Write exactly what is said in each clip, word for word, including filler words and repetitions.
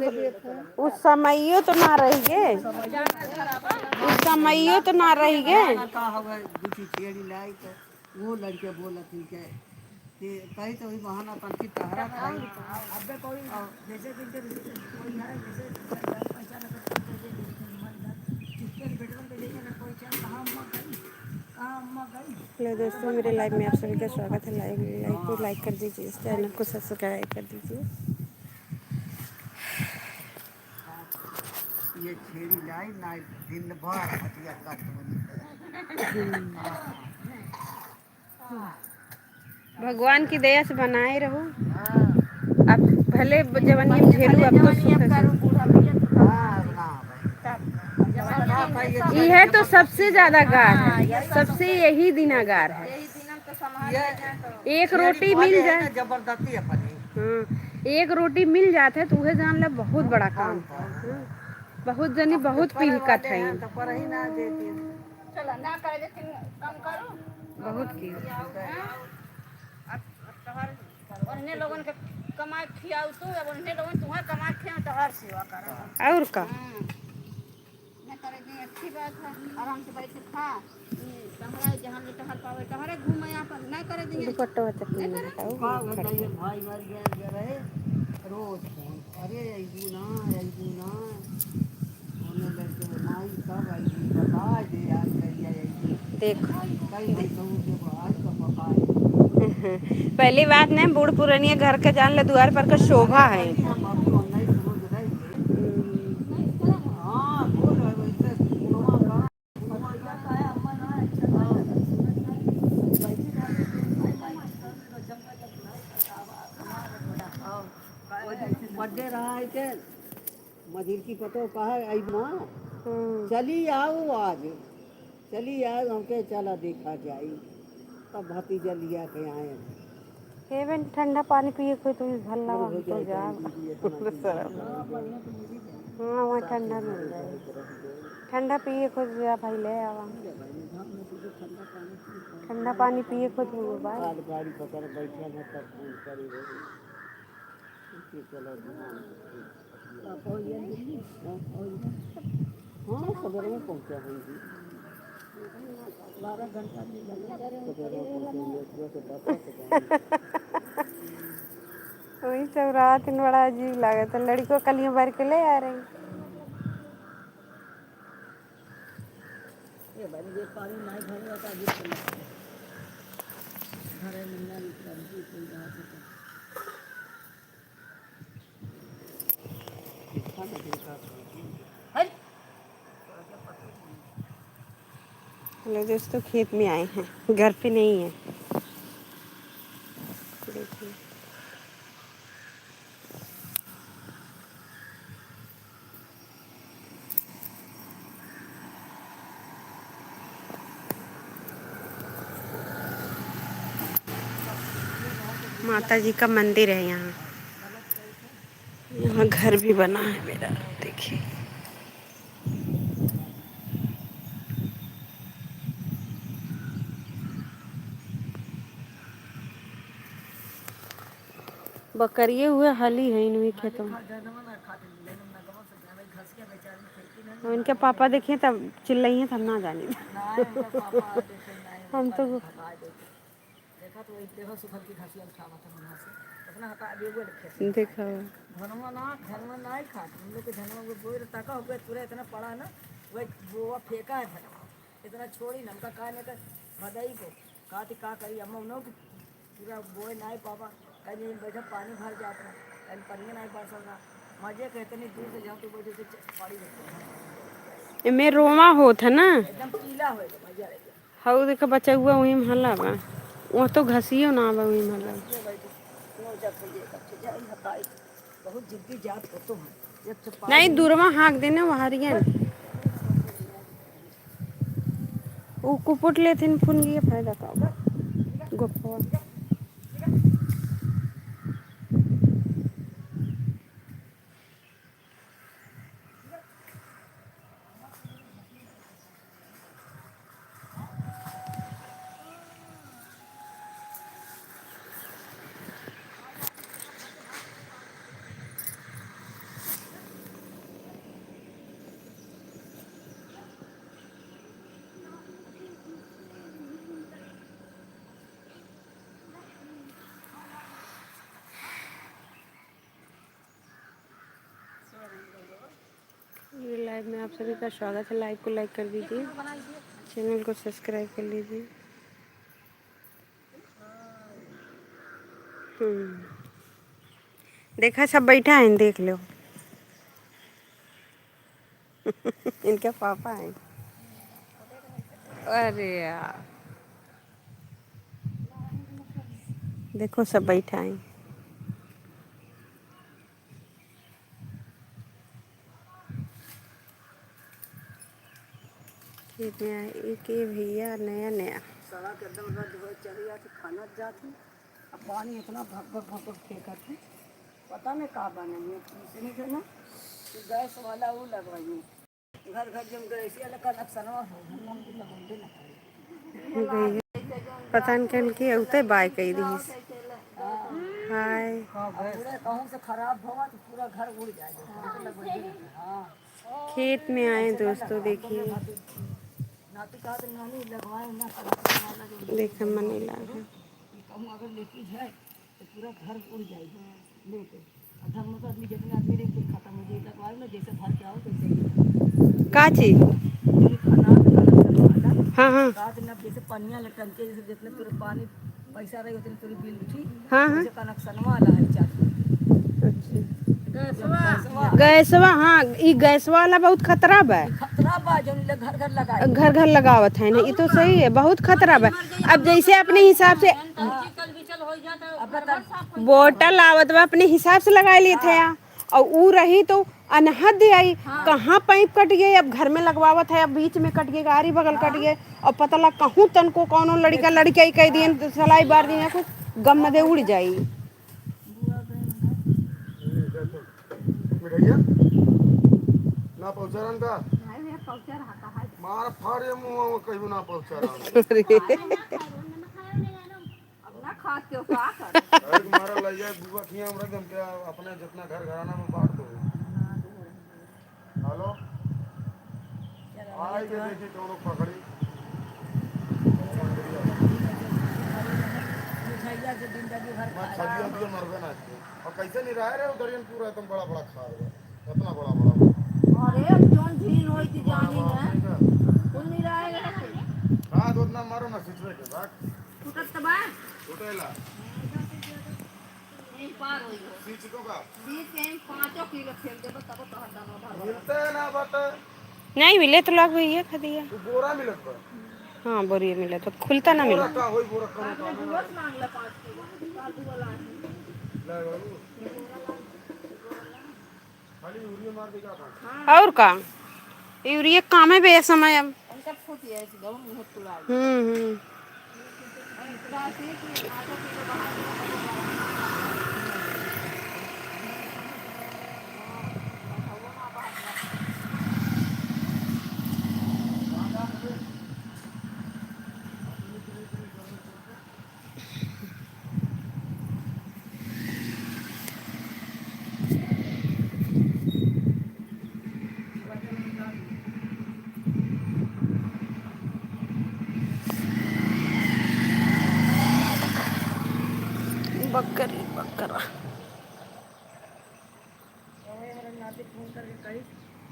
उ समइयो तो ना रहि गे, उ समइयो तो ना रहि गे। का हवे, दूठी छेड़ी लाई तो वो लड़के बोलत ही के, कि कही तो वही बहाना करती टहरा खाई। अबे कोई जैसे कि इनके कोई है, जैसे पैसा ना करते, तो ये लेकिन मन था, चुपके से बेटवन के लेके ना कोई चल, कहाँ अम्मा गई, कहाँ अम्मा गई। हेलो दोस्तों, मेरे लाइव में आप सभी का स्वागत है। लाइव, लाइव को लाइक कर दीजिए, इस चैनल को सब्सक्राइब कर दीजिए। ये छेड़ी लाई ना, दिन भर हटिया कट बनी। भगवान की दया से बनाए रहो। अब भले जवानी में झेलू, अब तो सुख है। हाँ, अब ना भाई। इहे तो सबसे ज्यादा गार है, सबसे यही दिना गार है। एक रोटी मिल जाए, जबरदस्ती अपनी। हाँ, एक रोटी मिल जात है तो उहे जान ले बहुत बड़ा काम। हाँ, बहुत जनी बहुत पिलकत है। तो पर ही ना देती। चलो ना करे देती, कम करो। बहुत की। हाँ? अब, अब तोहर ओन्हने लोगन के कमाए खियाऊ तू, अब ओन्हने लोगन तुम्हार कमाए खियाऊ, तोहर सेवा करो। और का? हाँ। ना करे दी, अच्छी बात है, आराम से बैठ के खा। ये टहरा, जहाँ ले टहर पावे, टहरे घूमे आपन, ना करे दी। दुपट्टा चटनी ना करे। का बताओ, भाई मर गया, गया रहे, रोज फोन, अरे अइबू ना, अइबू ना। ओने लड़के माई कब अइबू, बता दे यार, कहिया अइबू। देख। कई भाई कहूँ के आज तो पता है। पहली बात नहीं, बूढ़ पुरनिया घर के जान ले, दुआर पर का शोभा है। हम अभी ऑनलाइन रोज रह गए। हम्म। हाँ, बोल रहे वैसे। बर्थडे रहा है के मझिल की पतो कहा आई माँ, हम्म। चली आओ आज, चली आओ, हमके चला देखा जाई। तब भतीजा लिया के आए। हे बहन, ठंडा पानी पिए कोई तो भल ना, हम तो जाब। हाँ, वहाँ ठंडा मिल जाए। ठंडा पिए कोई जा भाई, ले आवा। ठंडा पानी पिए कोई तो बा। गाड़ी पकड़ बैठे हैं, तब फोन करी रही। हाँ, सबेरे में पहुँचा है जी। बारह घंटा में सबेरे में पहुँचा है, सुबह से दस बजे। वही सब रात में बड़ा अजीब लागत है। लड़िको कलियों भर के ले आ रही। ये बारी ये पानी नहीं भरेगा तो अजीब से लगता है। घरे में नहीं, कोई बात है। हेलो दोस्तों, खेत में आए हैं, घर पे नहीं है। देखिए। माता जी का मंदिर है यहाँ। यहाँ घर भी बना है मेरा, देखिए। बकरिए हुए हाली है इनमें खेतों में। इनके पापा देखिए तब चिल्लाइए, तब ना जानी। हम तो देखा तो वही देखो सुखल की घासिया उठावा था वहाँ से। अपना हटा दे वो खेत में। देखो। धनवा ना, धनवा ना ही खात। हम लोग के धनवा वो बोए रहता का हो गया, पूरा इतना पड़ा ना, वही बोआ फेंका है धनवा। इतना छोड़ी ना, हमका का नहीं कर, भदाई को। का थी का करी, अम्मा उन्हों की पूरा बोए ना ही पावा। कहीं नहीं बैठा, पानी भर जाता। कहीं पनिया नहीं बरसा था। मजे के इतनी दूर से जहाँ तू बैठे थे, पानी भरते हैं। एमे रोवा होत है ना? एकदम पीला हो गया, मजा आ गया। हऊ देखा बचउआ वही में हला बा। वो तो घसियो ना बा वही में हला। ये भाई तो, वो जब से ये, जब से जाई हताई, बहुत जिद्दी जात हो तो है। जब से पानी नहीं, दूरवा हाँक देने वहारियन। ऊ कुपुट लेथिन फुन गए, फायदा का बा? गोपवा। मेरे लाइव में आप सभी का स्वागत है। लाइव को लाइक कर दीजिए, चैनल को सब्सक्राइब कर लीजिए। हम्म, देखा, सब बैठा है, देख लो। इनके पापा हैं। अरे यार, देखो, सब बैठा है। खेत में आए, एक ये भैया नया नया। सड़क एकदम रद्द हो चली जाती, खाना जाती। अब पानी इतना भक भक भक भक फेंकत है, पता नहीं का बने में। इसने जो ना, कि गैस वाला वो लगवाइए। घर घर जब गैस वाला कनेक्शनवा हो, हम लोग तो लगवाइबे ना करी। गई है। पता नहीं कल की उते बाय कही दिहिस। हाँ। हाय। हाँ, पूरे कहूँ से खराब भवा तो पूरा घर उड़ जाए। हाँ। हाँ। खेत में आए दोस्तों, देखिए। नाती कहा तो नानी लगवाए ना, कनेक्शन वाला जो देखा मनी लाग है। कहूँ अगर लेके जाए तो पूरा घर उड़ जाए। लेके। और धर्म का आदमी, जितने आदमी रहे, कोई खत्म हो जाए, लगवाए ना, जैसे भर के आओ, तैसे ही। का चीज? जो अनाथ कनेक्शन वाला, हाँ, हाँ। रात में जैसे पनिया लटक के, जैसे जितने तोरे पानी पैसा रही, उतने तोरे बिल उठी, हाँ, हाँ। वैसे कनेक्शन वाला है चार। अच्छा। गैसवा। गैसवा, हाँ, ई गैसवा वाला बहुत खतरा बा। खतरा बा, जौन ले घर घर लगाए। घर घर लगावत है ना, ई तो सही है, बहुत खतरा बा। अब जैसे अपने हिसाब से हाँ। अब बता। बोतल आवत बा, अपने हिसाब से लगाए लेत है हाँ। आ, और ऊ रही तो अनहद आई, हाँ। कहाँ पाइप कट गए, अब घर में लगवावत है, अब बीच में कट गए, आरी बगल कट हाँ। गए, और पता लग कहूँ तनको कौनो लड़का लड़का ही कह दिए, सलाई बार दिए, कुछ गम में दे उड़ जाई। मिठाइया ना पहुँचा रहन का? नहीं भैया, पहुँचा रहा, कहा है। मार फाड़ ये मुँह, वो कहीं ना पहुँचा रहन। अरे। अब ना खात के का कर? अरे मारा लइया बुआ खिया हमरा के, हमके अपने जितना घर घराना में बांट दो। हेलो। आई के देखी कौनो पकड़ी। मिठाइया से जिंदगी भर मैं खाए। छलिया भी मरबे ना के। और कैसे नहीं रह रहे उधरियन पूरा एकदम बड़ा बड़ा खार बा। इतना बड़ा बड़ा बा। अरे अब जौन झील होई थी जानी है। तू नहीं रह रहे। हाँ, तो उतना मारो ना सिचवे के बाद। टूटत त बा। टूटेला। यहीं पार होई हो। सींच तो का? बीस के यहीं पाँचों किलो फेंक देबो, तब तोहर दाना भरवा। मिलते हैं ना बट। नहीं मिले तो लाग भैया खा दिया। तू बोरा मिलत बा। हाँ, बोरिया मिले तो खुलता ना बोरा मिले। का होई, बोरा करो का? आपने बुआ से मांग ले पाँच किलो। का बुआ लाए हैं? ले बाबू। खाली यूरिया मार दे का काम? और का? यूरिया काम है बे समय अब। उनका फूट गया इस गाँव में, फुला गया। हम्म, हम्म। बकरी बकरा। अरे, हमरा नाती फोन करके कही,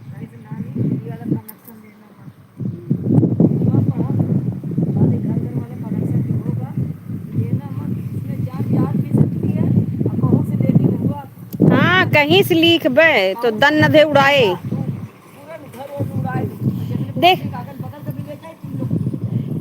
कही से नानी, ई वाला कनेक्शन लेना बा। हुआ पढ़त, खाली घर घर वाले कनेक्शन जो होगा, लेना मत, इसमें जान, जान भी सकती है, और कहूँ से लेकिन हुआ। हाँ, कहीं से लिखबे, तो दन न दे उड़ाए। तू पूरा घर वो उड़ाए। देख, अगल बगल का भी ले जाए, तुम लोग।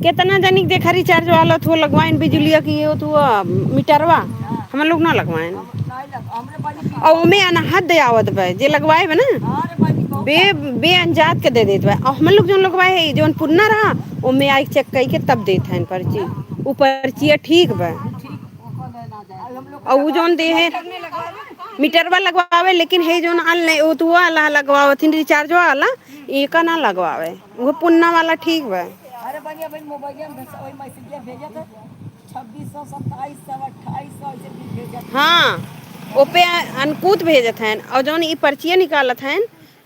कितना जनिक देखा रिचार्ज वाला थो लगवाइन बिजुलिया की, ये थो, आ, मीटरवा। हाँ। हम लोग ना लगवाइन। हम, नहीं लग-, हमरे पानी पी- और ओमे अनहद आवत बा, जे लगवाए बा ना, हाँ रे भाई, बहुत बे, बे अनजात के दे देत बा। और हम लोग जौन लगवाए है, जौन पुरना रहा, ओमे आई चेक कई के तब देत हैं पर्ची। उ पर्चिया ठीक बा। ठीक, ओकर ना जाए। और उ जौन दे है, मीटरवा लगवावे, लेकिन है जौन ऑनलाइन, वो तो वाला लगवावत हिन, रिचार्ज वाला, एका ना लगवावे। वो पुन्ना वाला ठीक बा। अरे बढ़िया भाई, मोबाइल में वही मैसेज भेजत है, छब्बीस सौ, सत्ताईस सौ, अट्ठाईस सौ ऐसे भी भेजत है। हाँ, ओपे अनकूत भेजत हैं, और जौन ई पर्चिया निकालत हैं,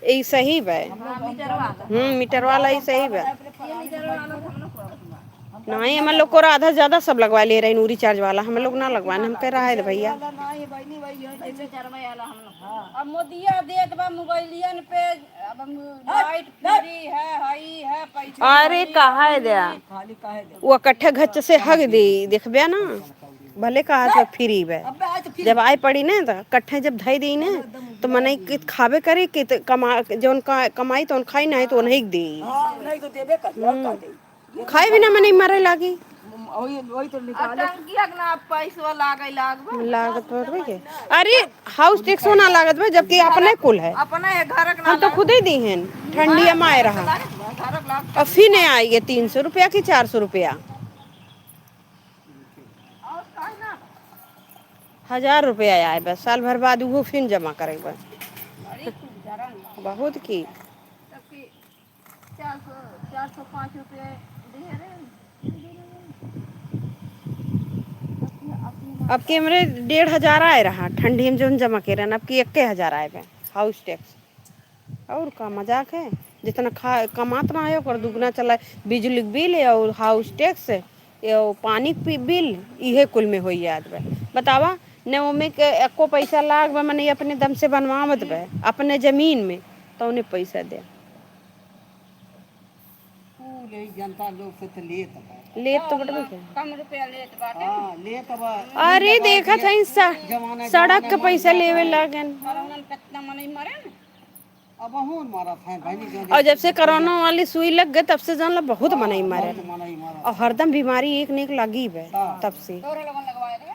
ई सही बा। हाँ, मीटर वाला। हम्म, मीटर वाला ई सही बा। ये मीटर वाला हम लोग को नहीं, हम लोग को आधा ज्यादा सब लगवा ले रहे नूरी चार्ज वाला, हम लोग ना लगवाए, हम कह रहा है भैया। वाला ना है, बहनी, वही है, ये मीटर वाला हम लोग। अब मोदिया देत बा मोबाइलियन पे, अब हम लाइट फ्री है, हई है, पैसा अरे, नहीं, कहा है दे? खाली कहे दे। वो कट्ठे घच से हग दे, देखबे ना, भले कहा तो फ्री बे। अबे आज तो फ्री। जब आए पड़ी ना, तो कट्ठे जब धई दी ना, तो मनई के खाबे करे कि तो कमा, जौन का, कमाई तो खाई, नहीं तो नहीं दे। हाँ, नहीं तो देबे कर, और का दे? खाए बिना मनई मरे लागी। वही, वही तो निकाले। टंकिया के ना पैसवा लागे लागबे। लागत बा के। अरे, हाउस टैक्स ना लागत बा, जबकि अपने कुल है। अपने घर के ना हम तो लागत। खुदे दी हैं, ठंडिया माए रहा। लागत बा, घर के लागत। और फिर नहीं आई ये तीन सौ रुपया कि चार सौ रुपया। और का ना? हजार रुपया आए बस, साल भर बाद उहो फिर जमा करे बा। बड़ी कुल जरन बा। बहुत की। तब की चार सौ, चार सौ पाँच रुपये दिए रहे। अब की हमरे डेढ़ हजार आए रहा, ठंडी में जौन जमा के रहन, अब की एक्के हजार आए बे, हाउस टैक्स। और का मजाक है, जितना खा, कमात ना है, ओकर दुगना चला, बिजली के बिल और हाउस टैक्स, ये पानी के बिल, इहे कुल में होई जात बे। बतावा, ने ओमे के एको पैसा लाग बा, मने अपने दम से बनवावत बे, अपने जमीन में, तो उन्हें पैसा दे। ऊ ले जनता लोग से तो लेत बा। लेत तो बटबे करे। कम रुपया लेत बाटे। हाँ, लेत बा। अरे, देखत है स-, जमाना, सड़क के जमाना पैसा लेवे लागन। कोरोना में कितना मनई मरे न? अब बहुत मारत है बहनी, जो और जब से कोरोना वाली सुई लग गई, तब से जान ला बहुत मनई मरे। बहुत मनई मरत। और हरदम बीमारी एक न एक लगी बे, हाँ। तब से। तोरे लोगन लगवाए रहे?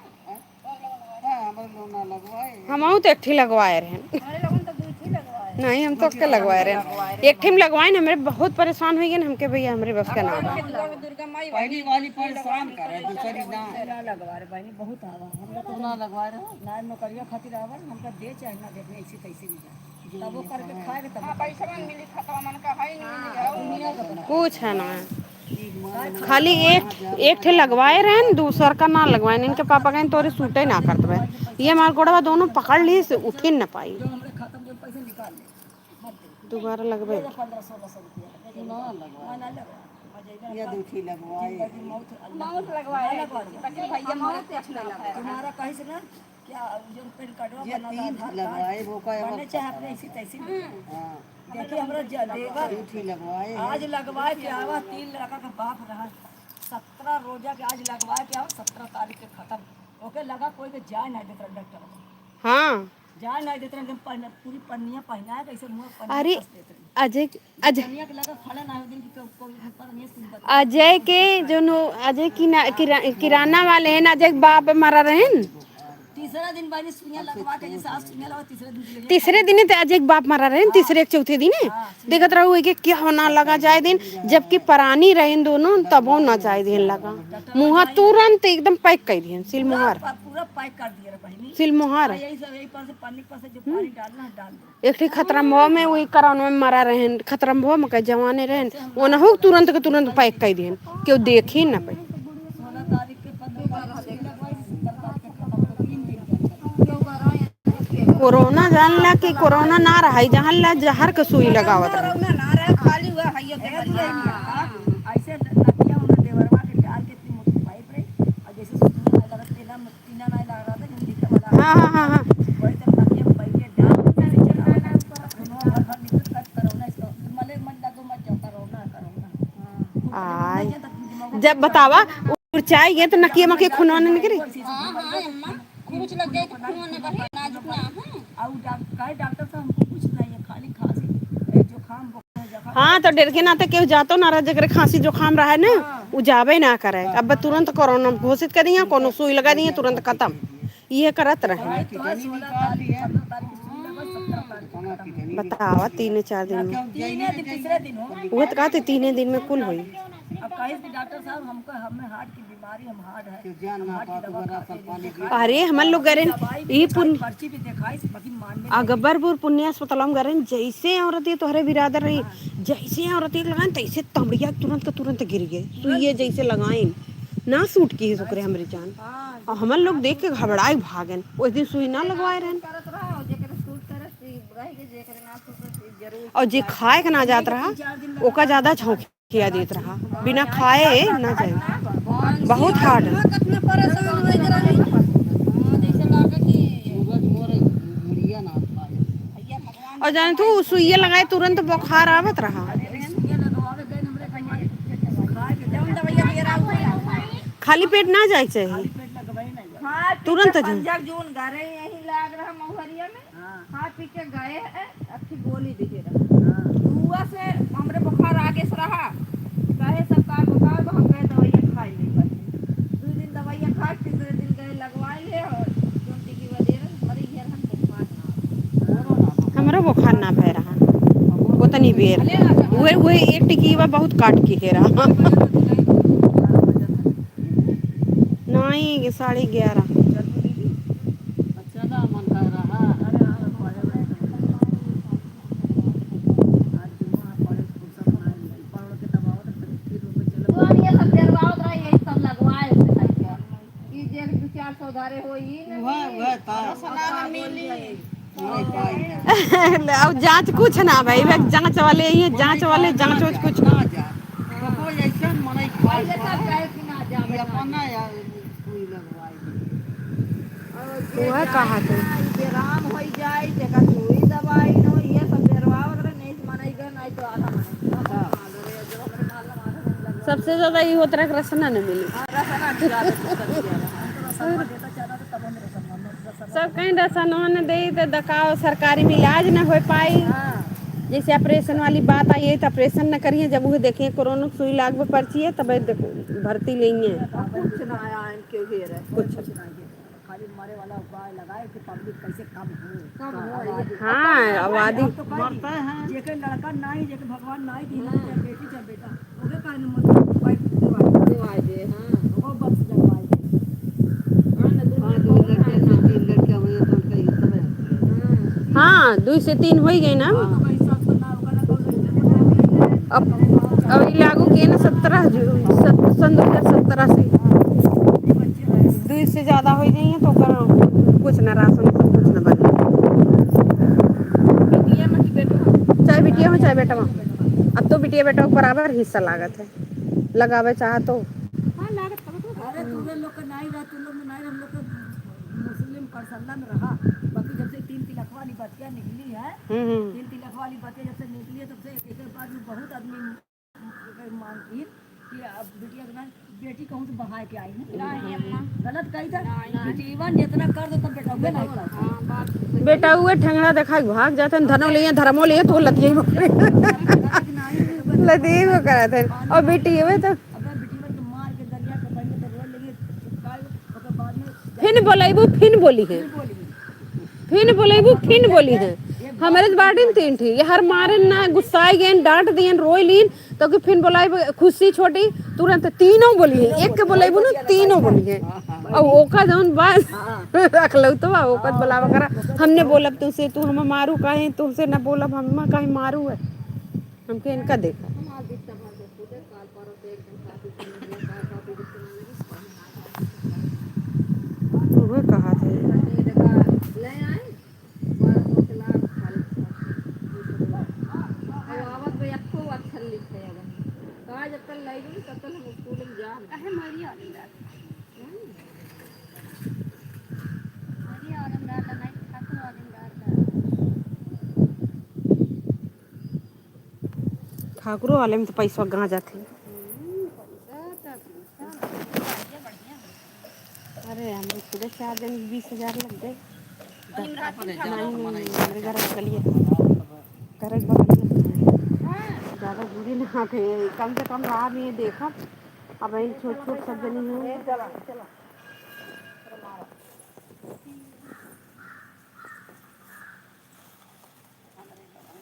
हाँ, हमरे लोग ना लगवाए। हमहू तो एक ठी लगवाए रहन। हमरे लोगन तो दू ठी लगवाए। नहीं, हम तो एक ठी लगवाए रहन। एक ठी में लगवाए न, हमरे बहुत परेशान हो गए न, हमके भैया हमरे बस का ना बा। दुर्गा, दुर्गा माई पहली वाली परेशान करे, दूसरी ना। ना लगवा रहे बहनी, बहुत आवा। हम लोग तो ना लगवा रहे। ना नौकरिया खातिर आवा, हमका दे चाहे ना दे, अपने ऐसे तैसे मिल जाए। तब वो करके खाए के तब हाँ, पैसा मिली, खतवा मन का है नहीं, हाँ, दुनिया का बना। कुछ है ना। खाली एक, एक ठे लगवाए रहन, दूसर का ना लगवाए। इनके पापा कहें, "तोरे सूटे ना करत बे।" ये हमार गोड़वा दोनों पकड़ ली, से उठिन ना पाई। दोबारा लगबे। ये दू ठी लगवाए। मौत लगवाए, लेकिन भैया मौत कुछ ना लगवाए। तुम्हारा कहीं से ना क्या, जो पेन कार्डवा ये बनल, तीन आधार कार्ड लगवाए, वो का बने चाहे अपने ऐसी तैसी। हाँ। देखिए, हमरा ज-, देवर दू ठी लगवाए। आज लगवाए के आवा, तीन लड़का के बाप रहा, सत्रह रोजा के आज लगवाए के आवा, सत्रह तारीख के खत्म। ओके लगा कोई के जाए ना देत रहा डॉक्टर। हाँ। जाए ना देत रहा, एकदम पहन-, पूरी पन्निया पहनाए के ऐसे मुंह पन्नी अरे, कस देत रहे। अजय, अजय, कनिया के लगा खड़ा ना हो दिन की को-, को-, पर नहीं सुन बता। अजय के जो नो, अजय की ना, किरा-, किराना वाले हैं ना, अजय के बाप मरा रहे न। तीसरा दिन बहनी सुइया लगवा के, जैसे आज सुइया लगा, तीसरे दिन delivery तीसरे दिन ही तो अजय के बाप मरा रहे न, तीसरे के चौथे दिन है। हाँ, सुइया देखत रहू, एक, एक क्या होना लगा जाए दिन, जबकि परानी रहे न दोनों, तबो ना जाए दिन लगा। मुँह तुरंत एकदम pack कर दिए, सील मुहर। पूरा, पूरा pack कर दिए रे बहनी। सील मुहर। हाँ, यही सब, यही पर से पन्नी पर से जो पानी डालना है, डाल दो। एक ठी खतरम्भवा में वही कोरोना में मरा रहन, खतरम्भवा में का जवाने रहन, ओनहु तुरंत के तुरंत pack कर दिहन, केहू देखी ना पाई। कोरोना जान ला कि कोरोना ना रहा, जहाँ ला जहर के सुई लगावत रहे। कोरोना ना रहे, खाली हुआ है ये के मर गया। ऐसे नकिया उन्हें देवरवा के डाल के इतनी मोटी pipe रही, और जैसे सुई लगत के ना हाँ, हाँ, हाँ, हाँ। आय। जब बतावा, उर्चाई गए तो नकिया मके खूनवा न निकरी। हाँ, हाँ, अम्मा, कुछ लग जाए तो खूनवा न बहे, नाजुक ना, हाँ। और डॉक-, कहे डॉक्टर साहब, हमको कुछ नहीं है, खाली खांसी, ए, जुकाम, हाँ, तो डर के नाते केहू जातो ना रहा, जेकरे खांसी जुकाम रहे ना, हाँ। उ जाबे ना करे। अब तुरंत कोरोना घोषित कर दिया, कोनो सुई लगा दिया, तुरंत खत्म। ये करत रहे। बतावा, तीन चार दिन में। तीसरे दिन हो। वो तो कहते, तीने दिन में कुल हुई। अब कहे कि डॉक्टर साहब, हमको, हमें heart की बीमारी, हम hard है। अरे, हमन लोग गए रहन, ई पुन-, अकबरपुर पुनिया अस्पताल में गए रहन, जैसे औरत ये तोहरे बिरादर रही, जैसे औरत ये लगान, तैसे तमड़िया तुरंत के तुरंत गिर गए। सुइये जैसे लगाइन, ना suit की ओकरे हमरे जान। और हमन लोग देख के घबराए भागन। उस दिन सुई ना लगवाए रहन। और जे खाए के ना जात रहा, ओका ज्यादा छौंक खिया देत रहा, बिना खाए ना जाए। बहुत hard। कितना परेशान हो गए रही। हाँ, जैसे लागे कि सूरज मोर मुड़िया ना पाए। और जाने तू सुइया लगाए तुरंत बुखार आवत रहा। खाली पेट ना जाए के चाहिए। हाँ, तुरंत पीछे जाए। पंजा जून घरे यहीं लाग रहा महुहरिया में। हाँ। खा पी के गए हैं, अच्छी गोली दिहे रहा। हाँ। हुआ से हमरे बुखार आगे से रहा, कहे सरकार बुखार बा, हम गए दवाइयाँ खाए नहीं पाए। दो दिन दवाइयाँ खा, तीसरे दिन गए लगवाए ले और जौन टिकी बा दे रहे, मरी गया हम बुखार ना। हमरो बुखार ना भय रहा, ओतनी बेर। उहे, उहे एक टिकी बा बहुत काट के हे रहा। नहीं, साढ़े ग्यारह। तो हम ये सब डेरवावत रही, यही सब लगवाए से भाई के। ई जे दू चार सौ धरे हो, ई न उहे, मिली। उहे त। और सलाह मिली। ले, अब जांच कुछ ना भाई, बस जांच वाले ही हैं, जांच वाले, जांच वांच कुछ ना। जा। तो कोई ऐसा मनई और ये सब कहे कि ना जा, ये बेटा। अपना यार, कोई लगवाई। और जे वह कहा थे। जाए ना, ई बेराम होई जाए, जेकर सुई दवाई न हो, ये सब डेरवावत रहे, नहीं मनई गए, नहीं तो आधा मनई। हाँ। सबसे ज्यादा ई होत रहा कि रसना न मिली। हाँ, रसना ज्यादा दिक्कत किया रहा। सब कहीं रसनवा न देई त दकाव सरकारी में इलाज न हो पाई। हाँ। जैसे ऑपरेशन वाली बात आई है तो ऑपरेशन न करिए, जब वो देखिए कोरोना की सुई लागबे पर्ची है तब देख-, भर्ती लेंगे। अब कुछ ना आया इनके घेरे, कुछ। कुछ ना घेरे। खाली मरे वाला उपाय लगाए कि पब्लिक कैसे कम हो। कम हो, हाँ, ये आबादी। हाँ, आबादी। अब तो कह दी, मरते हैं। जेके लड़का नहीं, जेके भगवान नहीं दी, हाँ। चाहे बेटी, चाहे बेटा, ओके काहे न मत, उपाय देवाई दे। देवाई दे, हाँ। ओको बख्श देवाई दे। हाँ, ना, दू हाँ, लड़का दू लड़के, होना। तीन लड़के हुए तो उनका ये सब है। हाँ। हाँ, दुई से तीन होइ गए ना। हाँ, तो भाई साहब को ना, ओकरा ना कौन अब, अब ई लागू किए ना सत्रह जू-, सत-, सन दो हजार सत्रह से। दुई से ज्यादा होइ जाइए तो ओकर कुछ ना राशन, सब कुछ ना बने। बिटिया में कि बेटवा? चाहे बिटिया हो, चाहे बेटवा। अब तो बिटिया बेटवा के बराबर हिस्सा लागत है, लगावे चाहे तो। हाँ, लागत तब तो। अरे, तू लोग के नाई रहा, तू लोग में नाई रहा, हम लोग के मुस्लिम परसल्ला में रहा। बाकी जब से तीन तिलकवा वाली बतिया निकली है, हम्म, हम्म। तीन तिलकवा वाली बतिया जब से निकली है, तब से एक, एक बार में बहुत आदमी मानती कि अब बिटिया के ना, बेटी कहूँ से बढ़ाए के आई ना। नहीं, अम्मा। गलत कही था? नहीं। जीवन जितना कर दो, तब बेटा हुए नहीं कर। हाँ, बात तो सही। बेटा हुए ठेंगड़ा देखा के भाग जाते हैं, धनो लिए, धर्मो लिए, तो लतिये ही पकड़े। लतिये ही पकड़ाते हैं। और बेटी हुए तो अगर बेटी हुए तो मार के दरिया के बन के तो रोए लगे, चिपकाए, ओकर बाद में फिन बोलेबू, फिन बोली है। फिन बोली। फिन बोलैबू, फिन बोली है। हमरे तो बाटिन तीन ठी, ये हर मारे ना, गुस्साई गएन, डांट दियन, रोई लीन, तो कि फिन बोलाई खुशी छोटी, तुरंत तीनों बोली है, एक के बोलैबू ना, तीनों बोली है। और ओका जौन बात रख लो तो बा, ओका बोलावा करा, हमने बोलब तुमसे, तू हम मारू काहे, तुमसे ना बोलब, हम काहे मारू है, हमके इनका देखा। उहे कहा थे। ठाकुरो वाले में तो पैसा गाँजा थे। अरे, हम खुदे चार दिन बीस हजार लग गए। नहीं, हमरे घर के लिए करे के बा। ज्यादा दूरी ना थे, कम से कम राह में देखब। अब इन छोट छोट सब जनी हैं।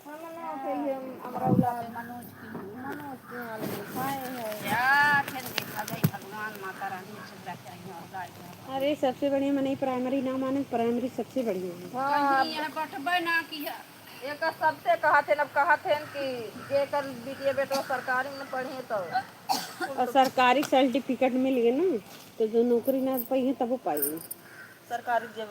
हम ना कहिए, हम, हमरा उला मनोज के, मनोज के हाल में खाए है। या, फिर देखा जाए, भगवान, माता रानी, सुविधा चाहिए और गाय के। अरे, सबसे बढ़िया मनई प्राइमरी ना माने, प्राइमरी सबसे बढ़िया है। हाँ, कहीं यहाँ बैठबे ना किया। एक सबसे कहत हन, अब कहत हन कि जेकर बिटिया बेटवा सरकारी में पढ़े तो। और सरकारी सर्टिफिकेट मिल गए ना, तो जो नौकरी ना पाई है, तबो पाई है। सरकारी जब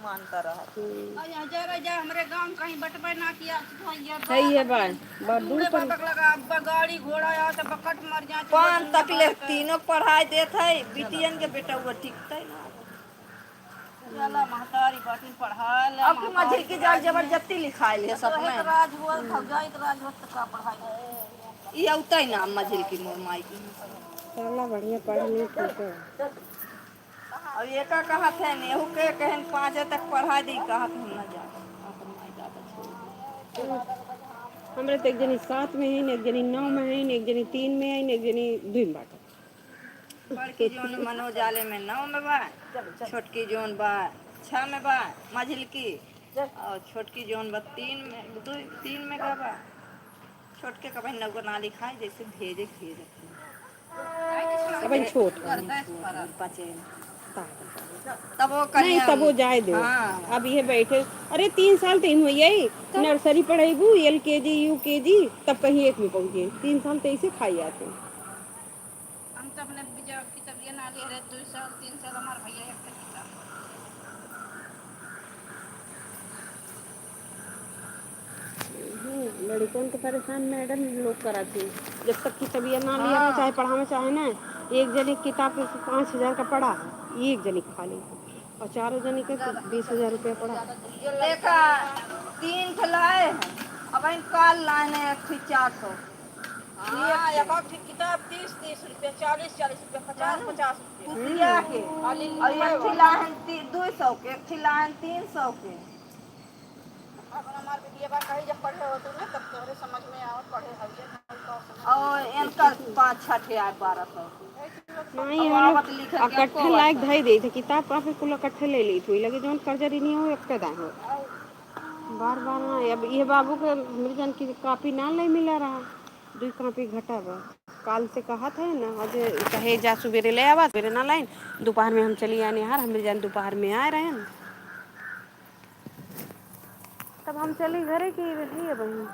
मानता रहा। हम्म। आ, यहाँ जा रहा, जा, हमरे गाँव में कहीं बटबे ना किया, तो यहाँ सही है बात। बा-, बा-, दूर दूर पर बाबक लगा, अब गाड़ी घोड़ा या तो बकट मर जाए, तो पान बस तक ले बात है। तीनों पढ़ाई देत है, बिटियन के बेटा वो टिकते ना। वाला महतारी बाटिन पढ़ाए ला, अब की महतारी मझिल की के जाल राज में। जबरदस्ती लिखाइल है सब तोहे में। के राज हुआ, भौजाई के राज हुआ, तो का पढ़ाई? ई अउतै ना मझिल की मोर माई की। चला बढ़िया पढ़ लिख के। अब एका कहत है, नेहू के कहन पाँचे तक पढ़ा दी, कहत हम ना जा। अपन माई दादा छोड़। हमरे तो एक जनी सात में है, एक जनी नौ में है, एक जनी तीन में है, एक जनी दुई में बाटे। बड़की जोन मनोजाले में नौ में बा, छोटकी जोन बा छः में बा, मझिलकी, और छोटकी जोन बा तीन में, दो, तीन में का बा। छोटके का बहिन नौकर ना लिखाई, जैसे भेजे, भेजे। अबहिन छोट बा। बचे। तब वो नहीं, कन्या तब वो जाए दो। हाँ। अब ये बैठे, अरे तीन साल तो इन हुई है, नर्सरी पढ़ेबू, एल के जी, यू के जी, तब कहीं एक में पहुँचे। तीन साल तो ऐसे खाई आते। हम तो अपने बिजवा की तबियत ना ले रहे, दो साल, तीन साल हमार भैया एक तक किताब। हम्म, लड़िकन के परेशान मैडम लोग करत ही। जब तक की तबियत ना लिया रहा, हाँ। चाहे पढ़ावे चाहे ना, एक जने के किताब के पाँच हजार का पड़ा, एक जने के खाली, और चारों जने के तो बीस हजार रुपया पड़ा। देखा, तीन ठे लाए हैं, अब इन काल लाए हैं एक ठे चार सौ। हाँ, एक एक ठे किताब तीस, तीस रुपया, चालीस, चालीस रुपया, पचास, हाँ। पचास रुपया। कुसिया के। खाली और एक ठे लाए हैं ती-, दो सौ के, एक ठे लाए हैं तीन सौ के। अब हमार बिटिया बा कही, जब पढ़े हो तू ना, तब तोहरे समझ में आओ, पढ़े हइये, नहीं तो समझ और में इनका पाँच छः ठे आए, बारह सौ के। नहीं, अब हम लोग आवत लिखे के इकट्ठे को लायक बात है। धई देई थे, किताब कॉपी कुल इकट्ठे ले ली थी, लगे जौन कर्जा ऋणी हो, एक दाए हो। बार बार ना, अब ये बाबू के हमरे जान की कॉपी ना ले मिला रहा, दुई कॉपी घटा बा। काल से कहत है ना, आज चाहे जा सुबेरे ले आवा, सुबेरे ना लाइन, दोपहर में हम चली आने यार, हमरे जान दोपहर में आए रहन। तब हम चली घरे की रही है बहिन।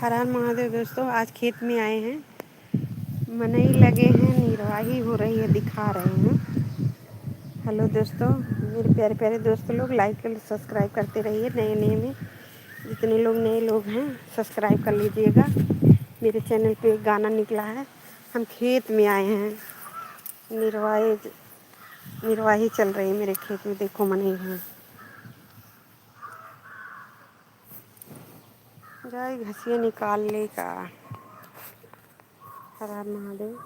हर हर महादेव दोस्तों, आज खेत में आए हैं, मनई लगे हैं, निरवाही हो रही है, दिखा रहे हैं। हेलो दोस्तों, मेरे प्यारे प्यारे दोस्त लोग, लाइक और सब्सक्राइब करते रहिए। नए नए में जितने लोग नए लोग हैं, सब्सक्राइब कर लीजिएगा। मेरे चैनल पे एक गाना निकला है, हम खेत में आए हैं, निरवाही, निरवाही चल रही है मेरे खेत में। देखो, मनई हैं, जाई घसिया निकाल ले का। हर हर महादेव।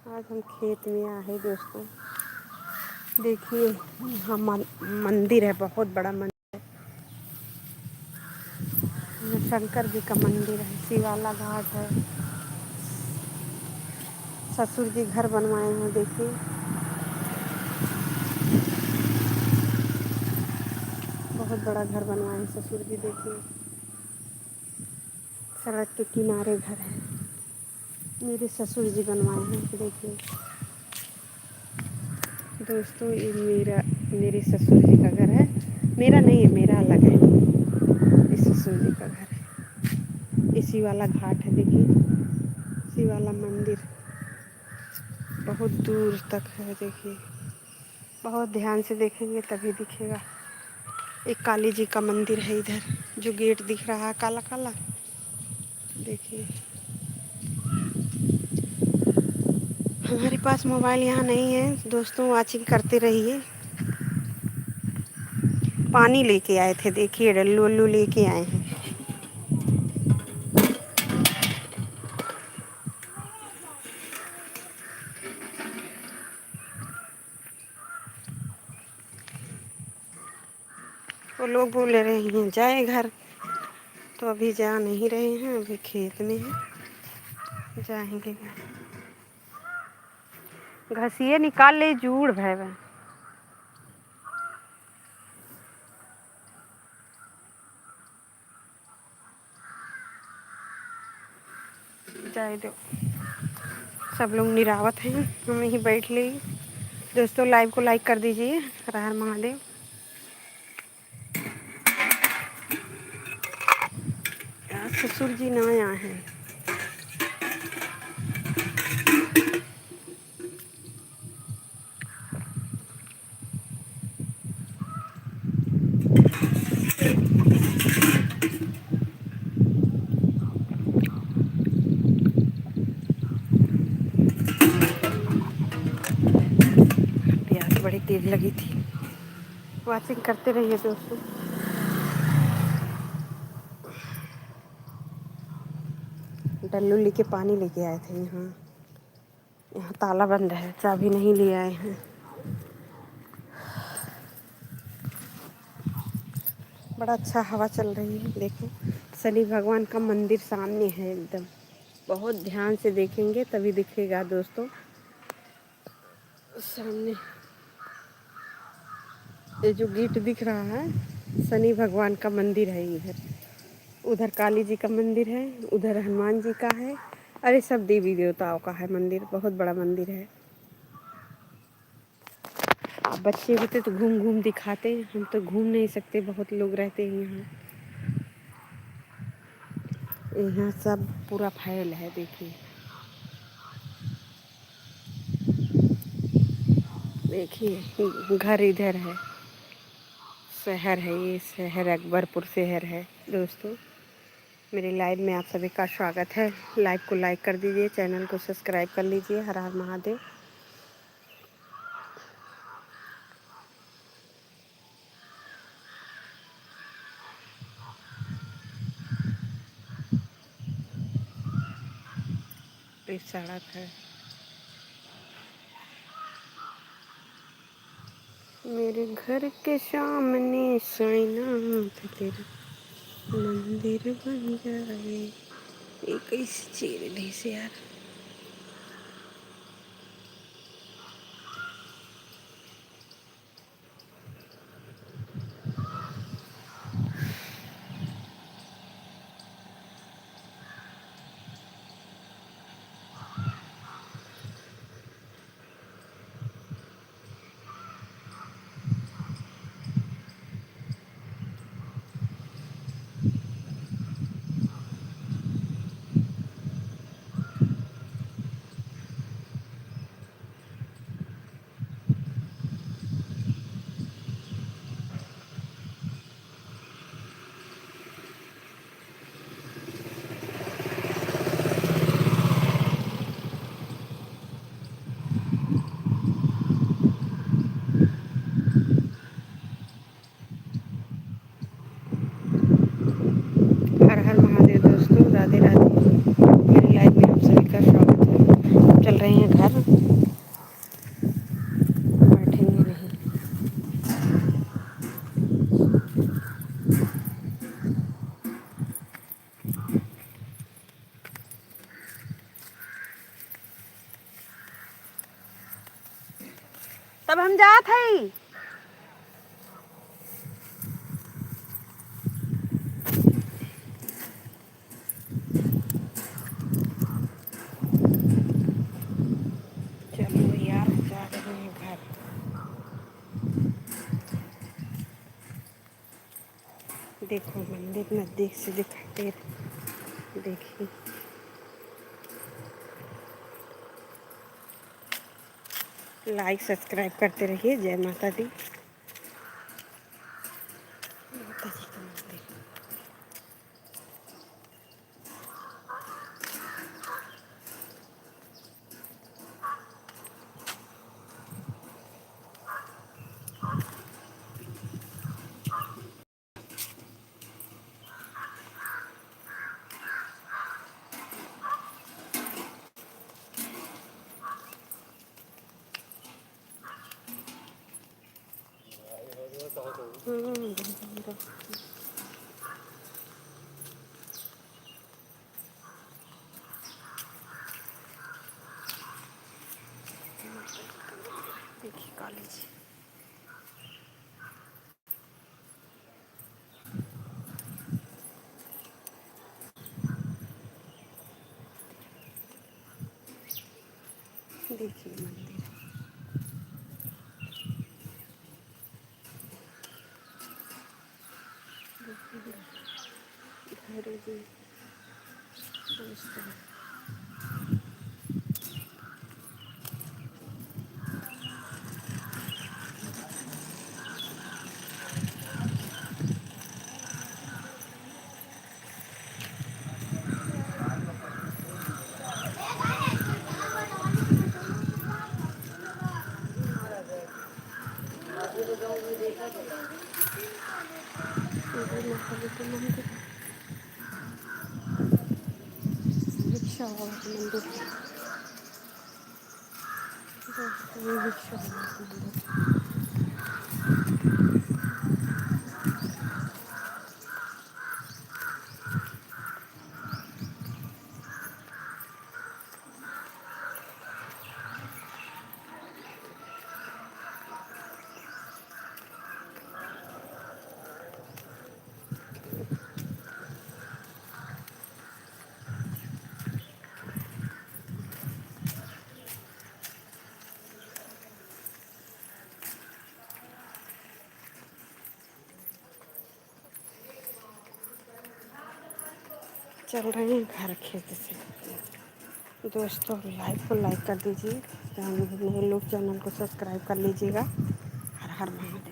आज हम खेत में आए हैं दोस्तों। देखिए, यहाँ मन-, मंदिर है, बहुत बड़ा मंदिर है। यहाँ शंकर जी का मंदिर है, शिवाला घाट है। ससुर जी घर बनवाए हैं, देखिए, बहुत बड़ा घर बनवाए हैं ससुर जी। देखिए, सड़क के किनारे घर है, मेरे ससुर जी बनवाए हैं। देखिए दोस्तों, ये मेरा, मेरे ससुर जी का घर है, मेरा नहीं है, मेरा अलग है। ये ससुर जी का घर है, ये शिवाला घाट है। देखिए, शिवाला मंदिर बहुत दूर तक है। देखिए, बहुत ध्यान से देखेंगे तभी दिखेगा। एक काली जी का मंदिर है इधर, जो गेट दिख रहा है काला काला। देखिए, हमारे पास मोबाइल यहाँ नहीं है दोस्तों, वॉचिंग करते रहिए। पानी लेके आए थे, देखिए, डल्लू उल्लू लेके आए हैं। वो लोग बोले रहे हैं जाए घर, तो अभी जा नहीं रहे हैं, अभी खेत में हैं, जाएंगे घर। घसिए निकाल ले, जूड़ भय बा। जाए दो, सब लोग निरावत हैं, हम यहीं बैठ ले। दोस्तों, लाइव को लाइक कर दीजिए। हर हर महादेव। ससुर जी ना आए हैं। प्यास बड़ी तेज लगी थी। Watching करते रहिए दोस्तों। डल्लू लेके पानी लेके आए थे यहाँ। यहाँ ताला बंद है, चाबी नहीं ले आए हैं। बड़ा अच्छा हवा चल रही है। देखो, शनि भगवान का मंदिर सामने है एकदम। बहुत ध्यान से देखेंगे तभी दिखेगा दोस्तों। सामने ये जो गेट दिख रहा है, शनि भगवान का मंदिर है इधर। उधर काली जी का मंदिर है, उधर हनुमान जी का है। अरे, सब देवी देवताओं का है मंदिर, बहुत बड़ा मंदिर है। अब बच्चे होते तो घूम घूम दिखाते, हम तो घूम नहीं सकते, बहुत लोग रहते हैं यहाँ। यहाँ सब पूरा फैल है, देखिए। देखिए, घर इधर है, शहर है, ये शहर अकबरपुर शहर है दोस्तों। मेरे लाइव में आप सभी का स्वागत है। लाइव को लाइक कर दीजिए, चैनल को सब्सक्राइब कर लीजिए। हर हर महादेव। ये सड़क है। मेरे घर के सामने साईनाथ तेरा मंदिर बन जाए। ये कैसे चीर ली से यार। हर हर महादेव दोस्तों, राधे राधे। मेरे लाइव में आप सभी का स्वागत है। चल रहे हैं घर, बैठेंगे नहीं। तब हम जात हई। चलो यार, जा रहे हैं घर। देखो, मंदिर नजदीक से दिखाते हैं। देखिए, लाइक सब्सक्राइब करते रहिए। जय माता दी। माता जी का मंदिर। देखिए कॉलेज। देखिए मंदिर। घर भी। रिक्शा वाला के मंदिर। रिक्शा वाला के मंदिर। चल रहे हैं घर खेत से। दोस्तों, live को like कर दीजिए, channel, नए लोग channel को subscribe कर लीजिएगा। हर हर महादेव।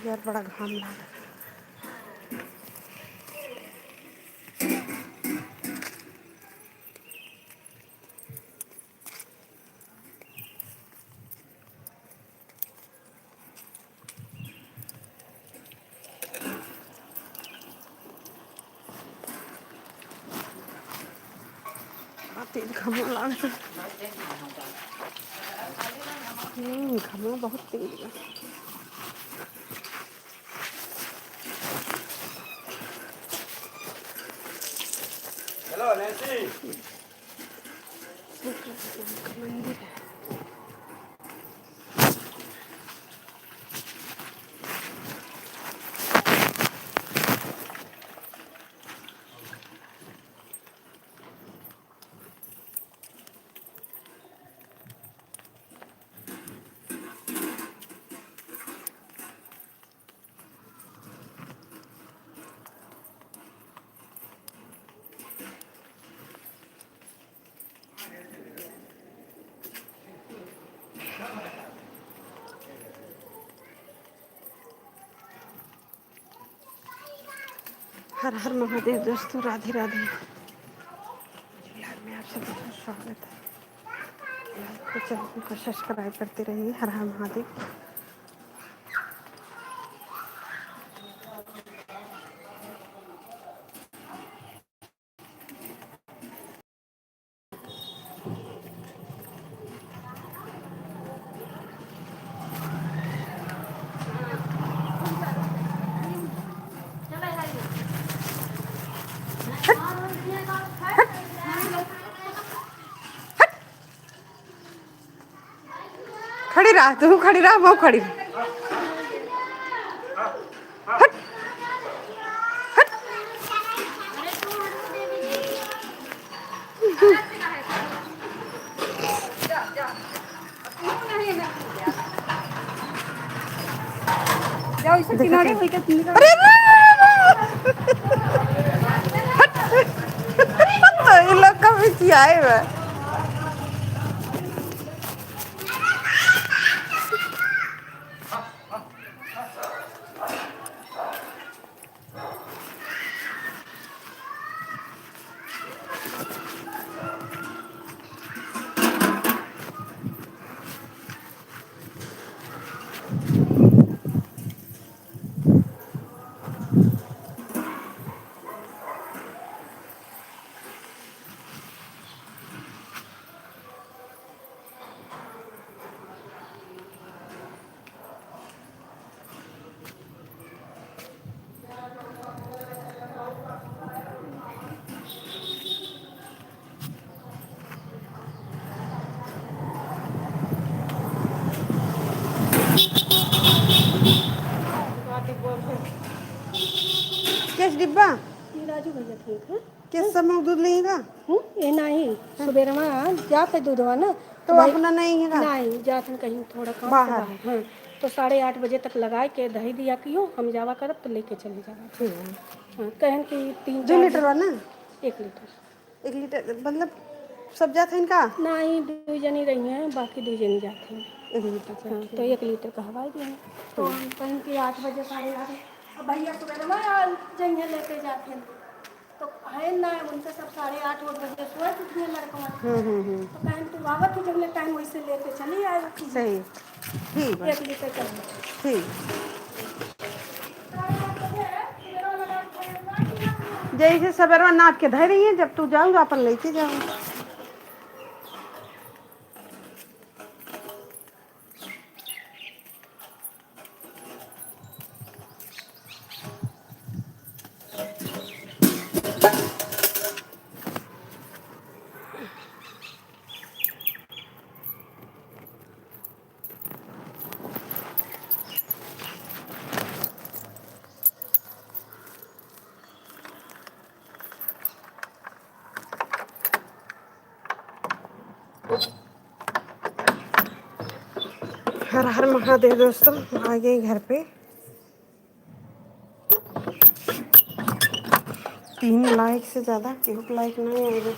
यार, बड़ा घाम लागत। बड़ा तेज घाम लागत। हम्म, घाम बहुत तेज बा। Hello, Nancy. मंदिर है। हर हर महादेव दोस्तों, राधे राधे। Vlog में आप सभी का स्वागत है। Like को, channel को subscribe करते रहिए। हर हर महादेव। खड़ी रह, तू खड़ी रह, वो खड़ी रह। हट। हट। जाओ, इसे देखो किनारे तो। होइके निकल। अरे, अरे, अरे, अरे, अरे। हट। ये लोग कभी किया है वह। कैस डिब्बा? ये राजू भैया थे, हाँ? कैस सब में दूध लेगा? हम्म, ये नहीं, हाँ। सुबेरवा जात है दूधवा ना, तो भाई अपना नहीं है ना? नहीं, जात हम कहीं थोड़ा काम से बाहर। बाहर, हाँ। तो साढ़े आठ बजे तक लगाए के धई दिया कियो, हम जावा करब तो लेके चले जावा। ठीक है। हाँ, कहन कि तीन दो चार लीटर बजे। वा ना? एक लीटर। एक लीटर, मतलब, सब जात हैं इनका? नहीं, दो जनी रही हैं, बाकी दो जनी जात हैं। एक लीटर हाँ, जात तो हैं। एक लीटर कहवाई दिए हैं। तो हम्म। हम कहीं कि आठ बजे, साढ़े आठ, अब भैया सुबह में आ जाइए, लेके जाते हैं। तो है ना, उनके सब साढ़े आठ, आठ बजे सोए उठिए लड़कवा। हम्म, हम्म, हम्म। तो कहें, "तू आवत ही जब ले टाइम वैसे लेके चली आए।" सही, ठीक बा। एक लीटर कर दो। ठीक। जैसे सबेरवा नाप के धर रही है, जब तू जाऊ, अपन लेके जाऊ। हर हर महादेव दोस्तों, आ गए घर पे। तीन लाइक से ज्यादा केहू के लाइक नहीं आएगा।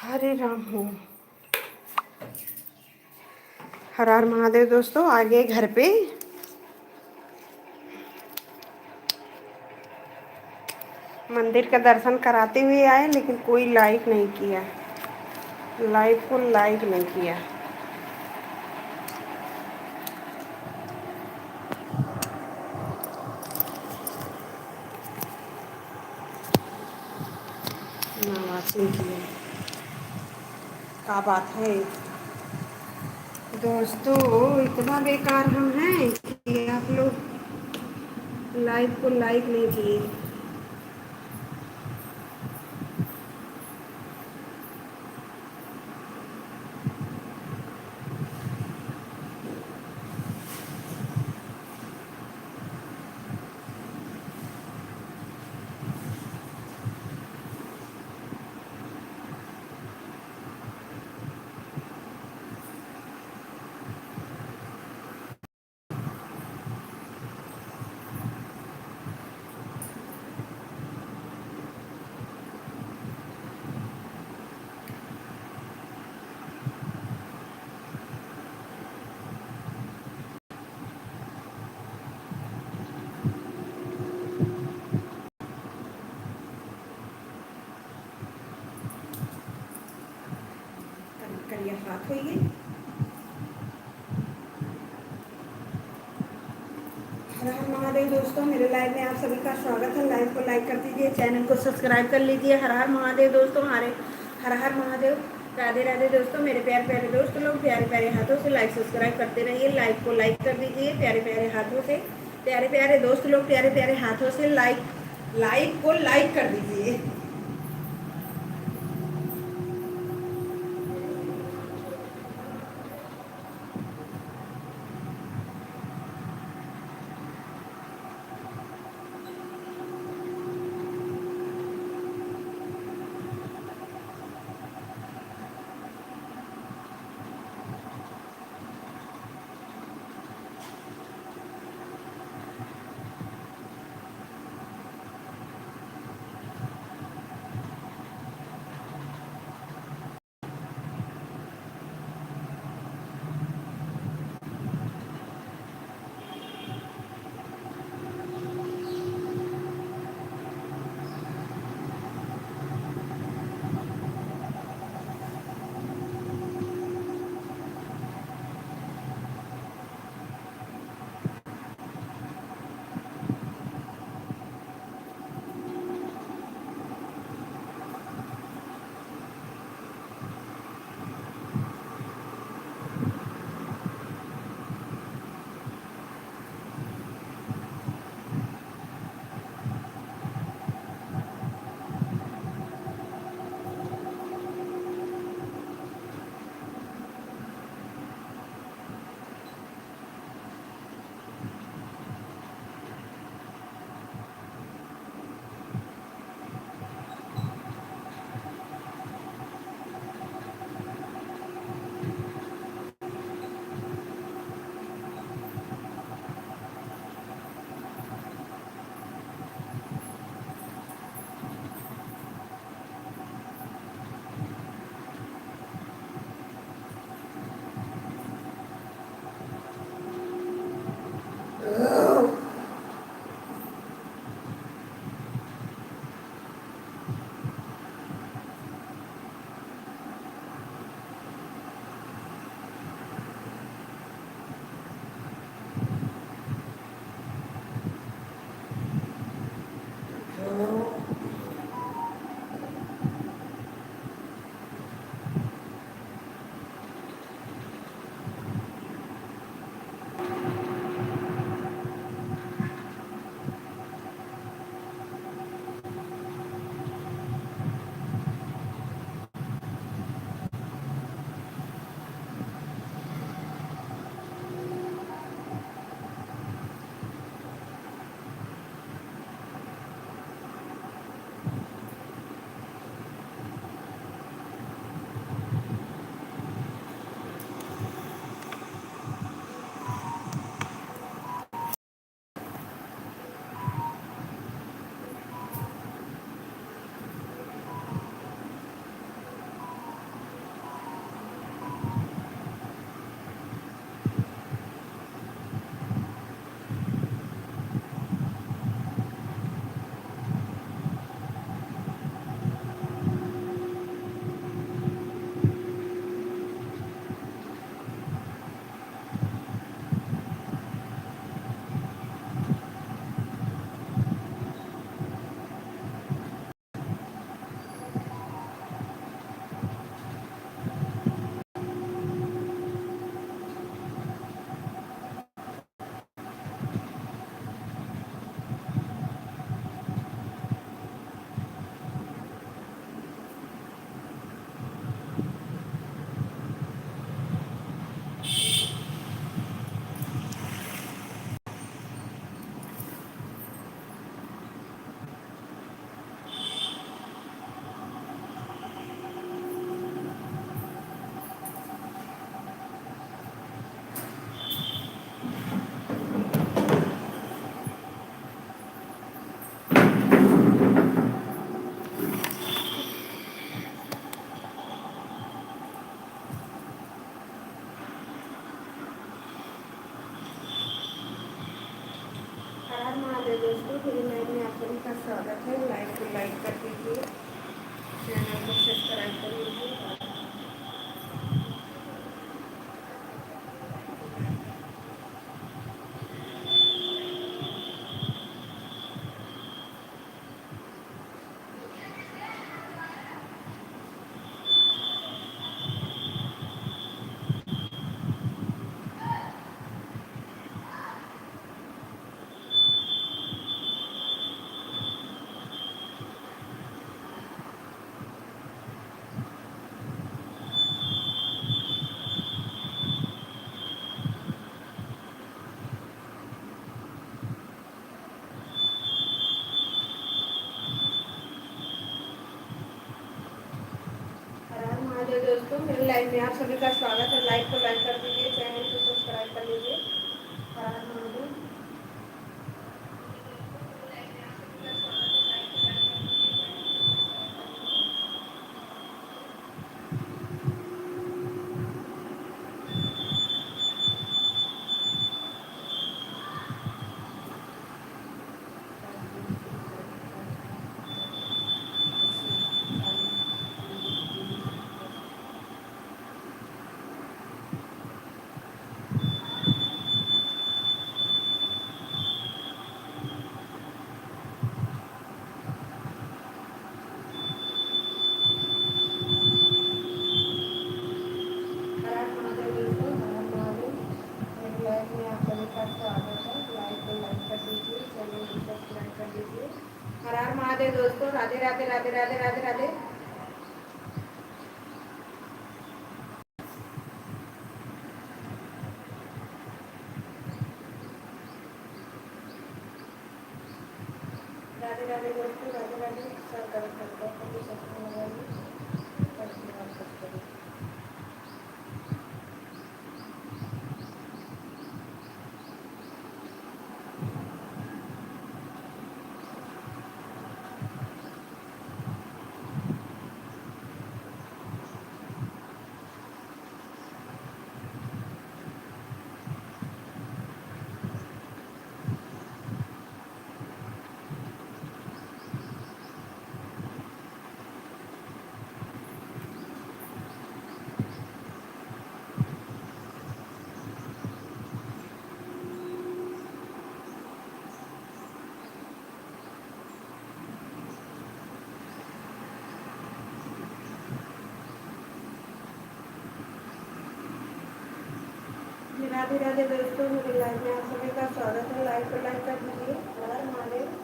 हरे राम हो। हर हर महादेव दोस्तों, आ गए घर पे। मंदिर का दर्शन कराते हुए आए, लेकिन कोई लाइक नहीं किया, लाइव को लाइक नहीं किया। ना वाचिंग किया, का बात है दोस्तों, इतना बेकार हम हैं कि आप लोग लाइव को लाइक नहीं किए। करिया हाथ होइए। हर हर महादेव दोस्तों, मेरे लाइव में आप सभी का स्वागत है। लाइव को लाइक कर दीजिए, चैनल को सब्सक्राइब कर लीजिए। हर हर महादेव दोस्तों, हमारे हर हर महादेव। राधे राधे दोस्तों, मेरे प्यारे प्यारे दोस्त लोग, प्यारे प्यारे हाथों से लाइक सब्सक्राइब करते रहिए। लाइव को लाइक कर दीजिए प्यारे प्यारे हाथों से। प्यारे प्यारे दोस्त लोग, प्यारे प्यारे हाथों से लाइक, लाइव को लाइक कर दीजिए। दोस्तों, मेरे लाइव में आप सभी का स्वागत है। लाइव को लाइक कर दीजिए, चैनल को सब्सक्राइब कर लीजिए। हर हर महादेव दोस्तों, मेरे लाइव में आप सभी का स्वागत है। लाइव को लाइक कर दीजिए, चैनल को सब्सक्राइब कर लीजिए। हर हर महादेव। हर हर महादेव दोस्तों, हर हर महादेव। मेरे लाइव में आप सभी का स्वागत है। लाइव को लाइक कर दीजिए, चैनल को सब्सक्राइब कर लीजिए। हर हर महादेव दोस्तों, राधे राधे, राधे राधे, राधे राधे। राधे राधे दोस्तों, राधे राधे। सब गलत करते हैं, तो कुछ अपने लगा ली, और अपने आप कुछ करें। राधे राधे दोस्तों, मेरे लाइव में आप सभी का स्वागत है। लाइव को लाइक कर दीजिए। हर हर महादेव।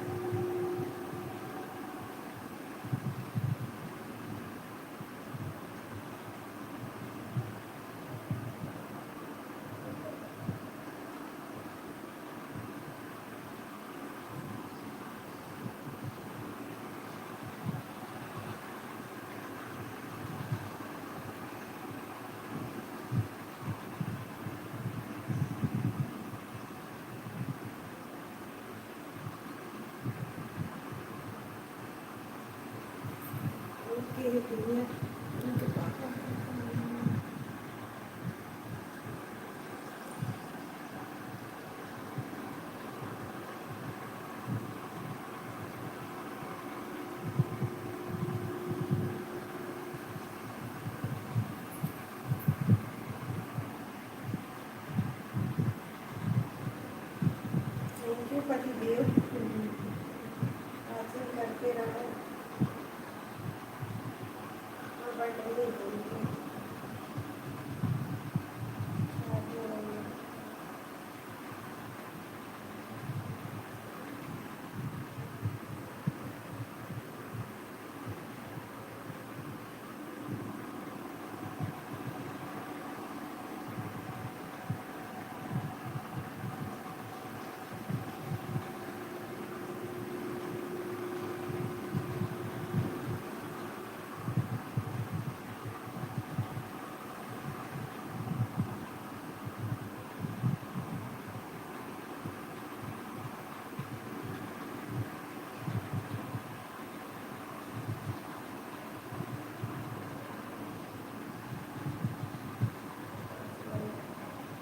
ओके, दुनिया, उनके पापा। Thank you पतिदेव, watching करते रहो। हाँ, but नहीं बोलते।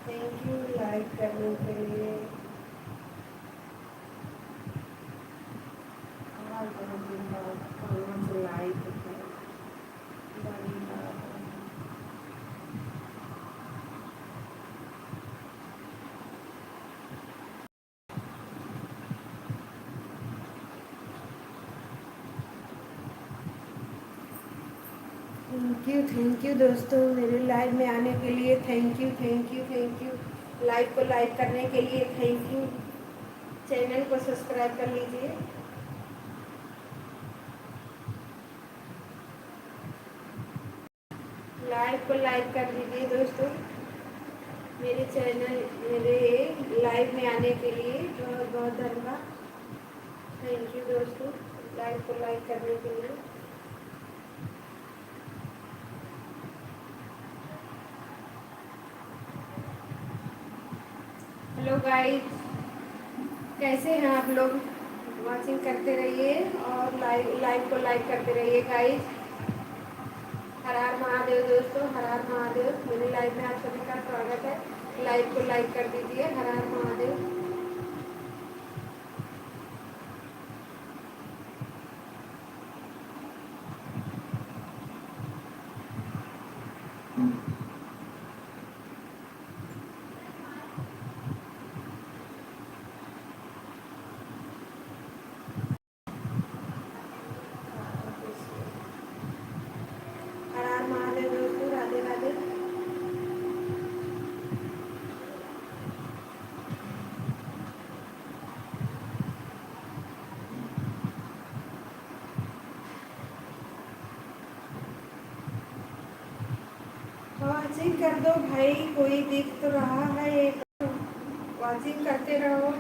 Thank you like करने के लिए। यू, थैंक यू दोस्तों, मेरे लाइव में आने के लिए thank you, thank you, thank you. Live को लाइक करने के लिए थैंक यू। चैनल को सब्सक्राइब कर लीजिए। लाइव को लाइक कर दीजिए दोस्तों। मेरे चैनल, मेरे लाइव में आने के लिए बहुत बहुत धन्यवाद। थैंक यू दोस्तों, लाइव को लाइक करने के लिए। हेलो गाइस, कैसे हैं आप लोग? वॉचिंग करते रहिए और लाइव, लाइव को लाइक करते रहिए गाइस। हर हर महादेव दोस्तों, हर हर महादेव। मेरे लाइव में आप सभी का स्वागत है। लाइव को लाइक कर दीजिए। हर हर महादेव। हर हर महादेव दोस्तों, राधे राधे। वॉचिंग कर दो भाई, कोई दिख तो रहा है, एक वॉचिंग करते रहो।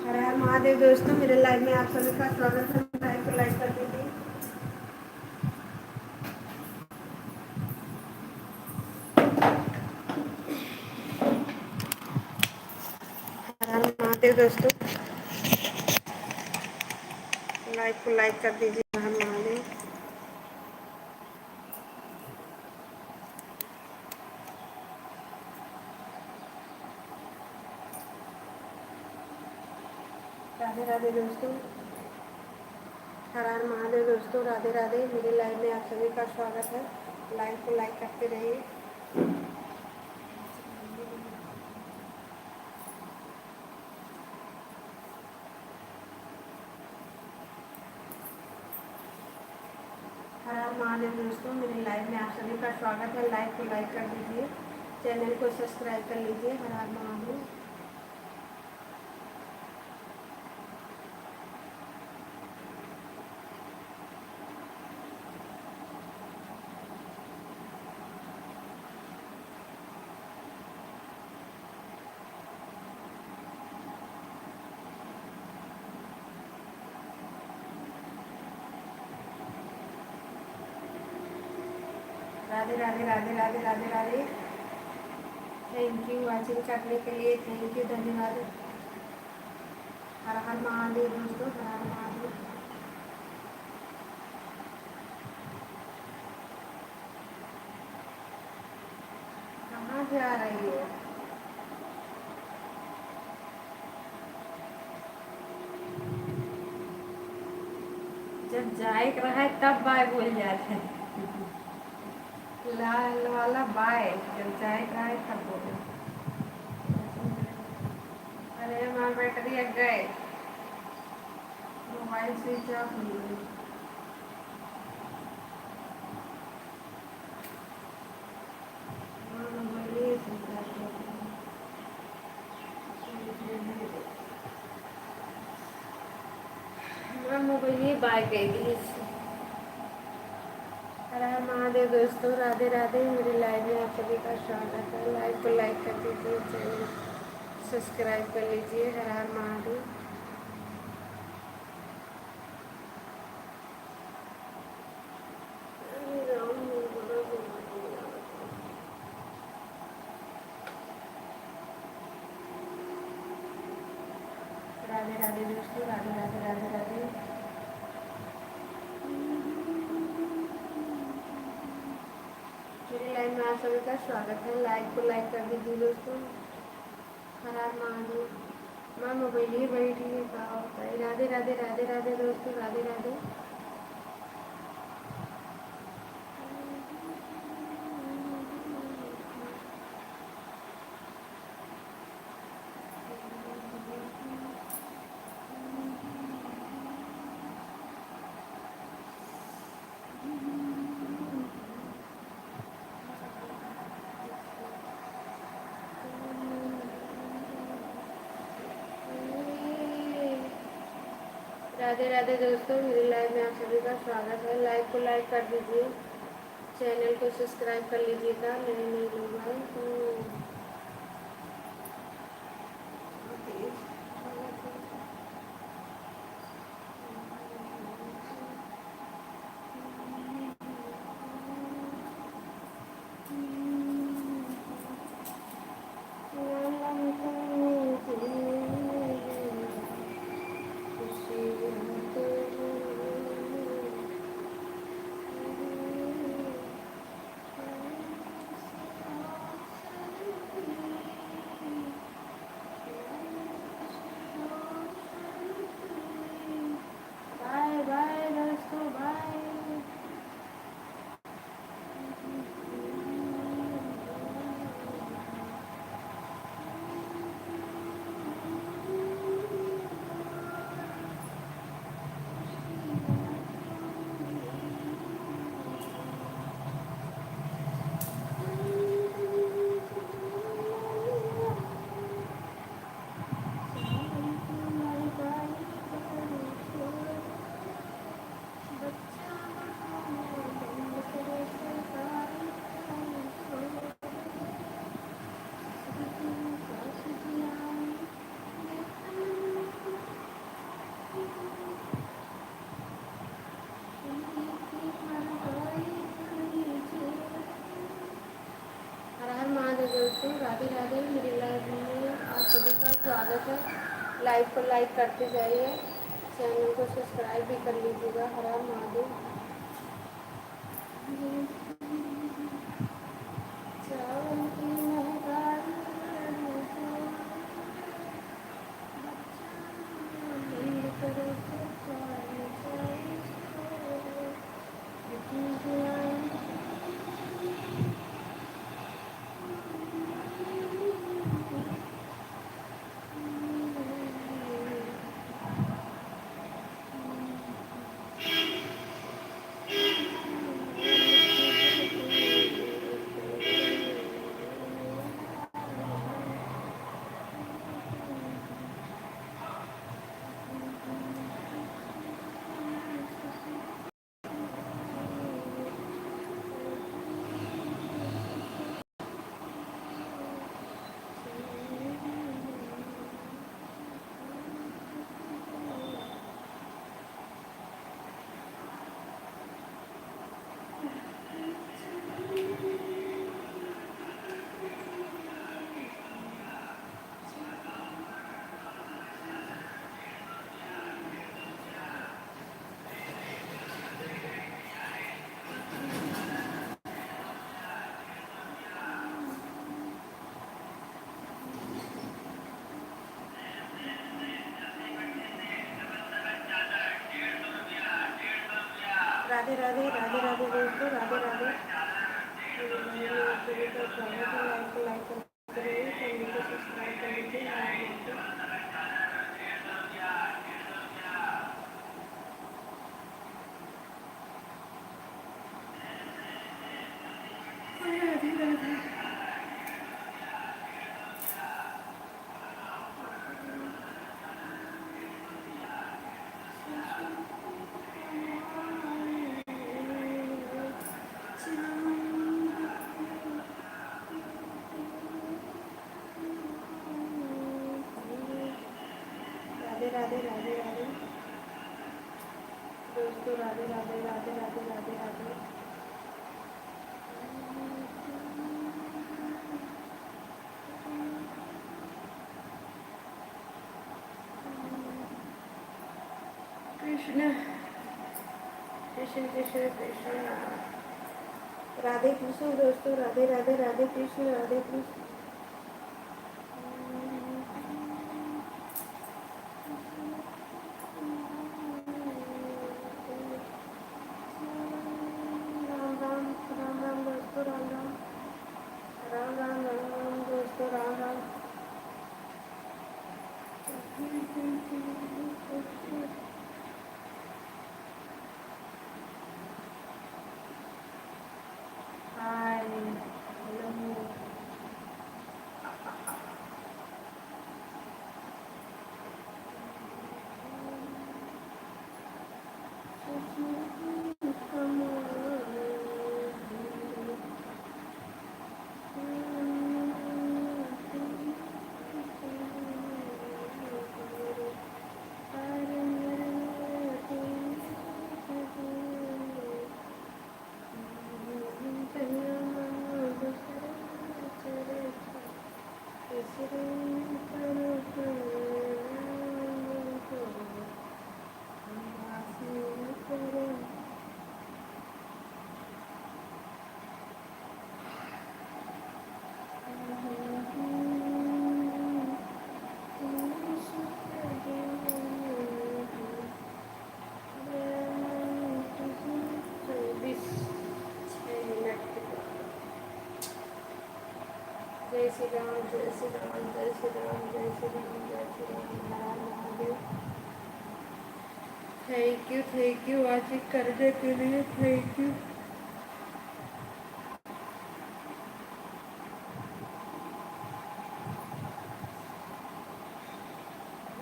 हर हर महादेव दोस्तों, मेरे लाइव में आप सभी का स्वागत है। लाइव को लाइक कर दीजिए। हर हर महादेव दोस्तों, लाइव को लाइक कर दीजिए। हर हर महादेव। राधे राधे दोस्तों, हर हर महादेव दोस्तों, राधे राधे। मेरे लाइव में आप सभी का स्वागत है। लाइव को लाइक करते रहिए। हर हर महादेव दोस्तों, मेरे लाइव में आप सभी का स्वागत है। लाइव को लाइक कर दीजिए, चैनल को सब्सक्राइब कर लीजिए। हर हर महादेव। राधे राधे, राधे राधे, राधे राधे। थैंक यू वॉचिंग करने के लिए, थैंक यू, धन्यवाद। हर हर महादेव दोस्तों, हर हर महादेव। कहाँ जा रही हो? जब जाए के रहे तब बाय बोल जाते हैं। लाल वाला बाय, जब जाए के रहे तब बोले। अरे हमार बैटरी अग गए, मोबाइल स्विच ऑफ हो गई। हमार मोबाइल ये बाय कह दी। हर हर महादेव दोस्तों, राधे राधे। मेरे लाइव में आप सभी का स्वागत है। लाइव को लाइक कर दीजिए, चैनल सब्सक्राइब कर लीजिए। हर हर महादेव। राधे राधे दोस्तों, राधे राधे, राधे राधे। मेरे लाइव में आप सभी का स्वागत है। लाइव को लाइक कर दीजिए दोस्तों। हर हर महादेव। मैं मोबाइल ही बैठी है, का होता है? राधे राधे, राधे राधे दोस्तों, राधे राधे। राधे राधे दोस्तों, मेरे live में आप सभी का स्वागत है। Live को like कर दीजिए, channel को subscribe कर लीजिएगा, नए नए लोग आए तो। Bye bye दोस्तों, bye। हर हर महादेव दोस्तों, राधे राधे। मेरे live में आप सभी का स्वागत है। Live को like करते जाइए, channel को subscribe भी कर लीजिएगा। हर हर महादेव। राधे राधे, राधे राधे दोस्तों, राधे राधे। आप सभी का स्वागत है। Live को like कर राधे राधे, राधे राधे। दोस्तों, राधे राधे, राधे राधे, राधे राधे। कृष्ण, कृष्ण, कृष्ण, कृष्ण। राधे कृष्ण दोस्तों, राधे राधे, राधे कृष्ण, राधे कृष्ण। राम राम, राम राम दोस्तों, राम राम। राम राम, राम राम दोस्तों, राम राम। Hi, hello। श्री राम, जय श्री राम, जय श्री राम, जय श्री राम, जय श्री राम, हर हर Mahadev. Thank you, thank you, watching करने के लिए, thank you।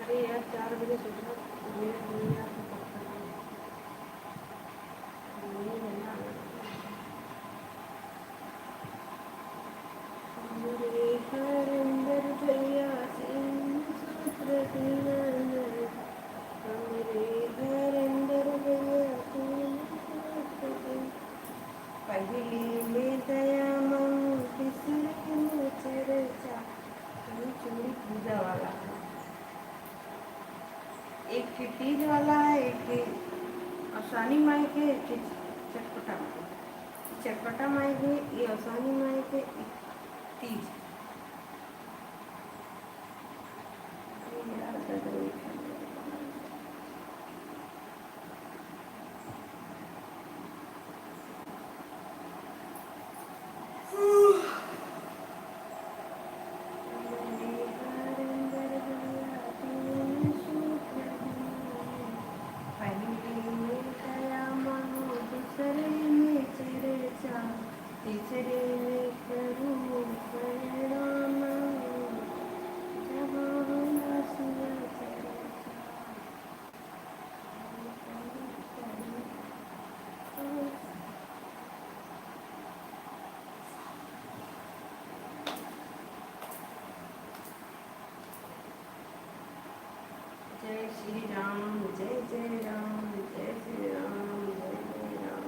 अरे यार, चार बजे सुबह मेरा नहीं यार, तो पक्का नहीं। हमरे घर अंदर भैया तीन सूत्र दीवाना, हमरे घर अंदर भैया तीन सूत्र दीवाना। पहली में दया मांगू, दूसरे में चर्चा। ये चूड़ी पूजा वाला है। एक ठे तीज वाला है, एक ठे अवसानी माई के, एक ठे चटपटा माई के। चटपटा माई के, ये अवसानी माई के, एक तीज। जय श्री राम, जय जय राम, जय श्री राम, जय जय राम।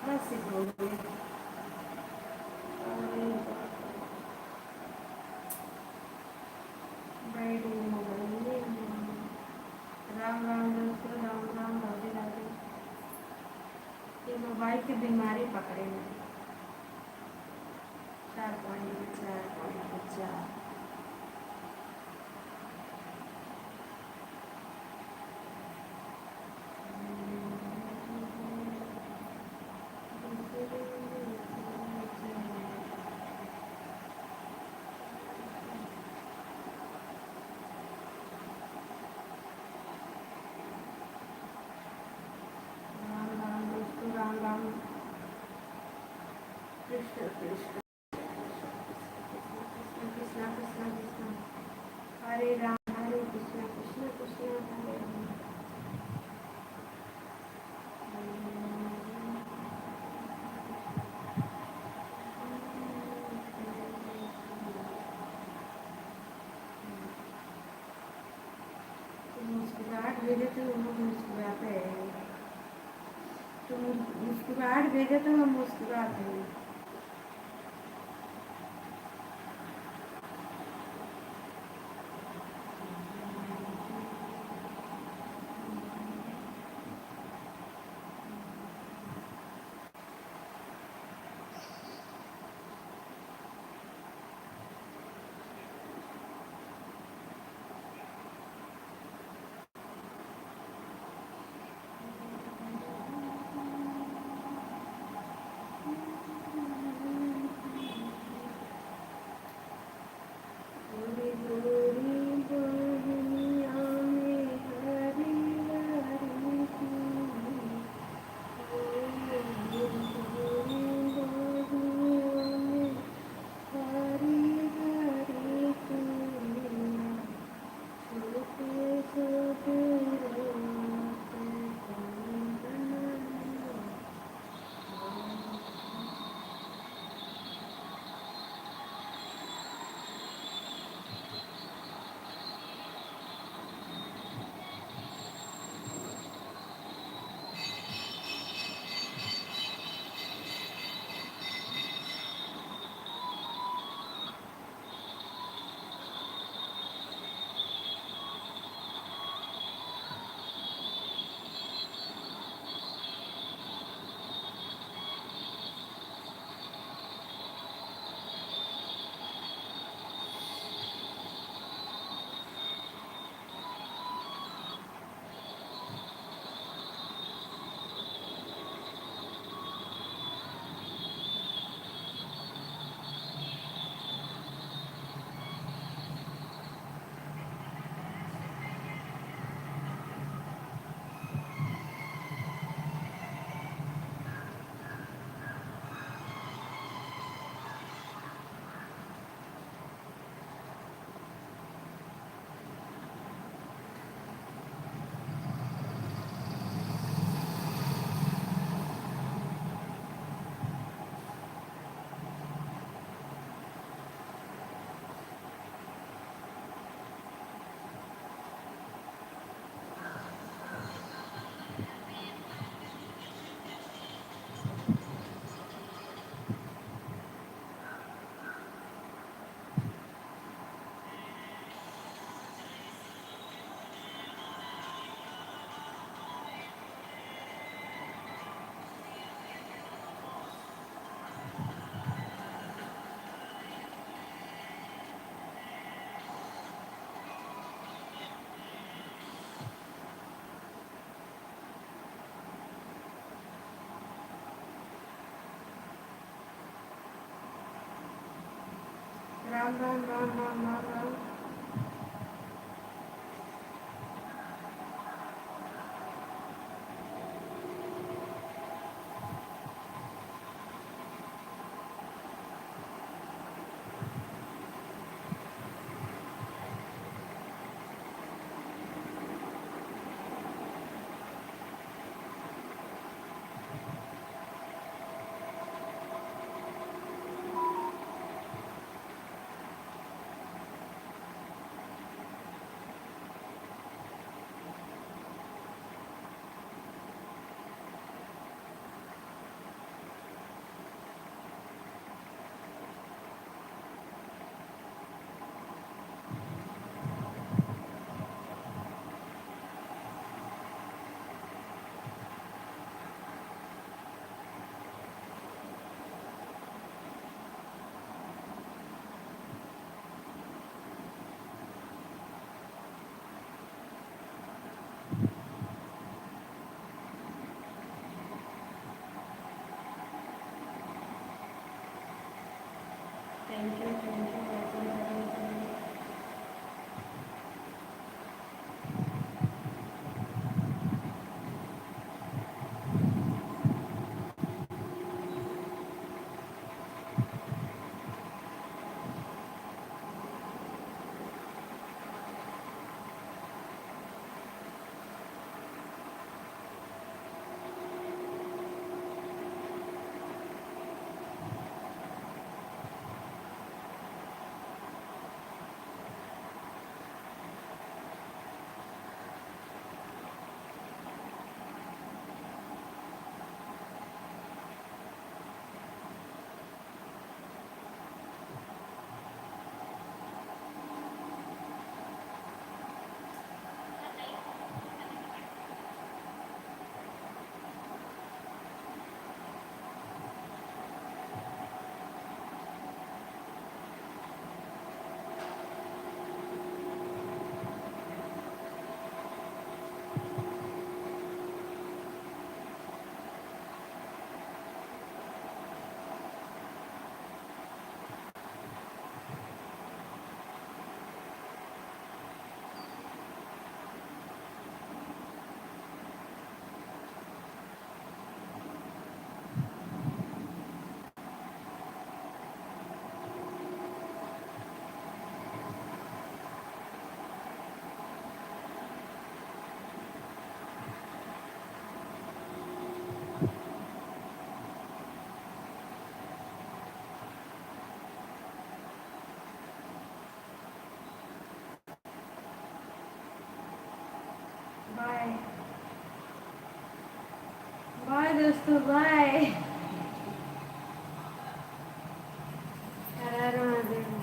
कहाँ से हो गए? अरे बाप रे। बैठ गई मोबाइल में। राम राम दोस्तों, राम राम, राधे राधे। ये मोबाइल की बीमारी पकड़े है। चार पॉइंट चार पॉइंट चार। राम राम दोस्तों, राम राम। कृष्ण कृष्ण। कृष्णा कृष्णा कृष्णा कृष्णा। हरे राम हरे कृष्णा कृष्णा कृष्णा हरे हरे। तुम मुस्कुराहट भेजे तो हम मुस्कुराते हैं। तुम मुस्कुराहट भेजे तो हम मुस्कुराते हैं। Ram, Ram, Ram, Ram, Ram, Ram. Thank you, thank you, welcome, welcome, welcome। Bye. Bye दोस्तों, बाय। हर हर महादेव।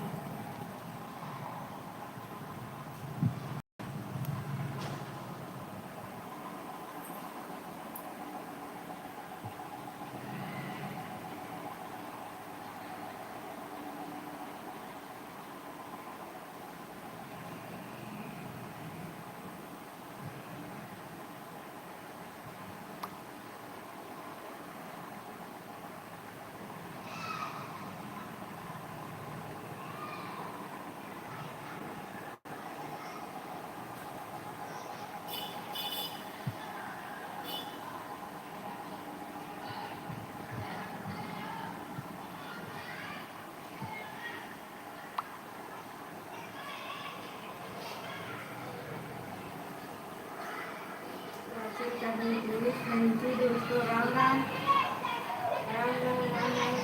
Thank you दोस्तों, राम राम। राम राम, राम राम।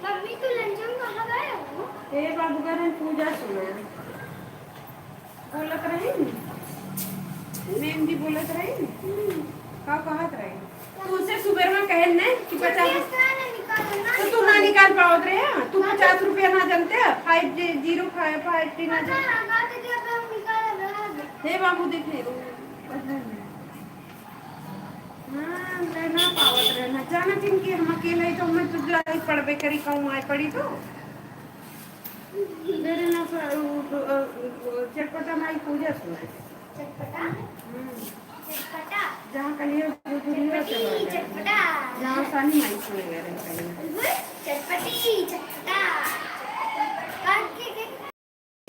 मम्मी, तू लंजम कहाँ गए हो? ए बाबू, घर में पूजा सुना। बोलत रही न? मेम जी बोलत रही न? हम्म। का कहत रही? तू उसे सुबह में कहे न कि पचास, तो तू ना निकाल पावत रहे, हाँ? तू पचास रुपया ना जानते, five zero five, five T ना जानते। हे बाबू, देखे। हाँ, ले ना पावत रहे ना। जाना जिनकी हम अकेले ही तो मैं तो जाई पड़बे करी, कहूँ आए पड़ी तो। मेरे ना सा-, वो, वो, वो, चटपटा माई पूजा सुना है। चटपटा? हम्म। चटपटा? जहाँ कलिया गुजरिया चटपटी, चला जाए। चटपटा। जहाँ सानी माई सुने गए रहे कहीं। चटपटी, चटपटा। काट के, के,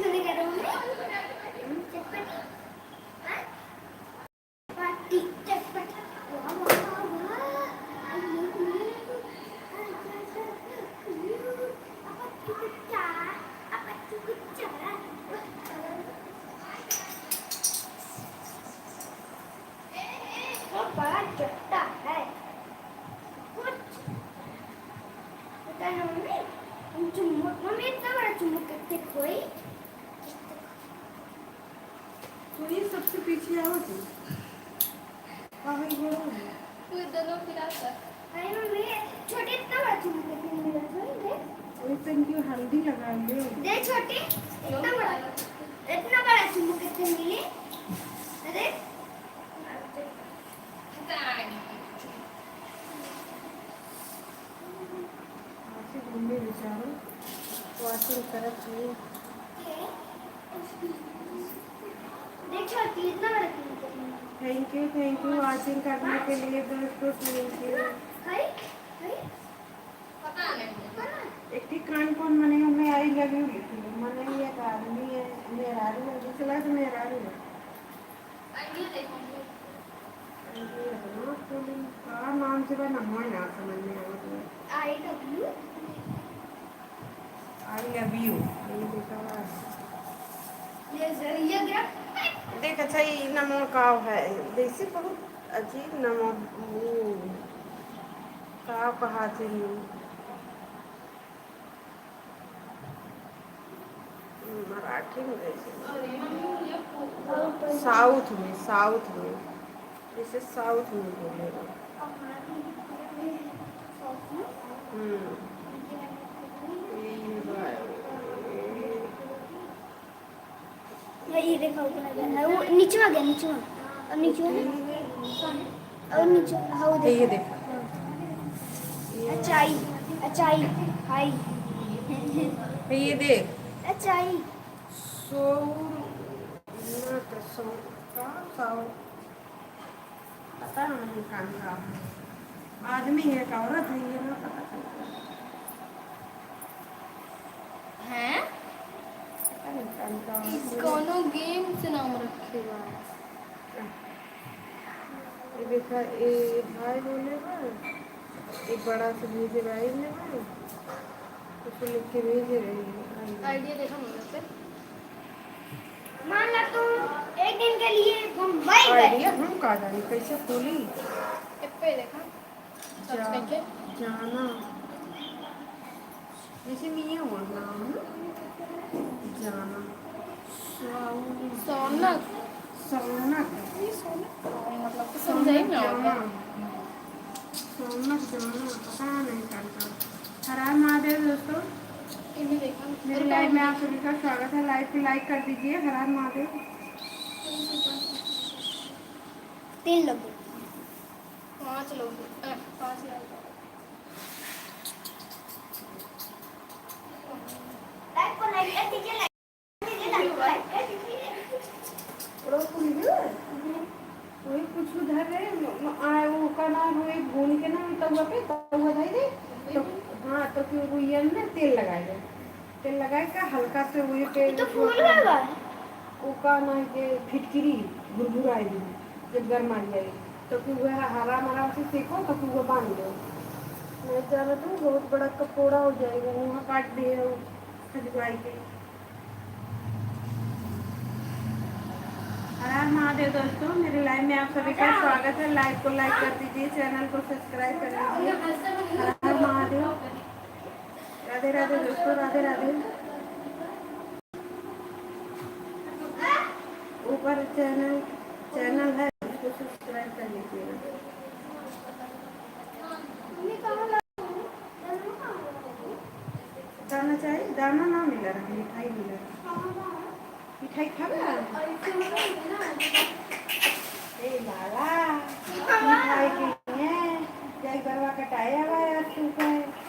सुने गए रहे होंगे। हम्म। चटपटी। हाँ? पाटी चटपटा। वाह, वाह, वाह, वाह। वो बड़ा चट्टा है। कुछ पता है मम्मी, हम चुम्बक, मम्मी इतना बड़ा चुम्बक कैसे खोई? सुनिए, सबसे पीछे आओ जी। पागल हो रहा है। तू इधर लो, फिर आ कर। अरे मम्मी, छोटे इतना बड़ा चुम्बक कैसे मिला था, देख। वही तो इनकी हल्दी लगा लो। दे छोटे, इतना बड़ा, इतना बड़ा चुम्बक कैसे मिले? अरे। आज से घूमने बेचारो washing करत हुए। देखो, कितना बड़ा किया। Thank you, thank you washing करने के लिए दोस्तों, thank you। हाय, हाय। पता नहीं। एक ठे कान कौन मने हमें I love you लिख लो। मने ये एक आदमी है, मेहरारू है, दूसरा तो मेहरारू है। का नाम से बा, नमवा ना समझ में आवत बा। I love you। I love you। ये देखा बा। ये जरिया गिरा। देख, अच्छा, ई नमवा का है? जैसे बहुत अजीब नमवा, ऊ, का कहा थे? मराठी में कैसे? South में, South में, जैसे South में बोलेला। हम्म। ये, ये बा-, ये ये देखो, ऊपर आ गया। वो नीचे आ गया, नीचे आ। और नीचे आ गया। और नीचे, हाँ, वो ये देखो। देखो। अचाई, अचाई, हाय। ये देख। अचाई। सौर, ना तो सौर, का सौर? पता नहीं कहाँ का है। आदमी है कि औरत है, ये ना पता चलता। हैं? पता नहीं कहाँ का है। ई कौनो game से नाम रखे बा। ये देखा, ए हाय बोले बा, ए बड़ा से भेजे बा, ए ले बा। उसको लिख के भेजे रही है। Idea देखा मोबाइल पे। मान ला तू एक दिन के लिए बम्बई गए। Idea हम का जानी, कैसे खोली? एप्पे देखा, search जा-, करके। जाना। जैसे मियाँ हुआ नाम ना? जाना। सौ-, सौनक। सौनक। ये सौनक का है, मतलब, तो सौनक समझे ही ना होगा। जाना। सौनक जाना, पता नहीं कहाँ का। हर हर महादेव दोस्तों, इन्हें देखा। मेरे live में आप सभी का स्वागत है। Live को like कर दीजिए। हर हर महादेव। तीन लोग। पाँच लोग। अ, पाँच लोग। Like को like कर दीजिए, like। वही कुछ उधर रहे, म-, म-, आ, वो का नाम, वो एक भून के ना तउआ पे, तउआ धई दे, तो, हाँ, तो फिर वो ये में तेल लगाए दे। तेल लगाए का हल्का से वही पे ये तो फूल गया बा। वो का नाम के फिटकिरी भुरभुराए दी, जब गरमाई जाए, तो फिर वह आराम, आराम से सेको, तो फिर वो बांध दो। नहीं जाना तो बहुत बड़ा कपड़ा हो जाएगा, वहाँ काट दिए हो खजुआई के। हर हर महादेव दोस्तों, मेरे live में आप सभी का स्वागत है। Live को like कर दीजिए, channel को subscribe कर लीजिए। हर हर महादेव। राधे राधे दोस्तों, राधे राधे। ऊपर channel, channel है, उसको subscribe कर लीजिएगा। दाना चाहिए? दाना ना मिला रहा, मिठाई मिला रहा। मिठाई खाबे? ए लाला, मिठाई के लिए जाई बरवा कटाए आवा यार, तू का है?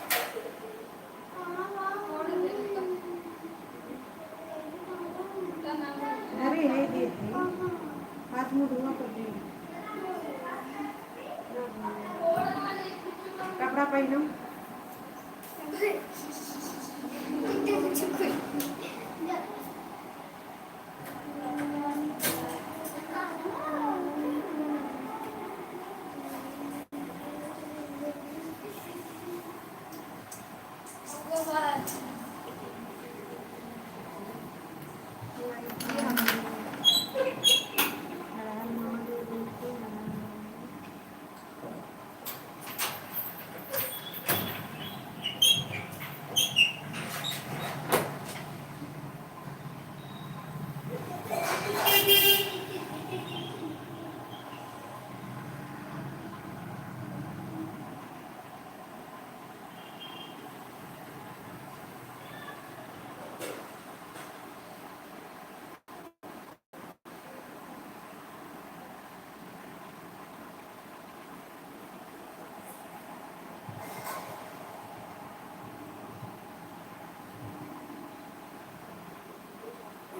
एकदम।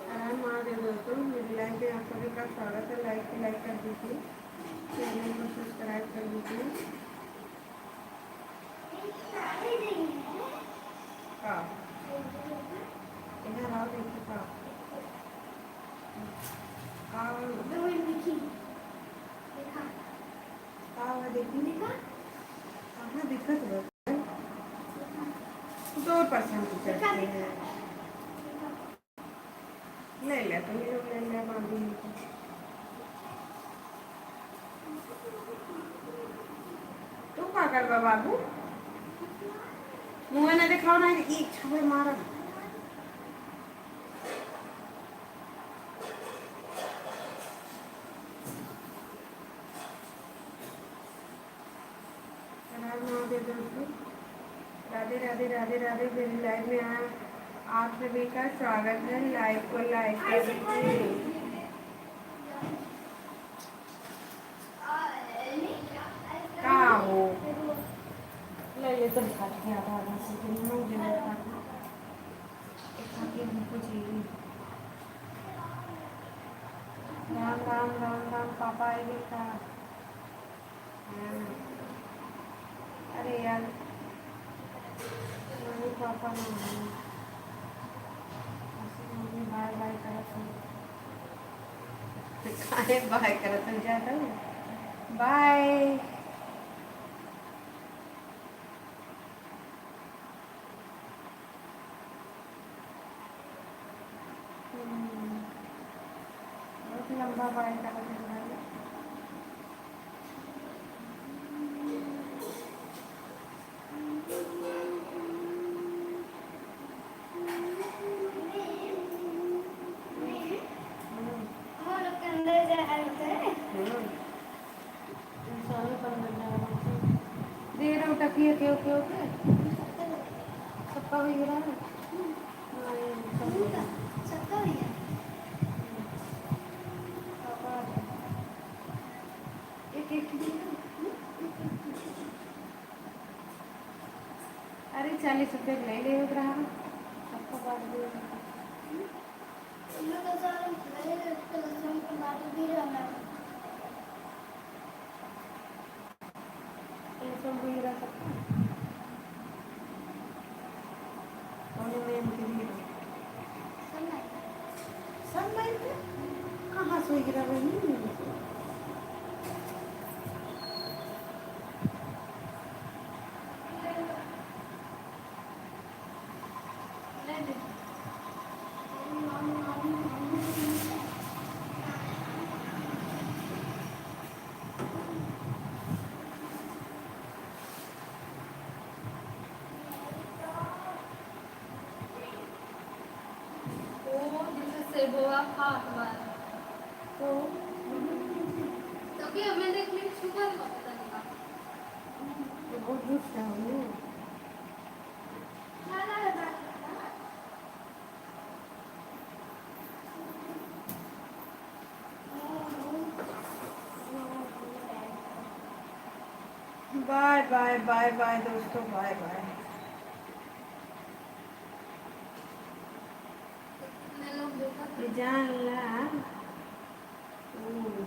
हर हर महादेव दोस्तों, मेरी लाइव में आप सभी का स्वागत है। लाइव को लाइक कर दीजिए, चैनल को सब्सक्राइब कर दीजिए। का? इधर आओ, देखो का? का? का हुआ देखी? देखा? का हुआ देखी? देखा? कहाँ दिखत बा? देखा? दो परसेंट दिखा, दिखा। ले ले, तुम लोग ले ले, बांधी। तू का करबा बाबू? मुँह ना देखाओ ना, ई छवे मारब। हर हर महादेव दोस्तों, राधे राधे, राधे राधे। मेरी लाइव में आ-, आप सभी का स्वागत है। लाइव को लाइक कर दीजिए। का हो? ले ले, तुम खा के आधा आधा से तुम लोग जो है खा के, खा के हमको चाहिए। राम राम, राम राम, पापा आइगे का? हाँ। अरे यार, मम्मी पापा ना है। ऐसे मम्मी बाय बाय करत हैं। काहे बाय करत हैं? जा तो बाय। हम्म, बहुत लंबा बाय करत है भाई। हम्म। हम्म। इंसाने पर मिल जाए हमसे। दे रहे हो टकिया के, ओके, ओके। सबका हो गया ना? हाँ, ये सब हो गया। सबका हो गया। पापा आ गए। एक, एक दे दो। अरे, चालीस रुपये ले ले रहा। सबको बांट दे। ये सब भी रह सकता है। कौन में इनके लिए? सब नहीं। सब नहीं थे? कहाँ से गिरा रही? ओ, जैसे सेबवा खात बा। तो, तो कि हमें देख ले, छुपल मत तनिका। तो बहुत झूठ है वो। बाय बाय, बाय बाय दोस्तों, बाय बाय। ये जान ला। हम्म।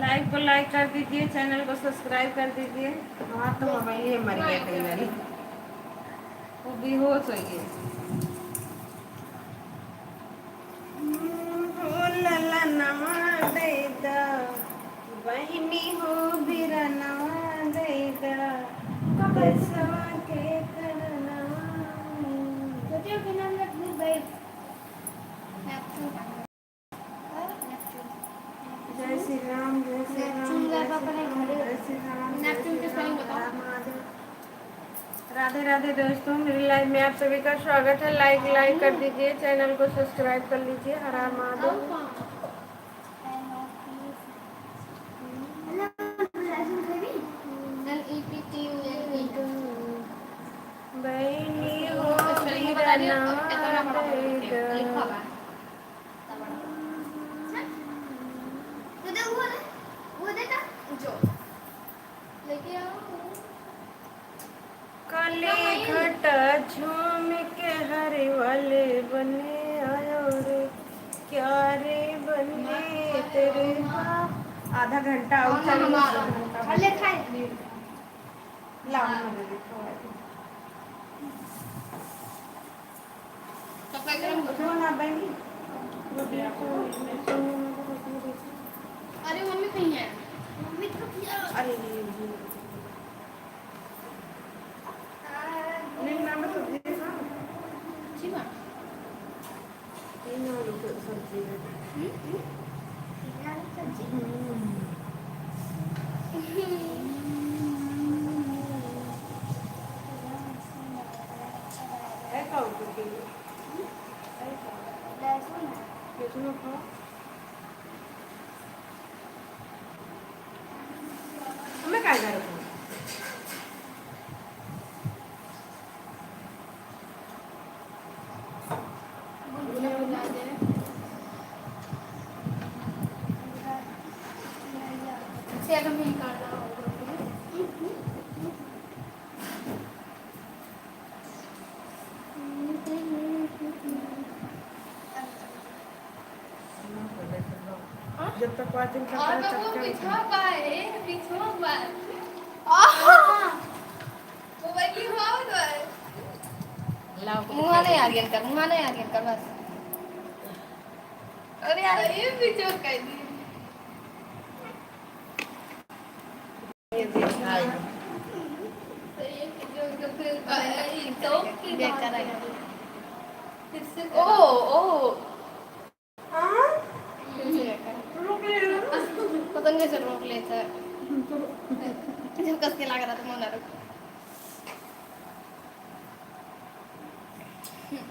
Live को like कर दीजिए, channel को subscribe कर दीजिए। हमार तो मोबाइल ही मर गया कई बारी, वो बेहोश हो गई। हो ललनवा दे दा, बहिनी हो बिरनवा दे दा, बसवा के तरनवा। जय श्री राम, जय श्री राम, जय श्री राम, जय श्री राम, जय श्री राम, हर हर महादेव। राधे राधे दोस्तों, मेरी लाइव में आप सभी का स्वागत है। लाइक लाइक कर दीजिए, चैनल को सब्सक्राइब कर लीजिए। हर हर महादेव। बहिनी हो बिरनवा दे दा। वो दे, वो दे, वो दे ना। जो। लेके आओ। काली घटा झूम के हरे वाले बने आयो रे, क्या रे बने तेरे बाप। आधा घंटा और चल गया। ले खाए। लाओ, ना दे दे, खवा दे। कपड़ा गरम कर। ना बनी। अरे, मम्मी कहीं है? मम्मी तो किया। अरे, ये, ये। नहीं, ना, मैं तो दे ना। जी, माँ। तीन आलू के सब्जी है। हम्म? तीन आलू सब्जी? हम्म। है का ऊपर के लिए? है का? लहसुन है। लहसुन खाओ। हमें काय करे? जब तक पाँच दिन का और चक्कर वो पीछा पाए, पीछा पाए। आहा। वो बनी हुआ तो है। लाओ, मुँह नहीं आ गया इनका, मुँह नहीं आ गया इनका, बस। अरे यार, ये भी जोक कर दी। ये भी खाई। तो ये भी जोक तो फिर, अ, ये जोक की बात है। फिर से ओ, ओ। हाँ? हम्म। रुक ले। पता नहीं कैसे रोक लेता है। जब कस के लग रहा था, मुँह ना रुक। हम्म।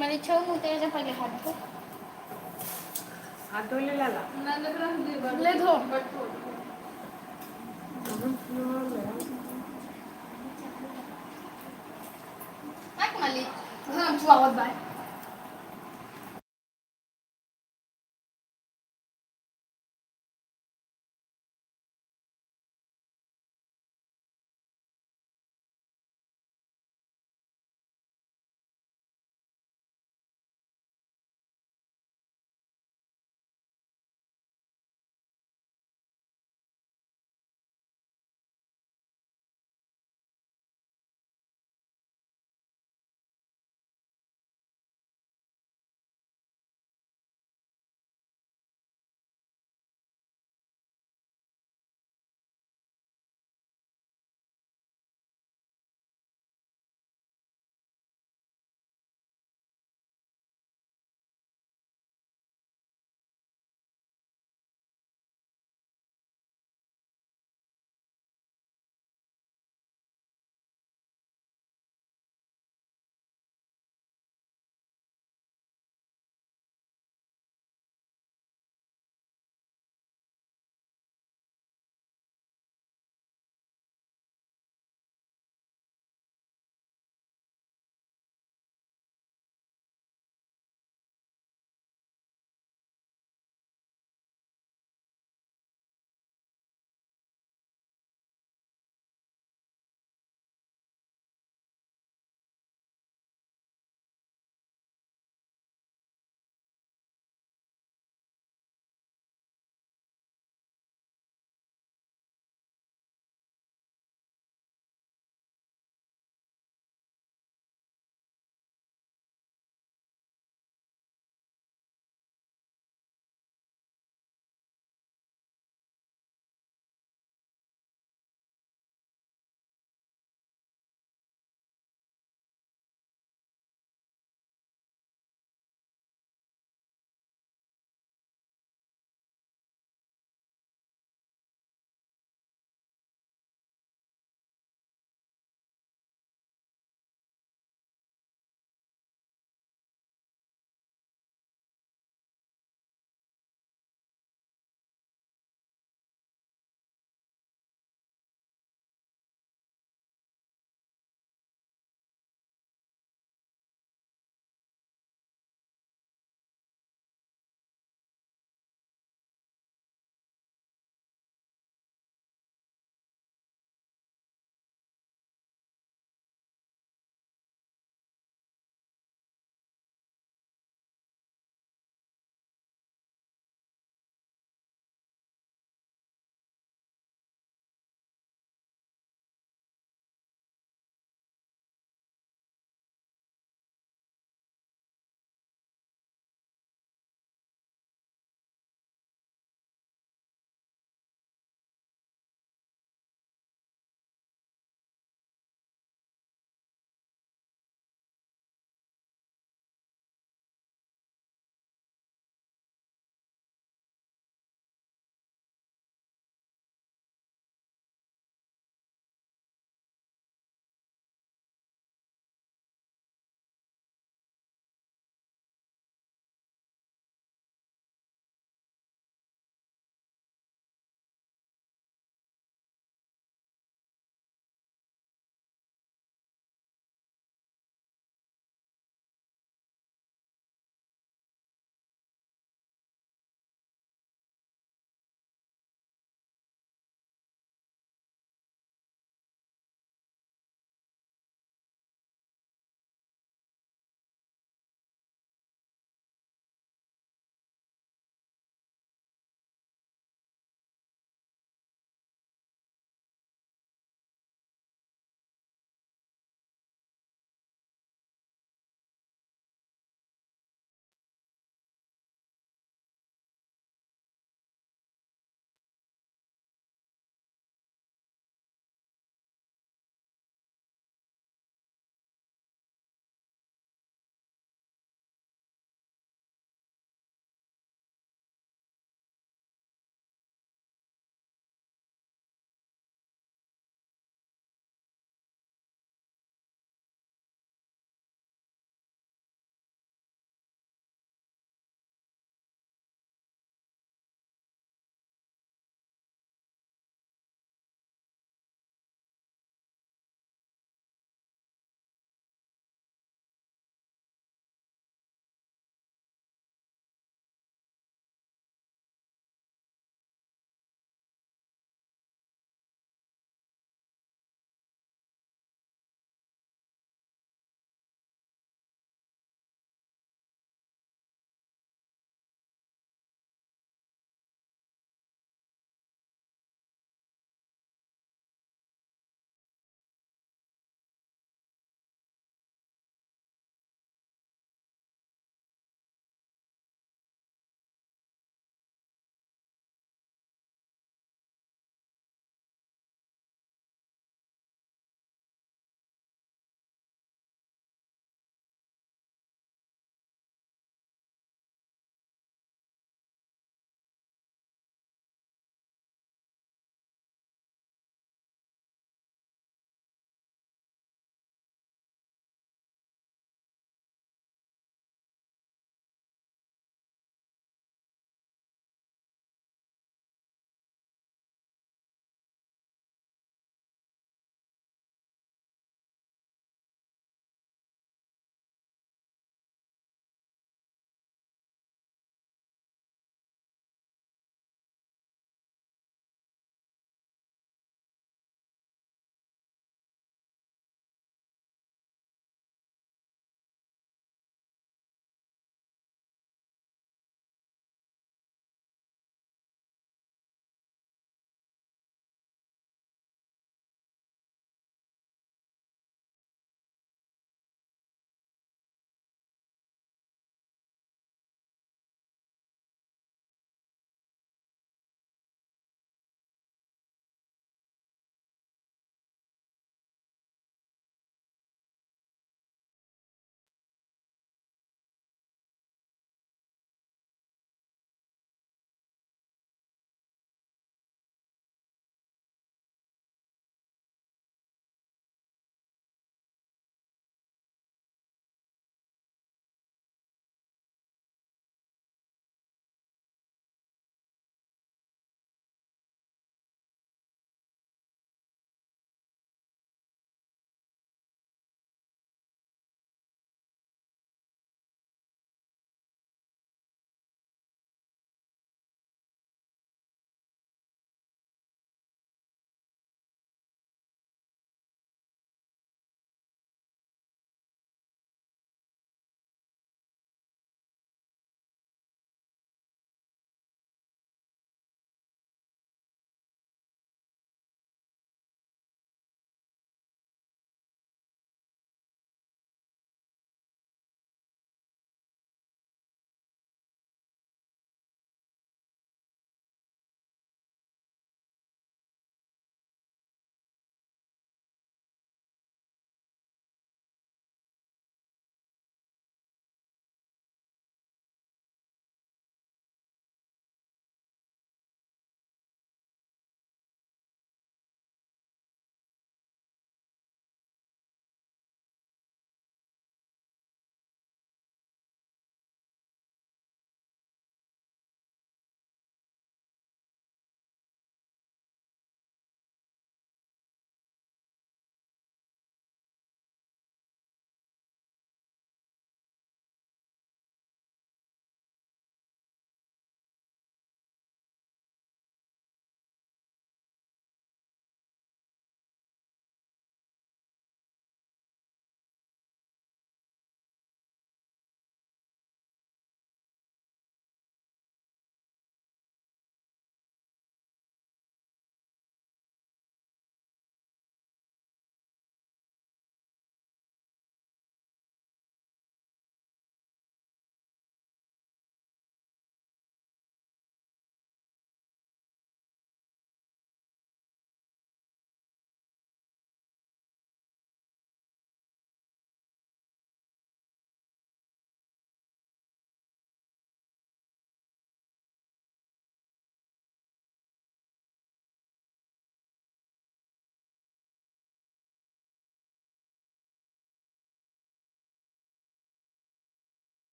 मैंने छह मुँह तेरे पहले हाथ धो। हाथ धो ले लाला। ले धो। हट मालिक, घर हम छुआवत बाय।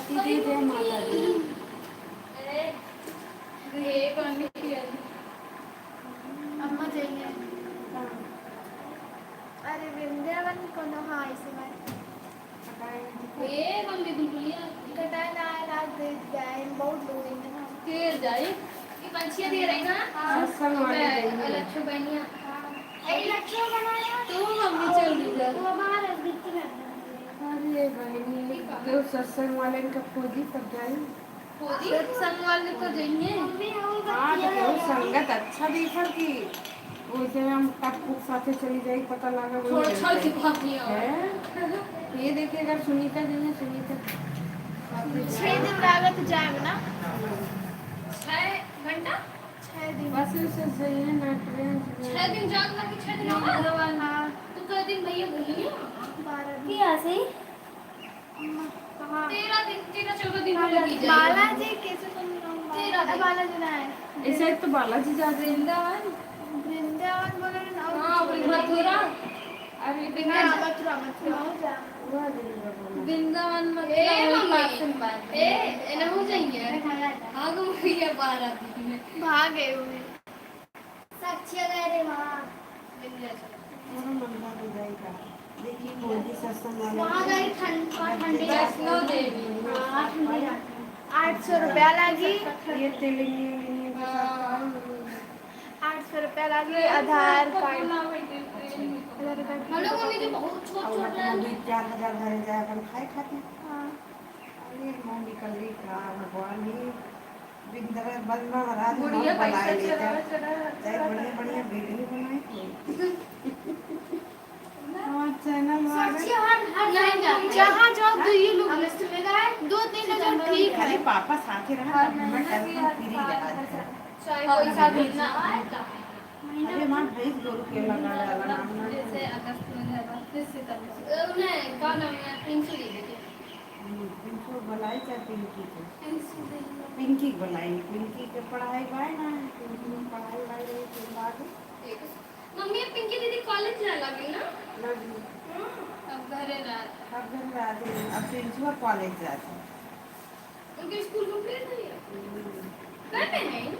दीदी, जय माता दी। अम्मा जाइए। अरे वृंदावन कोनो, हाँ, ऐसे बात। ए, मम्मी बुलबुलिया। कटाए ना आए, रात दे जाए, बहुत लोग हैं ना। तेल जाए। ये पंछिया दे रहे ना? हाँ। सत्संग वाले मैं दिन में। लच्छो बनिया। हाँ। ए, लच्छो बनाया। तू मम्मी चल दी जा। वो हमारा बिट्टी कर दो। अरे बहनी, ये का? जो सत्संग वाले इनका खोजी तब जाई। खोजी? सत्संग वाले तो जाइए। मम्मी, वो हाँ, तो बतिया केहू है। संगत अच्छा देखल की ओइसे हम टप्पू के साथे चली जाई, पता लागा वही छोड़, छोड़ के भाग गया। हैं? ये देखिए, अगर सुनीता जी ने, सुनीता छह दिन लागत जाए में ना? छह घंटा? छह दिन। बस से जाइए ना, ट्रेन से। छह दिन जात ना कि छह दिन आवा? हाँ। तू कई दिन भैया घूमिए? बारह दिन। की आ सही? अम्मा, कहाँ? तेरह दिन, तेरह चौदह दिन में लगी जाए। बालाजी, कैसे तुम लोग तेरह दिन। बालाजी ना है। ऐसे तो बालाजी जा रहे हैं। वृंदावन। वृंदावन बोले ना, और हाँ, कुछ बोले। मथुरा। अरे हाँ, वृंदावन। मथुरा, मथुरा। वहाँ जा। वहाँ वृंदावन। वृंदावन, मथुरा, ए, वही मम्मी। पास में बात है। ए, ए, ना हो जाएंगे। अरे, खाना है। हाँ, तो भैया बारह दिन में। भाग गए हुए। साक्षी गए रे वहाँ। विंध्याचल। मोरो मन बा तो जाई का। देखी, मोदी सत्संग वाला वहाँ गई ठंड, वहाँ ठंडी वैष्णो देवी। हाँ, ठंडी घाटी। आठ सौ रुपया लागी। ये तेलिंगी, वेलिंगी के साथ हाँ। आठ सौ रुपया लागी, ट्रेन से आधार तो कार्ड। बोला भाई, ट्रेन में। आधार कार्ड। हम लोग मम्मी के बहुत छोट और छोट अपना है। दो चार हजार धरे जाए अपन खाए खातिर। हाँ। अरे, मम्मी कल भी का भगवान ही बिंदरा बंद महाराज बुढ़िया मत बनाए पैसा लेता। चढ़ा, चढ़ा, चाहे चढ़ा, बढ़िया, चढ़ा। बढ़िया वीडियो बनाए थे। हमार चैनल वाले। साक्षी हर, हर नहीं, time जाते हैं। जहाँ जाओ, दो ये लोग हाँ? दो तीन हजार ठीक है। अरे, पापा साथे रहा, हाँ, तब मैं महीना टेंशन भी फ्री हर रहा था। चाहे हाँ, कोई सा भी ना आए, अरे, माँ, भैंस गोरू के लगा डाला, नाम ना जैसे अगस्त में है, बत्तीस सितंबर। अ, नहीं, का नाम है? पिंकी दीदी के। हम्म, पिंकी बोलाई चाहे पिंकी के? पिंकी दीदी। पिंकी बोलाई, पिंकी के पढ़ाई बाय ना, पिंकी के पढ़ाई बाय रही, फिर बाद एक मम्मी, अब पिंकी दीदी कॉलेज जाए लगी ना? लगी। हाँ, अब घरे रहत। अब घरे रहत है, अब पिंचुआ कॉलेज जात है। उनके स्कूल complete नहीं है? हम्म। कब है नहीं?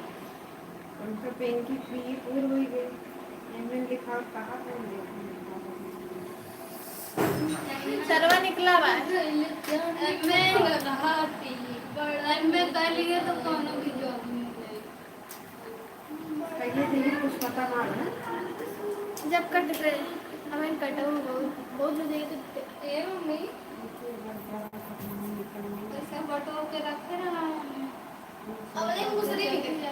उनका पिंकी बीए पूर हो गई। एमएन लिखा कहाँ पर? सरवा निकला बा। एमए रहा थी, एमए कर लिए तो कोनो भी जॉब मिल जाए। कहिए दीदी, कुछ पता ना है। जब कट गए, हमें कटा हुआ बहुत, बहुत लोग देखे तो ए मम्मी, ऐसा बटो के रखे रहा है। अब एक दूसरे की देखे।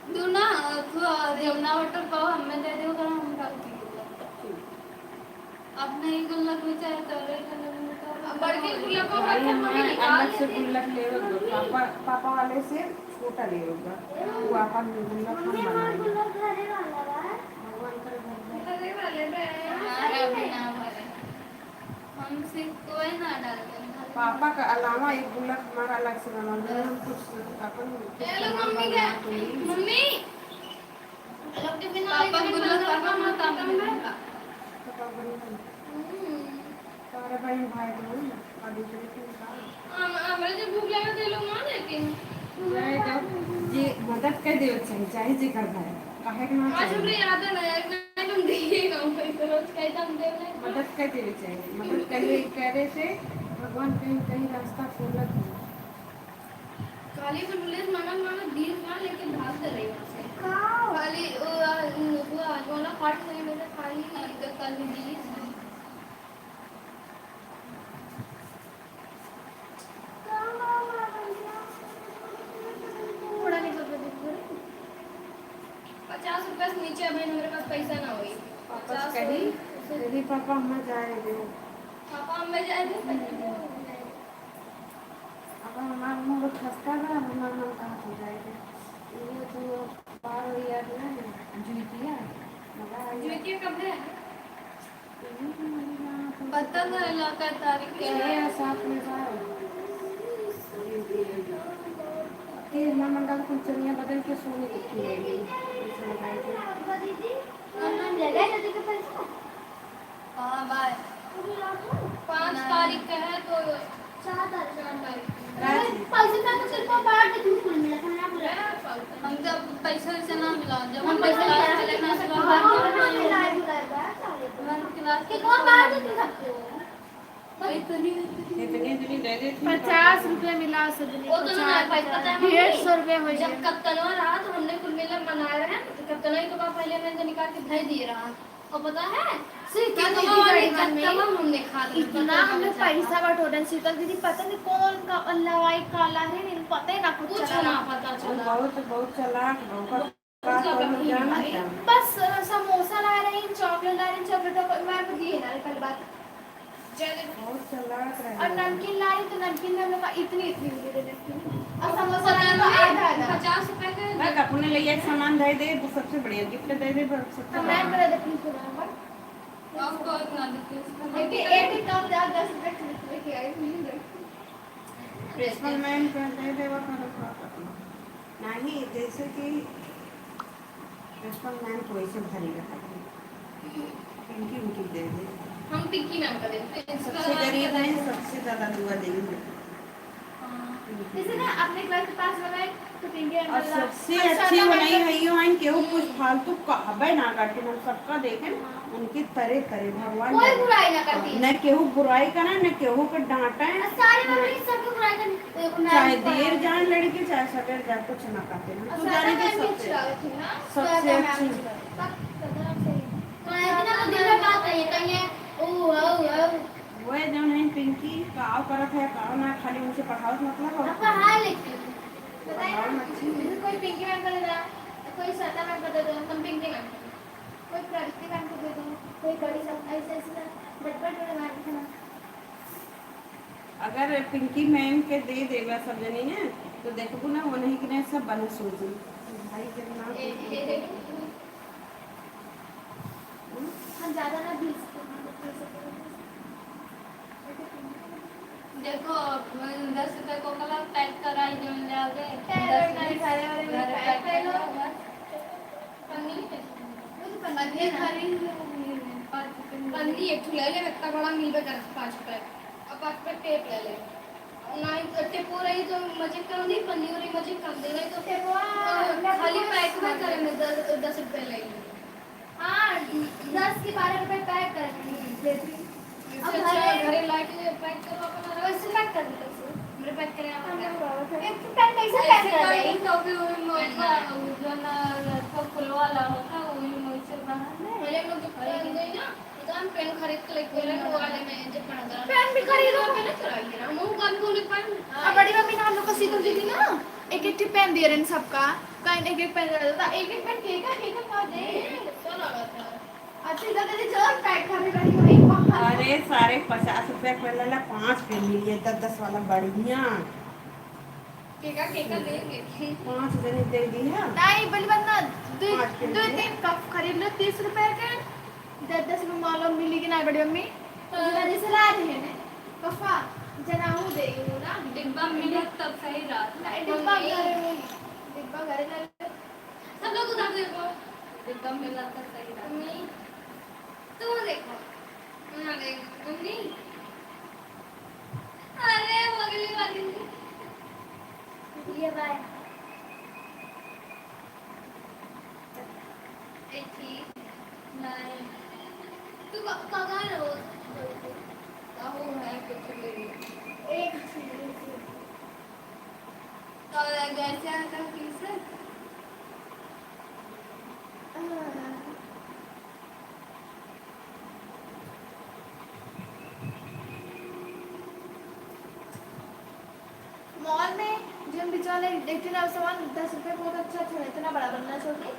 तू ना, तू जमुना होटल पाओ, हमें दे दो, हम रख दिए। अपने ही गुल्लक में चाहे तोरे गुल्लक में तो अब बड़की गुल्लक को भाई, रखे, हमें मम्मी निकाल अलग से लेते। गुल्लक लेवे के बा। पापा, पापा वाले से छोटा लेवे के बा। वो अपन गुल्लक हम मम्मी, हमार बनाएंगे। गुल्लक भरे वाला बा। भगवान करे भर जाए। हमारा भी ना भरे। हमसे कोई ना डालते हैं। पापा का अलावा एक गुल्लक हमारा अलग से बनाओ, जब हम कुछ अपन कुछ ये लो सामान मम्मी बनाओ के, तो ये मम्मी। पापा गुल्लक पापा मत काम में। हम्म। तोहरे बहन भाई बहन, और दूसरे के का? हम, हमरा जब भूख लगे तो ये लोग ना देते हैं। जाए दो, जे मदद कर देवे के चाही, चाहे जेकर भाई, काहे के ना आज चाही? हमरे याद है ना, एक ना तुम दिए ना, हम पैसे रोज खाए तो हम दे रहे हैं। मदद कर देवे के चाही, मदद करे, करे से भगवान कहीं, कहीं रास्ता खोलत है। खाली तो पुलिस मांगत मांगत बीस ना लेके भाग गए रही वहाँ से। का? खाली वो, आ, वो आज वाला पार्ट नहीं मिला, खाली इधर कल भी बीस। थोड़ा निकल के देखो रे। पचास रुपया से नीचे अभी हमारे पास पैसा ना होई। वापस पचास कही, होई, उसे दीदी पापा हमें जाए दे। पापा हमें जाए दे, पहले तो हमें जाए दे। अब हमार मूड खस्ता बा, अब हमार मन कहाँ से जाए दे। ये तो बार याद ना है, जुतिया, मजा आ गया। जुतिया कब है? पता ना इलाका तारीख के है। छह या सात में बा। तीन नंबर का कुल चनिया बदल के सोने के खिलाएगी। ऐसे लगाए थे। हाँ, बाय। पाँच तारीख का है तो चार तारीख। चार तारीख। पैसा का तो सिर्फ बांट दे, तू कुल मिला था ना पूरा। हम जब पैसा वैसा ना मिला, जब हम हम पैसा पैसा class वाले ना मिला, हम class के कितना बांट दे तू सबको? इतनी, इतनी दे देती। पचास रुपया मिला सबने, वो तो ना पचास, पता है, डेढ़ सौ रुपया हो जब गया। कप्तानवा रहा तो हमने कुल मिला मंगाए रहे, तो कप्तानवा के पास पहले मैंने तो निकाल के धर दिए रहा। और पता है, शीतल दीदी वाली कप्तानवा हमने खा लिया। इतना हमने पैसा बटोरन, शीतल दीदी पता नहीं कौन का लवाई काला है, नहीं पता ही ना कुछ कुछ चला। ना पता चला। बहुत, बहुत चालाक, बहुत बात करो, जाना क्या? बस, अ, समोसा लाए रही, चॉकलेट लाए रही, चॉकलेट तो मैं आपको दिए ना, पहली बात। चलो। बहुत चालाक रहे। और नमकीन लाई तो नमकीन में हम लोग का इतनी, इतनी मिली नमकीन। और समोसा लाई तो आधा, आधा। पचास रुपए के। बस अपने लिए एक सामान दे दे, तो सबसे बढ़िया gift दे दे, बस सबसे तो मैं बढ़िया। बता देती हूँ पूरा नंबर। आपको इतना देती हूँ। एक, एक, एक कप जा, दस रुपए की लेके आई, मिल गई। Principal ma'am का दे देवा करो, का करना। नहीं, जैसे कि प्रिंसिपल मैम तो वैसे भारी रहता है। पिंकी उनकी दे दे। हम पिंकी मैम का देते हैं। सबसे गरीब हैं, सबसे ज्यादा दुआ देंगे। हाँ। जैसे ना अपने क्लास के पास वाला है, तो पिंकी मैम और वाला। सबसे अच्छा, अच्छी तो वो नहीं मतलब है, यो आइन केहू कुछ फालतू कहबे ना करती, हम सबका देखे ना, हाँ। उनके तरे तरे भगवान कोई जाने। बुराई ना करती। न केहू बुराई करे, न केहू के डांटे। सारे ना। मम्मी सबको बुराई करती। चाहे देर जाए लड़की, चाहे सवेर जाए, कुछ ना कहते हैं। तू जाने के सबसे, सबसे अच्छी। हाँ, इतना तो दिन में बात नहीं है, कहीं है, ओ, ओ, ओ। वो है जौन है पिंकी, काव करत है, काव ना, खाली उनसे पढ़ावत मतलब है। अब पढ़ा लेती हूँ। बताइए ना, पढ़ाओ अच्छी। जैसे कोई पिंकी मैम का देता, कोई श्वेता मैम का देता, हम पिंकी मैम का। कोई प्रकृति मैम को दे दो, कोई बड़ी सब ऐसे, ऐसे ना, झटपट वाला मैम को ना। अगर पिंकी मैम के दे देबा सब जनी ने, तो देखबू ना, वो नहीं कि नहीं सब बने सोची। भाई के नाम ए, ए, ए। हम ज्यादा ना बीस, बीस। देखो, दस रुपए को कलर पैक कराई, जो ले आओगे। पैक दस करना है, बीस, सारे वाले में घरे पैक पैक कर लो। कर लो, बस। पन्नी नहीं है? वो तो पन्नी पन्नी है ना। खरीद लो, पन्नी है। पन्नी एक ठो ले ले, इतना बड़ा मिलबे करत, पाँच रुपए। अब पाँच रुपए टेप ले ले। नहीं तो टेपो रही तो मजे कम दी, पन्नी रही मजे कम दे, नहीं तो टेपवा अ, ना खाली कुछ पैक में करे में दस, दस रुपए ले ली। हाँ, दस के बारह रुपए पैक कर दे। इससे अब अच्छा घरे घरे लाके पैक करो अपना। वैसे पैक कर दो, कैसे? मेरे पैक करें आप हाँ, पैक। मैं बाबा पैक। एक पैक कैसे ऐसे पैक कर कर दे? तो भी वो मोटा, वो जो ना, सब खुलवा ला होता, वो ही मोइचर बना दे। पहले हम लोग दुकान गई ना, तो हम पेन खरीद के लेके आए, वो वाले में जो पड़ा था। पेन भी खरीदो। पेन चुरा लिया ना, मुंह कान बोले पेन। अब बड़ी मम्मी ने हम लोग को सीधे दीदी ना, एक एक टिप पेन दिए रहन सबका, कहीं एक एक पेन दे देता, एक एक पेन केका, केका का दे। अच्छा, दादा जी, जोर पैक कर रही बड़ी भाई, बहुत। अरे, सारे पचास रुपया के वाला पाँच पेन मिलिए, दस दस वाला बढ़िया। केका, केका दे के। पाँच जने दे दी है। नहीं, बड़ी बात ना, दो, पाँच पेन दो मिलिए। तीन कप खरीद लो, तीस रुपया के, दस दस में मालूम मिली कि ना, बड़ी मम्मी? हाँ। जैसे ला रही है ना, पप्पा, जनाऊ दे, ना? डिब्बा मिला तब सही रहा। नहीं, डिब्बा घरे में, डिब्बा घरे में। सब लोग उधर देखो। एकदम मिला तो सही बात। मम्मी, तू देखो। हाँ, देख, मम्मी। अरे, बगली वाली। ये बाय। ए, ठीक। नहीं। तू क-, कहाँ रहो? काहू है, कुछ नहीं। एक चीज। और गैस यहाँ का किसे? मॉल में जिन बिचौले देखते ना, सामान दस रुपए बहुत अच्छा अच्छा है, इतना बड़ा बनना चाहिए।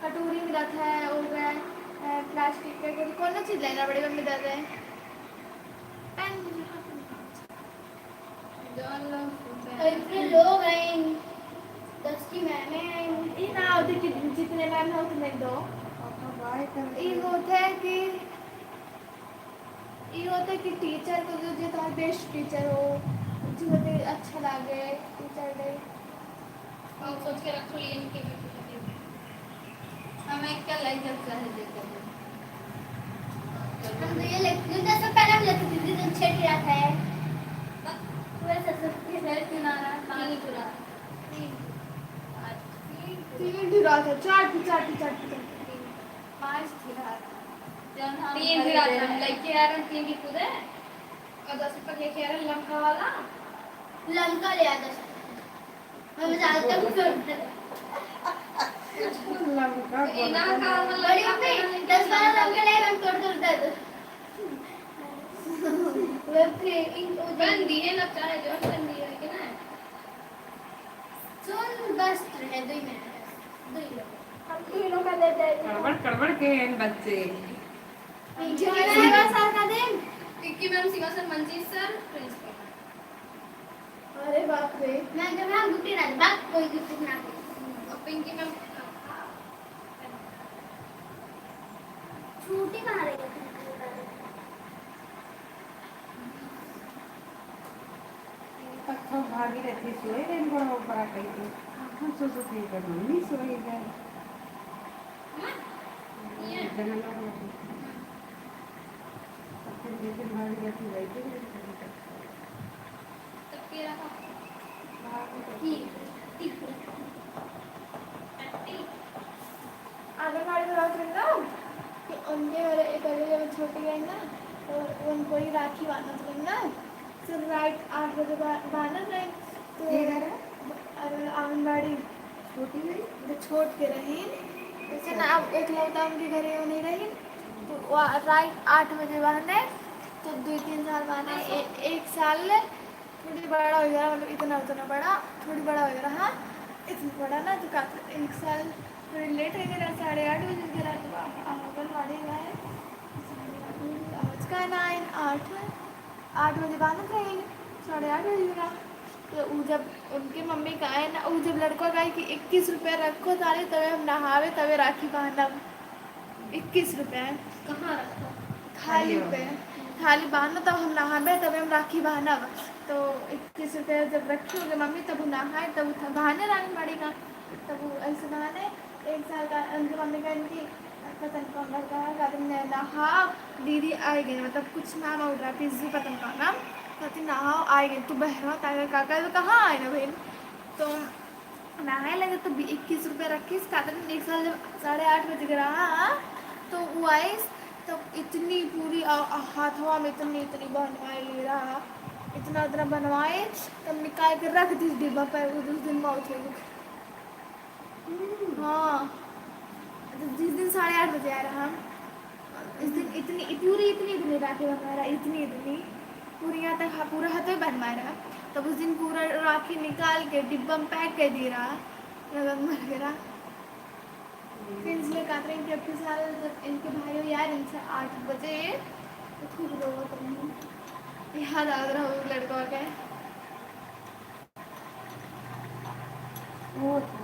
कटोरी मिला था, और वह, अ, प्लास्टिक के कोई, कौन सा चीज लेना बड़े मम्मी दे रहे हैं? पेन। इतने लोग हैं, दस की मैम है। ई ना होते कि जितने मैम है उतने दो। ई होते हैं कि, ई होते कि टीचर को जो, जो तुम्हारा बेस्ट टीचर हो, जो होते अच्छा लगे टीचर डे। हम सोच के रखो, ये इनके भी हम एक का लाइक जब चाहे देते हैं। हम तो ये लेते, दस साल पहले हम लेते थे, दीदी, तो छेड़ के रखा है। पूरा सब, सब कितना रहा? तीन ठो रहा। तीन। पाँच। तीन ठो रहा था, चार ठो, चार ठो, चार ठो, चार ठो। तीन। पाँच ठो रहा था। जौन हम तीन ठो रहा था, हम लइके आ रहे हैं, तीन ठो खुदे। और दस रुपया के खेल लमका वाला। लमका ले आ दस रुपया। हम ज्यादा कुछ लमका इना बोलता का है। मतलब बड़ी मम्मी, दस बारह लमका ले, हम तोड़ तोड़ दे दो। वे फिर इनको बन दिए ना, चाहे जो बन दिए, है कि ना? सुन, बस रहे, दो ही मिनट, दो ही लोग। हम तीनों का दे दे। कड़बड़, कड़बड़ के हैं बच्चे। पिंकी मैम सेवा सर का देम। पिंकी मैम सेवा सर, मंजीत सर, प्रिंसिपल। अरे बाप रे। मैं जब हम गुट्टी ना, बाप कोई गुट्टी ना। और पिंकी मैम, छुट्टी कहाँ रही है? तब तो भाभी रहती सोए रहे, बड़ा ऊपर आ गई थी। हम सोचो थे, अगर मम्मी सोई गए। जंगल में रहती। तब फिर जैसे भाभी रहती, वैसे ही रहती। तब के रहा? भाभी रहती। आंगनबाड़ी में रहत रही ना, कि उनके घरे एक बार जब छोटी रही ना, तो उनको ही राखी बांधत रही ना, सिर्फ रात आठ बजे बा-, बांधत रही। तो के घर है? अरे, आंगनबाड़ी। छोटी रही? जो छोट के रही, जैसे ना, अब एकलौता उनके घरे वो नहीं रही, तो वो रात आठ बजे बांधे, तो दो तीन साल बांधे, ए-, एक साल ले थोड़ी बड़ा हो गया, मतलब, इतना, उतना बड़ा, थोड़ी बड़ा हो गया, हाँ, इतना बड़ा ना, तो का, एक साल थोड़ी लेट हो गया, साढ़े आठ बजे के रात को आ-, आंगनबाड़ी गए। आज का नाइन, आठ, आठ बजे बांधत रही, साढ़े आठ बजे का। तो उ जब उनके मम्मी का है ना, उ जब लड़का का है कि इक्कीस रुपया रखो तारे, तबे हम नहावे, तबे राखी बांधब। इक्कीस रुपया। कहाँ रखो? थाली पे। थाली बांधो, तब हम नहाबे, तब हम राखी बांधब। तो इक्कीस रुपया जब रखी होगी मम्मी, तब वो नहाए, तब वो था-, बहाने रानी माड़ी का, तब वो ऐसे बहाने। एक साल का उनकी मम्मी का, इनकी पता नहीं कौन लड़का है, कहते हैं, "नहाओ, दीदी आए गए", मतलब कुछ नाम और रहा, पिज्जू पता नहीं कौन नाम, कहते, "नहाओ, आए गए, तू बहरवा तारे काका, तो कहाँ आए ना बहन?" तो नहाए लगे तो बी-, इक्कीस रुपया रखिस, का दिन एक साल जब साढ़े आठ बजे के रहा, तो वो आइस, तो इतनी पूरी आ-, आ-, हाथवा में इतनी, इतनी बनवाए ले रहा, इतना, इतना बनवाए, तब निकाल के रख दिस डिब्बा पर, वो उस दिन मौत हो गई। हम्म। हाँ, तो जिस दिन साढ़े आठ बजे आए रहा, इस दिन इतनी, पूरी इतनी, इतनी राखी बनवाए रहा, इतनी, इतनी, पूरी यहाँ तक, हाँ, पूरा हाथों बनवाए रहा। तब उस दिन पूरा राखी निकाल के डिब्बा में पैक कर दिए रहा, लगन मर गया। फिर इसलिए कहते हैं कि अब के साल जब इनके भाई हो यार, इनसे आठ बजे तो खूब रोवत रही, याद आवत रहा वो लड़का के। वो तो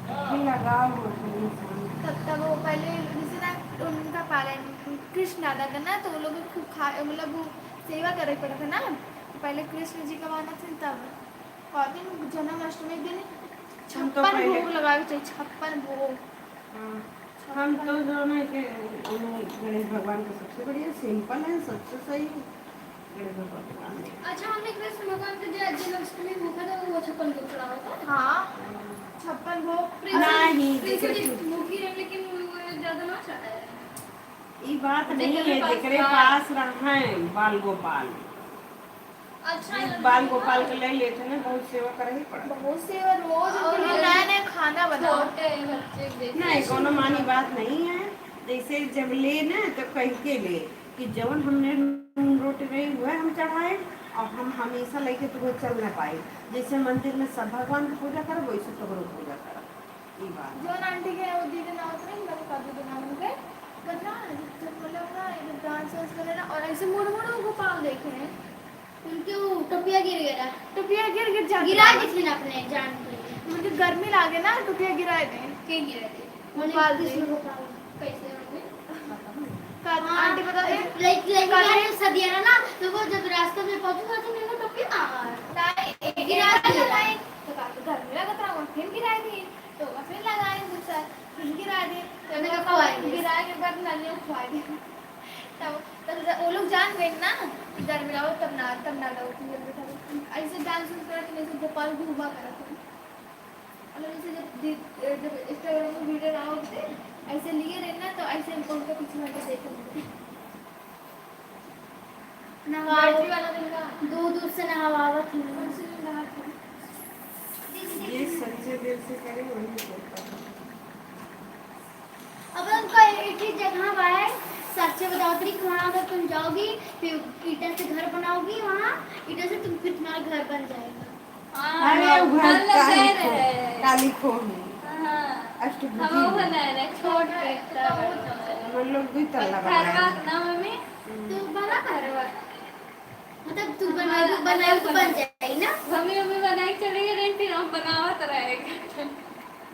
भी लगाव होत है इंसान। तब, तब वो पहले जैसे ना उनका पालन कृष्ण दादा का ना, तो वो लोग खूब खा, मतलब वो सेवा करे पड़त है ना, तो पहले कृष्ण जी का मानत है तब। और दिन जन्माष्टमी दिन हम तो छप्पन पहले भोग लगावे चाहिए, छप्पन भोग। हाँ। हम तो जो ना कि, उम, गणेश भगवान का सबसे बढ़िया सिंपल है, सबसे सही गणेश भगवान का। अच्छा, हमने कृष्ण भगवान के जो जन्माष्टमी भूखा था, वो छप्पन भोग चढ़ावा था? हाँ, छप्पन भोग। प्रिंस नहीं, प्रिंस देखो जी भूखी रहे, लेकिन वो ज्यादा ना चढ़ाया। ई बात नहीं है, जेकरे पास रहा है बाल गोपाल। अच्छा, ये बाल गोपाल के ले लेते ना, बहुत सेवा करही पड़त। बहुत सेवा, रोज और उनके लिए नया नया खाना बनाओ। छोटे बच्चे के देख नहीं, कोनो मानी बात नहीं है। जैसे जब ले ना, तो कह के ले कि जवन हमने नून रोटी रही, वह हम चढ़ाए, और हम हमेशा लेके तुहरे चल ना पाए। जैसे मंदिर में सब भगवान की पूजा करब, वैसे तोहरो पूजा करब। ई बात। जौन आंटी के वो दीदी ना उतरे, मतलब कद्दू के नाम उनके, पर ना, जब, जब मतलब ना, जब डांस वांस करे ना, और ऐसे मुड़ मुड़ वो गोपाल देखे हैं। उनके वो टोपिया गिर गया। टोपिया गिर, गिर जाता गिरा है। दी थी ना अपने जान के लिए। उनके गर्मी लागे ना, टोपिया गिरा दे। के गिरा दे? गोपाल कृष्ण दे। गोपाल। कैसे होंगे? का-, हाँ, आंटी बता दे। लाइक, लाइक का यार दे? सदिया ना, तो वो जब रास्ते में पहुंची, तो मैंने टोपिया, हाँ, गिरा दिया। तो काफी गर्मी लगत रहा, वो फिर गिरा दी। तो ओका फिर लगाए दूसरा, फिर गिरा दे। तो ओका खुआए दे। गिराए के बाद नलियों खुआए दे। तब, तब ज-, वो लोग जान गए ना कि गर्मी रहो, तब ना, तब ना लो, तुम जल्दी करो। ऐसे डांस उंस करत, जैसे गोपाल घूमा करत है। मतलब जैसे जब दि-, जब Instagram में वीडियो ना होते, ऐसे लिए रहे ना, तो ऐसे हम उनके पीछे हट के देखे होते। नहाओ। बैटरी वाला दिन का। दूर दूर से नहवावत हूँ। कौन से दिन नहाते हैं? ये सच्चे दिल से करे, वही होता है। अब उनका एक ही जगह बा है, सच्चे बतावत रही कि वहाँ अगर तुम जाओगी, फिर ईटा से घर बनाओगी, वहाँ ईटा से तुम, फिर तुम्हारा घर बन जाएगा। हाँ, अरे, हाँ, वो घर हम लोग काली गए खो-, रहे। काली खोह में। हाँ। अष्टभुजी हम लोग में। बनाए रहे, छोट पे इतना बड़ा। हम लोग दुई तल्ला बनाए पत्थरवा रहे। ना, मम्मी? हम्म। तू बना पत्थरवा। मतलब, तू बनाई, हाँ, तू बनाई, तो बन जाई ना? मम्मी, मम्मी बनाई चली गई, फिर हम बनावत रहे।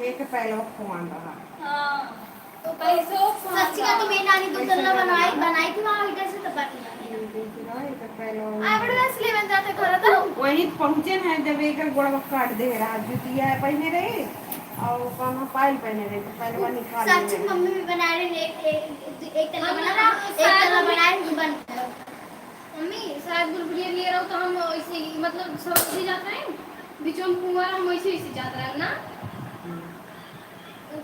एक पहले वो खुआन रहा। हाँ। तो पैसो सच्ची का तो मेरी नानी दो तल्ला बनाई, बनाई थी वहाँ ईटा से, तो बन गया। ये देख रहा है, तो पहले वो आ, बड़ा असली बन जाते घर तो। वहीं पहुँचे ना, जब एक गोड़वा काट दे रहा, जुतिया पहने रहे और कौन पायल पहने रहे, तो पहले वो निकाल सच्ची ले। मम्मी भी बना रहे, एक, एक, एक तल्ला हम बना रहा, एक शायद तल्ला हम बनाए, बन गया। मम्मी, शायद बुलबुलिया लिए रहो तो हम ऐसे ही, मतलब, सब ऐसे जात रहे, बीच में कुआं, हम ऐसे, ऐसे जात रहे ना। हम्म।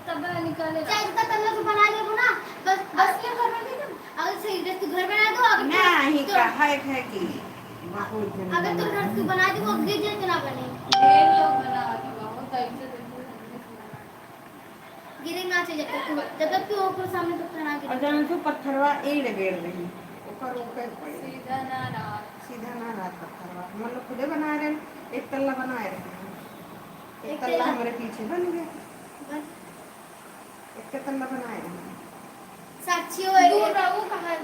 तब निकाले। चाहे जितना तल्ला तू बना लेबो ना, बस, बस के घर में भी ना, अगर से इधर तू घर बना दो, अगर ना, तू, ही तो कहा है कि बहुत जन अगर तू बना घर तू बना दे, वो गिर जाए तो ना बने। ढेर लोग बनावत हैं, बहुत टाइम से देखो, हमने सुना। गिरे ना चाहिए जब तक तू, जब तक तू ओकर सामने तो ना गिरे। और जाने तू पत्थरवा एड़ बेड़ रही, ओकर ओकर पड़े। सीधा ना रहा। सीधा ना रहा पत्थरवा। हम लोग खुदे बनाए रहे, एक तल्ला बनाए रहे। एक एक तल्ला तल्ला। हमारे पीछे बन गया। बस। एक तल्ला बनाए रहे। साक्षी हो दूर रहो, कहाँ?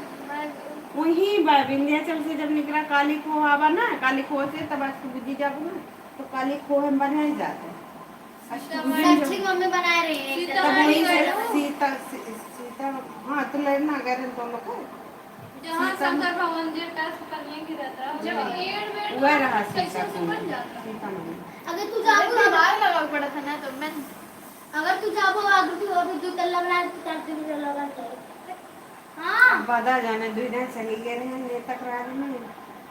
वहीं बा, विंध्याचल से जब निकला काली खोह आवा ना, काली खोह से तब अष्टभुजी जाबो ना, तो काली खोह में बनाए जाते। अष्टभुजी में साक्षी मम्मी बनाए रही है। तब वहीं से सीता, सी-, सीता, हाँ, तो लड़ना गए रहे तो लोग को। जहाँ सीता शंकर भगवान जी का सुकन्या की रहता है, जब हाँ। एड़ बेड़ वह रहा कैसे सीता से कुंड, बन जाता? सीता माई। अगर तू अरे जाबू तो बाहर लगा पड़ा था ना, तो मैं अगर तू जाबो, अगर तू अभी दो तल्ला बना, तो चार तल्ला बन जाए। हाँ। अब बदा जाने, दुई ढाई चली गए रहे, ले तक रहा रहे ना।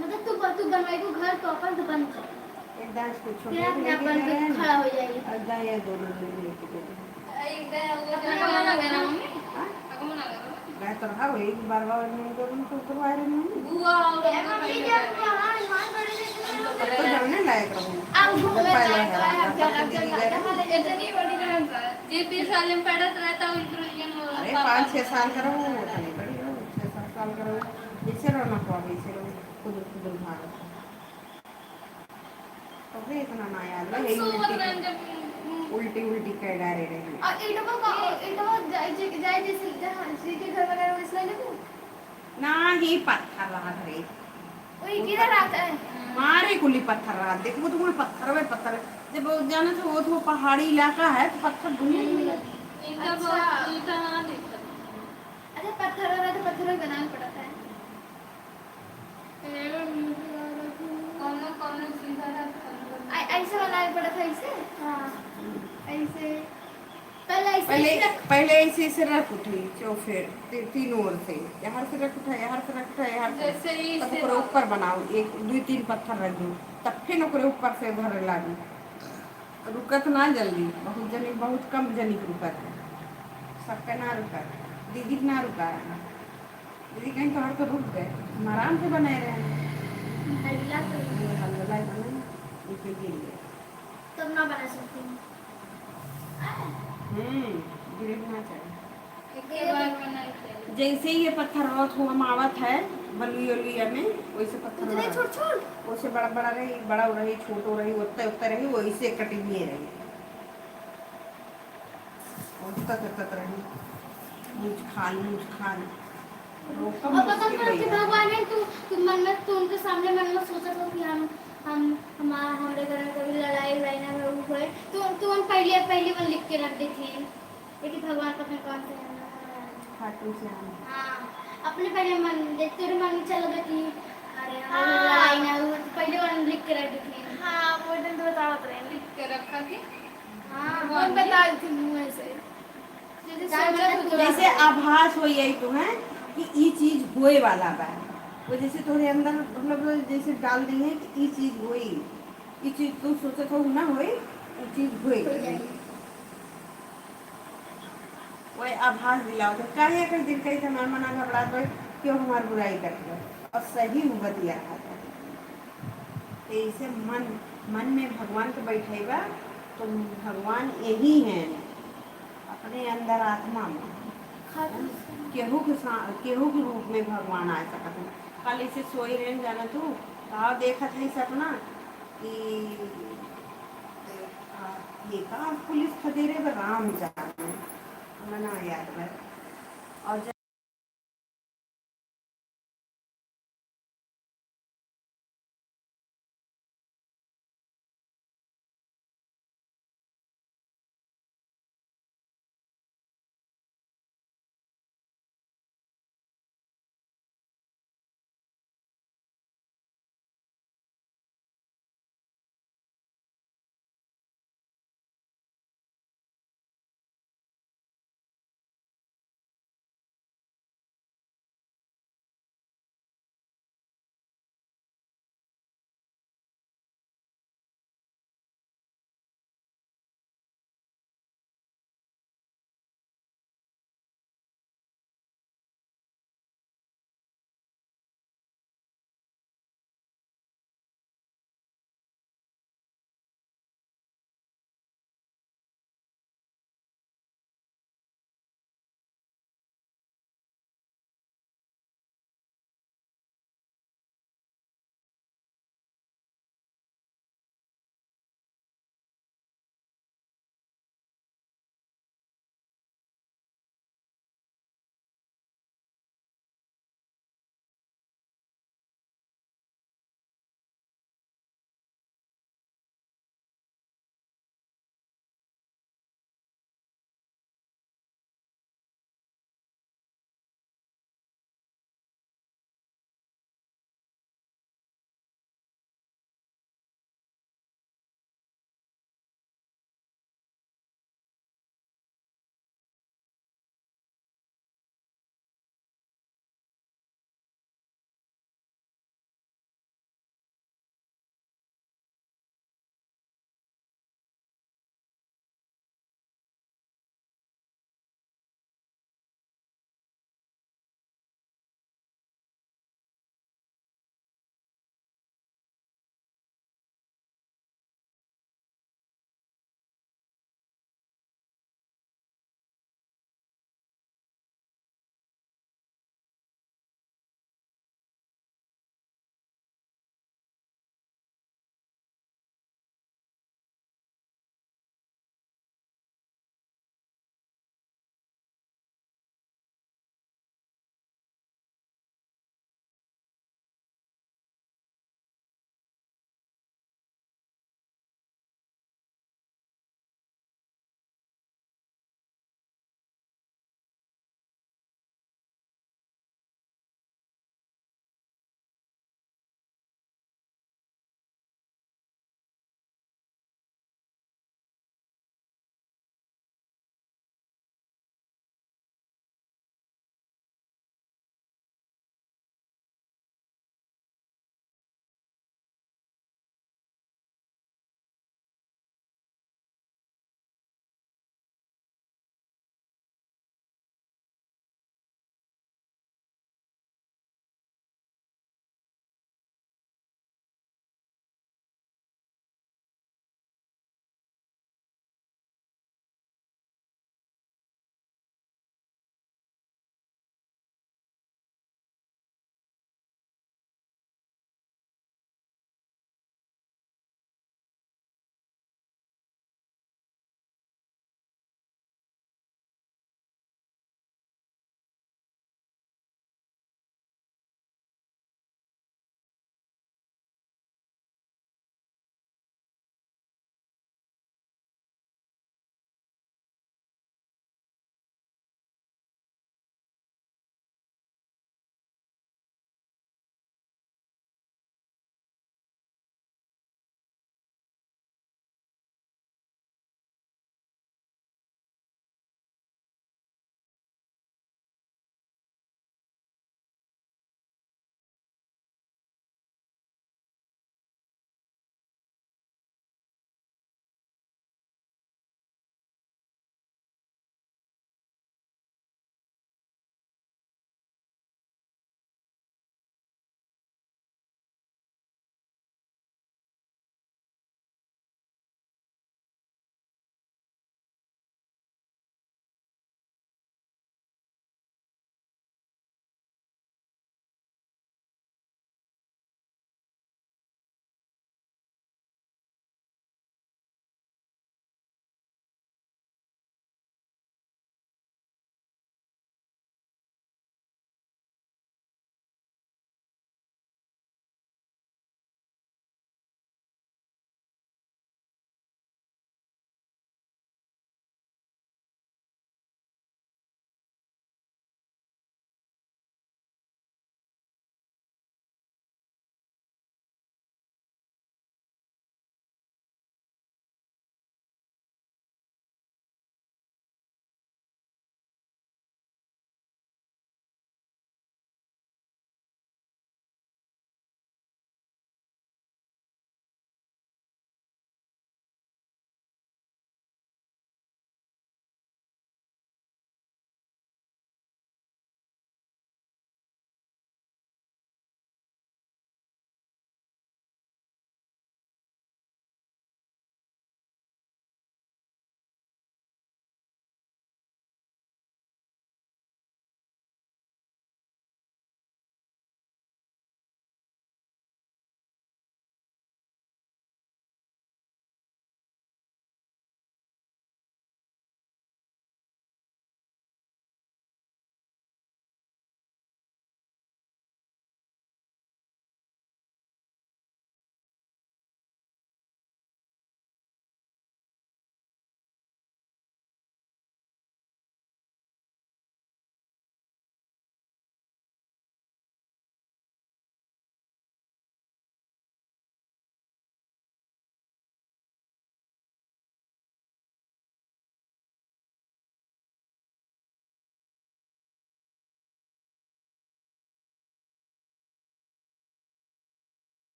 मतलब तू ब-, तू बनवाई को घर तो अपन तो बन जाए। एक दांत को छोटे तेरा को अपने लेके अपन गए तो रहे ना। खड़ा हो जाएगी। और दांत ये दोनों लोग लेके गए रहे। एक दांत वो अपना कमरा लगा रहा हूँ। हाँ? अपना कमरा लगा रहा हूँ। गाय तो रहा हो, एक बार बार नहीं तो तुम तो करवा रहे नहीं। बुआ और ए, मम्मी, जब वहाँ हनुमान पड़े थे, तो तो जाने लायक रहो। अब घूमे पहले लायक है, है, अब तब जगह, दीदी जगह, गए जगह रहे। ले, इतनी बड़ी रहन पर। जे पीस वाले में पड़त रहता, उनको ये लो, अरे, पापा पाँच छः साल का रहो, वो तो नहीं बड़ी रहो, छः सात साल का रहो। पीछे रहो ना, को पीछे रहो, खुद, खुद भागो। तोहरे इतना ना याद बा, हम यही सोवत उल्टी रहन कर, जब उल्टी, उल्टी कर डारे रही। और ईंटवा का, ईंटवा जाए, जाए, जाए जैसे जहाँ जी के घर वगैरह वैसे ले लेबू? ना, ही पत्थर रहत रहे। वही गिरा रहत है। मारे कुली पत्थर रहत, देखबू तो कुल पत्थर में पत्थर। जब वो जाने से वो तो पहाड़ी इलाका है, तो पत्थर दुनिया में मिलत है। ईंटा अच्छा। बहुत, ईंटा ना दिखत। अच्छा, पत्थर वाला तो पत्थर में बनाना पड़ता है। कौनो, कौनो सीधा रहत, कौनो, कौनो ऐ-, ऐसे बनाए पड़त है, ऐसे? हाँ। ऐसे। पहले ऐसे, पहले, ऐसे रख, पहले ऐसे, ऐसे रख उठी, चौफेर, ती-, तीनों ओर से। यहाँ से रख उठा, यहाँ से रख उठा, यहाँ से। जैसे ही तब से ओकरे ऊपर बनाओ, एक, दुई, तीन पत्थर रख दो, तब फिर ओकरे ऊपर से धरे लागू। रुकत ना जल्दी, बहुत जनी, बहुत कम जनी के रुकत है, सबके ना रुकत, दीदी के ना रुका है। दीदी कहीं तोहर तो रुक गए, हम आराम से बनाए रहे। हल्ला तो ये हल्ला बने, इसे गिर गए। तब ना बना सकती हूँ। हम्म, गिरे के ना चाहिए। एक बार बनाई चाहिए। जैसे ही ये पत्थर बहुत हुआ मावत है, बलुई उलुई में, वैसे पत्थर उतने बड़ा। छोट छोट? वैसे बड़ा बड़ा रही, बड़ा रही, छोटो रही, उतने उतने रही, वैसे कटिंग रही। उठता करता रही, मुझ खान, मुझ खान। रोका और पता मुझसे चला कि भैया। भगवान है, तू, तू मन में, तू उनके सामने मन में सोचत हो कि हम, हम, हमार, हमरे घर में कभी लड़ाई उड़ाई ना हो, होए। तू, तू हम पहले, पहले मन लिख के रख देती है। लेकिन भगवान पता नहीं कौन से हैं। खाटू श्याम। हाँ, अपने पहले मन, देख, तेरे मन में चल गया कि अरे, हमारे हाँ। लड़ाई ना हो, तो पहले मन लिख के रख देती है। हाँ, वो दिन तो बतावत रहे, लिख के रखा थी। हाँ, कौन बता दी थी मुँह से? जैसे का सोचा मतलब तो जैसे आभास हो यही तुम्हें कि ई चीज होए वाला बा। वो जैसे तोहरे अंदर, मतलब, जैसे डाल दी है कि ई चीज होई, ई चीज तू सोचत हो ना होई, ई चीज होई। वही आभास दिलाओ तो काहे अगर दिल कही तो हमार मना घबरात रहे, क्यों हमार बुराई करत रहे, और सही वो बतिया रहा था। तो इसे मन, मन में भगवान के बैठेबा तो भगवान यही है, अपने अंदर आत्मा में। केहू के सा-, केहू के रूप में भगवान आ सकत हैं। कल इसे सोई रहे जाना तू, का देखत है सपना कि, आ, ये का पुलिस खदेरे बा, राम जाने, हमरा ना याद बा। और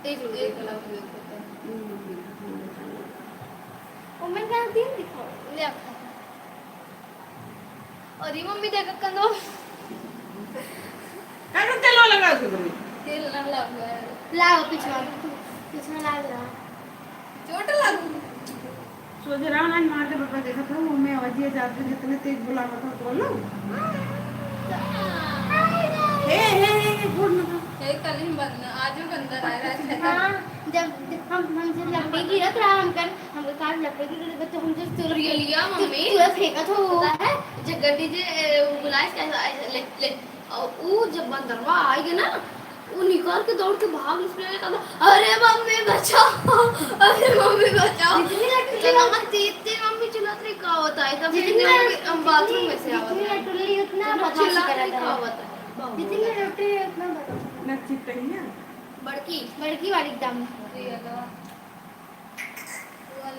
एक, एक लव यू। हम्म। ओमे का दिल दिखाओ, ले आओ। और ये मम्मी देखा कंदो। काहे तेल लगा दो मम्मी? तेल ना लगा। लाओ पिछवा, पिछवा ला दो। चोट लग। सोझे रहो ना, मार के पापा देखत हो, मम्मी आवाज ये जाते जितने तेज बुलावत हो, बोलो। हे, हे, हे, हे, फोड़ ना। हे, कल ही बंद, आज भी बंद रहा है, अच्छा था। हाँ, जब, जब हम, हम जब लकड़ी गिरत रहा, हम कर, हमके कहा लकड़ी गिरत, तो हम जो तुरंत, रियलिया, तु-, मम्मी? तुरंत फेंकत हो। पता है, जब गड्डी जे, ए, वो बुलाए, क्या, ए, ले, ले, और वो जब बंदरवा आएगा ना, वो निकल के दौड़ के भाग, उसने कहा, "अरे मम्मी बचाओ, अरे मम्मी बचाओ।" जितनी लकड़ी चला, मत तेज तेज मम्मी चिल्लात रही, का होता है? तब जितनी फिर लक-, हम बाथरूम में से आवत जितनी है। लटुल्ली उतना तुम बदमाशी चिल्लात करत रही, है। का होता है? जितनी लटुल्ली उतना बदमाशी। ना चिपटैया? बड़की। बड़की वाली एकदम।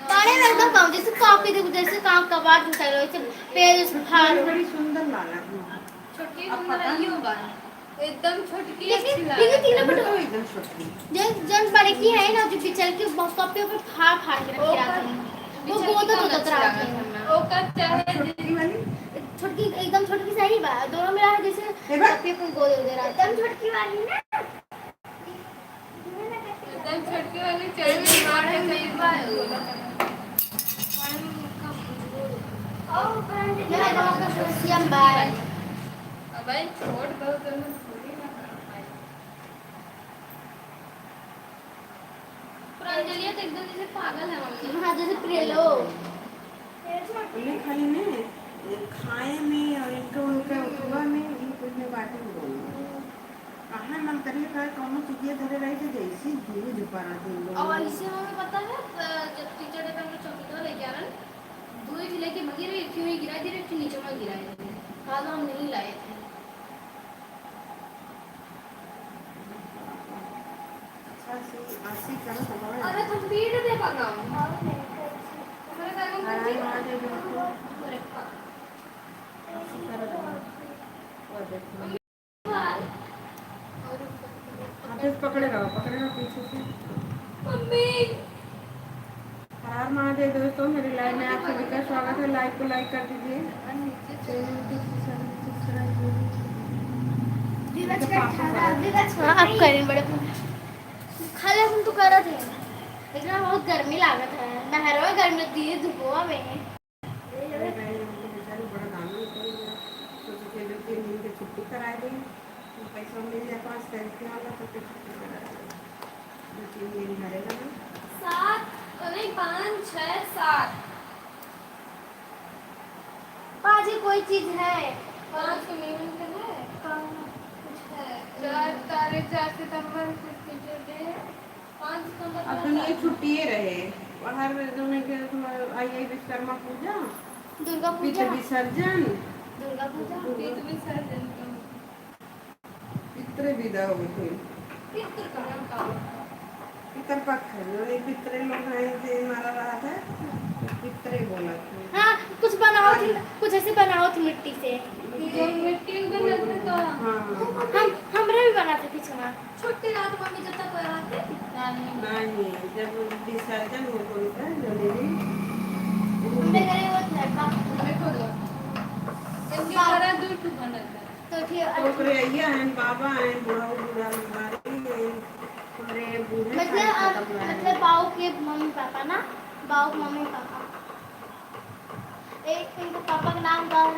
बड़े में एकदम कम, जैसे कॉपी देखो, जैसे काम कबाड़ टूटल हो, जैसे पेज फाड़। बड़ी, बड़ी सुंदर लागत है। छोटकी अब सुंदर पता आइयो नहीं। बा। एकदम छोटकी लेकिन, अच्छी लेकिन लागत तीनों है। बटो-, तो एकदम छोटकी। जन, जन बड़की है ना, जो बिचल के बहुत कॉपी ऊपर फाड़, फाड़ के रखे ओकर रहते हैं। वो बिचल गोदत की कम गोदत अच्छी रहते लागत हैं। है। ओकर चाहे अब छोटकी वाली? छोटकी, एकदम छोटकी सही बा, दोनों मिला है जैसे ए बा। कॉपी ऊपर गोद दे रहा है। एकदम छोटकी वाली ना। एकदम छोटकी वाली चल रही है, मार के चल रही है। अबे छोड़ दो, तुम थोड़ी ना कर पाए। प्रांजलिया तो एकदम जैसे पागल है मम्मी। हाँ, जैसे प्रेलो। उन्हें खाली ने खाए में और इनका उनका उठवा में, ये कुछ में बातें बोलना। काहे मन करिए, काहे कौनो चीजिया धरे रही तो जैसी दूध पड़ा दिन लोग। और इसे हमें पता है, अ, जब टीचर डे पे हम लोग चॉकलेट लेके आ रहे हैं, दो ही लेके भागी रही, एक ही वहीं गिरा दे रही, एक ही नीचे में गिरा दे रही। कल हम नहीं लाए थे। अच्छा, सी, आसी करो तो बड़ा। अरे, तुम पीट दे बगाओ। हमारे घर में हरान आ जाए बिल्कुल। अरे, पा- आसी करो तो। वो देखो। हाथ से पकड़े रहो, पकड़े रहो पीछे से। मम्मी। हर हर महादेव दोस्तों, मेरे लाइव में आप सभी का स्वागत है। लाइव को लाइक कर दीजिए। चैनल को सब्सक्राइब जरूर कीजिए। विवश का खाना, विवश का आप करें बड़े। खाली हम तो करत है। इतना बहुत गर्मी लागत है। नहरवा गर्मी दिए धुपवा में। अरे बहन, हमको बेचारी बड़ा दाम में कोई ना, सोचे कि दो तीन दिन के छुट्टी कराए दें, तो पैसा मिल जाए, पाँच तारीख के वाला, तो फिर छुट्टी करा दें। दो तीन दिन घरे रहे। सात, नहीं, पाँच, छः, सात। पाँच ही कोई चीज है। पाँच को मेमन का है? कहाँ? कुछ है। चार तारीख, चार सितंबर को टीचर डे। पाँच सितंबर को अब दुनिया छुट्टिए रहे। बाहर में जो नहीं गए, तुम्हारे आई आई विश्वकर्मा पूजा, दुर्गा पितृ पूजा। विसर्जन। दुर्गा पूजा। पितृ विसर्जन का। पितृ विदा होते। पितृ कहाँ का? पितरपक्ष है, जो ये पितरे लोग हैं, जे मारा रहा था, तो पितरे बोला था। हाँ, कुछ बनाओ थी, कुछ ऐसे बनाओ थी मिट्टी से। मिट्टी, मिट्टी उधर बोल रखते तो। हाँ, हाँ। हम, हमरे भी बनाते थे छुआ। छोटी रात मम्मी जब तक रहते। नहीं, जब विसर्जन होत होत है, जब भी हमरे घरे वो लड़का। देखो दो। इनके बा- घरा दो ठो बनल है। तो फिर तो ओकरे अइया हैं, बाबा हैं, बूढ़ा, बूढ़ा बीमारी हैं, हमरे बूढ़े मतलब, खाए अब, खत्म रहे। मतलब बाऊ के मम्मी पापा ना, बाऊ के मम्मी पापा। एक इनके पापा का नाम का है?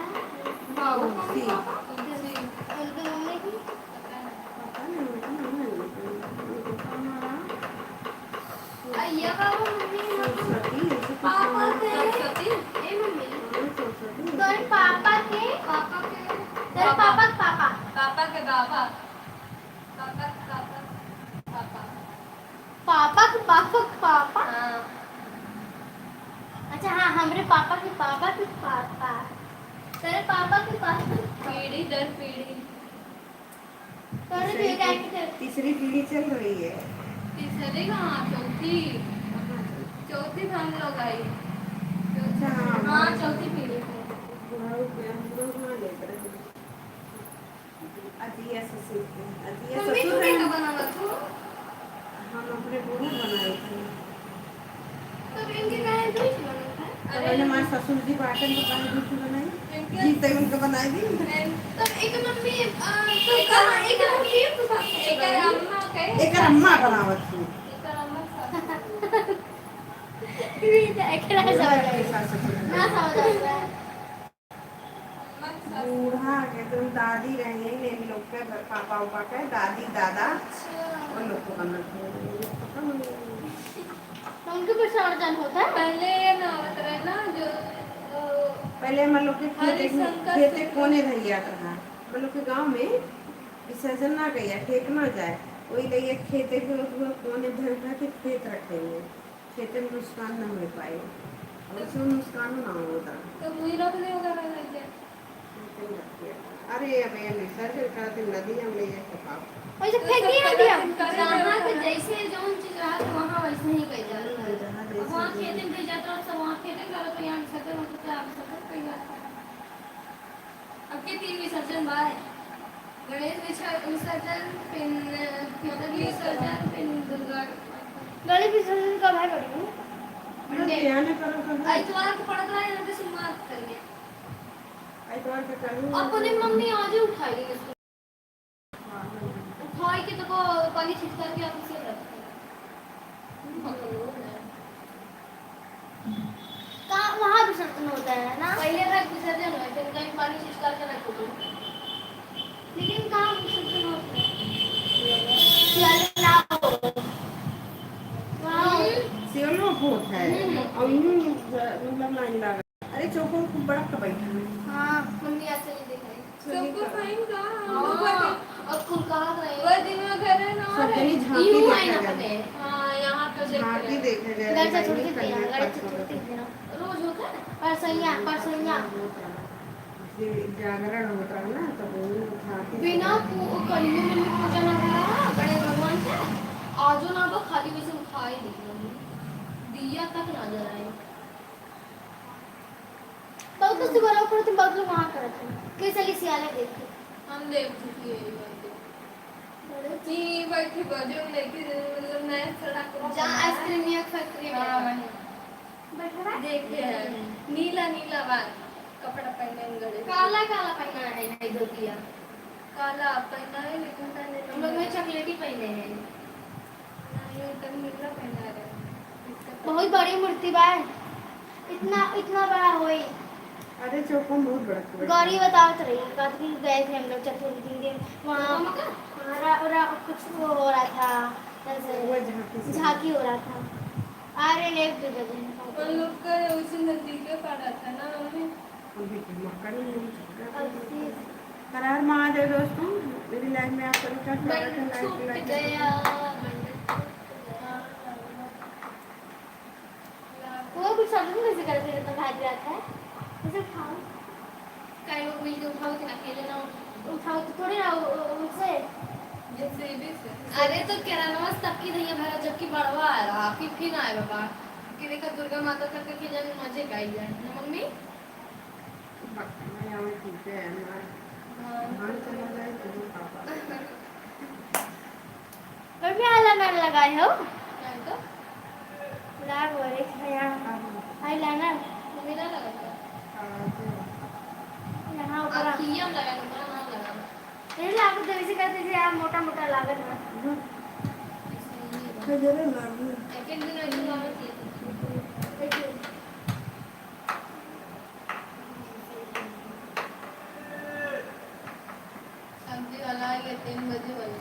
बाऊ, मम्मी, पापा? उनके मम्मी की? पता नहीं, उनका नाम नहीं पता। उनका नाम अइया बाबा, मम्मी, सरस्वती, ऐसे कुछ पापा नाम के, है। सरस्वती? ए मम्मी। हाँ, सरस्वती, तोरे ऐसे कुछ पापा नाम। के? पापा के? तोरे पापा। पापा के पापा। पापा के पापा। पापा, पापा, पापा। पापा के पापा के पापा? हाँ। अच्छा, हाँ, हमरे पापा के पापा के पापा। तेरे पापा के पापा के पापा। पीढ़ी दर पीढ़ी। तेरे तीसरी बेटा पी-, की तरह। तीसरी पीढ़ी चल रही है। तीसरी कहाँ? चौथी। कहाँ चौथी? चौथी में हम लोग आई। अच्छा, हाँ, हाँ, हाँ। चौथी पीढ़ी में। बुढ़ऊ के, हम लोग वहाँ लेकर हैं। अजिया ससुर के, अजिया मम्मी, ससुर तू हैं। कैसे बनावत हो? हम अपने बूढ़ा बनाए थे। तब इनके काहे दो ही बनाए थे? तो अरे पहले हमारे ससुर जी बाटन तो काहे दो ही बनाई? इनके जी, तय उनका बनाए दी। तब एक मम्मी, अ, तो एक कहाँ, एक मम्मी तो साथ में एक बनाई। अम्मा कहे। एक अम्मा बनावत थी। एक अम्मा साथ में। ये तो एक बूढ़ा समझ है, सास ससुर। ना समझ आता है। बूढ़ा के तो दादी रहे, मेरी लोग के घर, पापा उपा के दादी, दादा, अच्छा। उन लोग को बनना था। पता नहीं। तो उनके विसर्जन होता है? पहले ये ना होत रहे ना, जो, अ, पहले हम लोग के खेते, हरिशंकर खेते सिंह कोने धैया रहा। हम लोग के गाँव में विसर्जन ना गया, फेंक ना जाए, वही लइया खेते के कोने धर उठा के खेत रखेंगे। खेते में नुकसान ना हो पाए, और उसमें नुकसान ना होता। तो मुई रख दे होगा ना घर के। खेते में रख दिया। अरे, अब ये विसर्जन करते नदी हम ले जाके पाप। वैसे तो फेंक सब दिया ना गलत दिया। इनका जहाँ पे जैसे जौन चीज रहा तो वहाँ वैसे ही कह जाता है। जहाँ जैसे वहाँ जैसे। खेते में कह जाता है, सब वहाँ खेते में करो तो यहाँ विसर्जन हो तो क्या विसर्जन कह जाता है? अब के तीन विसर्जन बा है। गणेश विसर-, विसर्जन, फिर पीतल विसर्जन, फिर दुर्गा। गणेश विसर्जन कब है बड़ी? Monday। ध्यान करो कब है। इतवार को पड़त रहा है, यहाँ पे सोमवार को करिए। इतवार को करूँ। अपने मम्मी आज ही उठाई दी इसको। हाँ, हाँ। उठाई के तो को पानी छिटकार के आप उसे रख। का वहाँ विसर्जन होता है ना? पहले रख विसर्जन होता है, फिर कहीं पानी छिटकार के रख दो। लेकिन कहाँ विसर्जन होता है? सियाले ना हो। वाह। सियालो होता है। हम्म। और यूं ज-, मतलब लाइन लगा। अरे चौको खूब बड़ा का बैठा है। हाँ, मम्मी आज चली देख रही। सबको साइन का, हम लोग हाँ, वो दिन, अब कुल कहा गए। वो दिन में घर है ना, सब जनी झांकी यूं देखा आए ना जाए। अपने। हाँ, यहाँ पे देख झांकी रहे। देखा जाए, गणेश भाई चतुर्थी में पे, कन्या गणेश पक्ष में। चतुर्थी पे ना। रोज होता है? परसैया, परसैया। होता है। जैसे जागरण होता है ना, तो वो झांकी बिना देखा। पू-, कलियो में भी पूजा ना करा, बड़े भगवान के। आजो ना वो खाली वैसे उठाए दिख रहे। दिया तक ना जलाए। बहुत तो सुबह लोग करते, बहुत लोग वहाँ करते हैं। कैसे लिसियाले देख के? हम देख चुकी है ये बात। बड़े? ई बैठी बाजू में लेके, मतलब, नया सड़क को जा बना है। आइसक्रीम या फैक्ट्री में हाँ, का। वही। बैठा है? देखे हैं। हम्म। नीला, नीला बाल, कपड़ा पहने हैं गले। काला, काला पहना है, नहीं धोतिया। काला पहना है, लेकिन पहने हम लोग में चॉकलेटी पहने हैं। नहीं, तब नीला पहना रहे। इससे बहुत बड़ी मूर्ति बा। इतना, इतना बड़ा होई। अरे, चौकोन बहुत बड़ा होई। गौरी बतावत रही, कहत कि गए थे हम लोग चतुर्थी दिन, वहाँ, वहाँ का? वहाँ रा-, रा-, कुछ वो हो रहा था, ऐसे वो झांकी से। झांकी हो रहा था। अरे, लेट हो गए। हम लोग का उसी नजदीक पड़ा था ना, हमें। अभी मक्का नहीं मिल चुका। अब फिर हर हर महादेव दोस्तों, मेरी live में आप सभी का स्वागत है। Like, like, like। वो कुछ समझ में कैसे करते हैं, तो भाग जाता है। कैसे उठाओ? कई लोग मिलके उठाओ कि ना, अकेले ना उठाओ। उठाओ तो थोड़ी ना उ-, उ-, उससे। जैसे भी से। अरे तो किरानवा से तब की धैया भरा, जबकि बड़वा आया रहा, फिर, फिर आए बाबा। कि देखा दुर्गा माता तक के जन मजे का ही है ना मम्मी? बक-, मैं आवे ठीक है, हमार हाँ। धान चला जाए तो वो पापा। और भी eyeliner लगाए हो? नहीं तो। लाग हो रे, यहाँ। हाँ। Eyeliner। मेरा लगा था। हाँ, तो। यहाँ ऊपर। अखियाँ लगा, ऊपर ना लगा। ये लागत है, इसे कहते थे यार, मोटा मोटा लागत है। हम्म। इसलिए। तो जरा लागू। एक एक दिन ऐसे लागत है। एक दिन। सब्जी वाला आइए, तीन बजे वाला।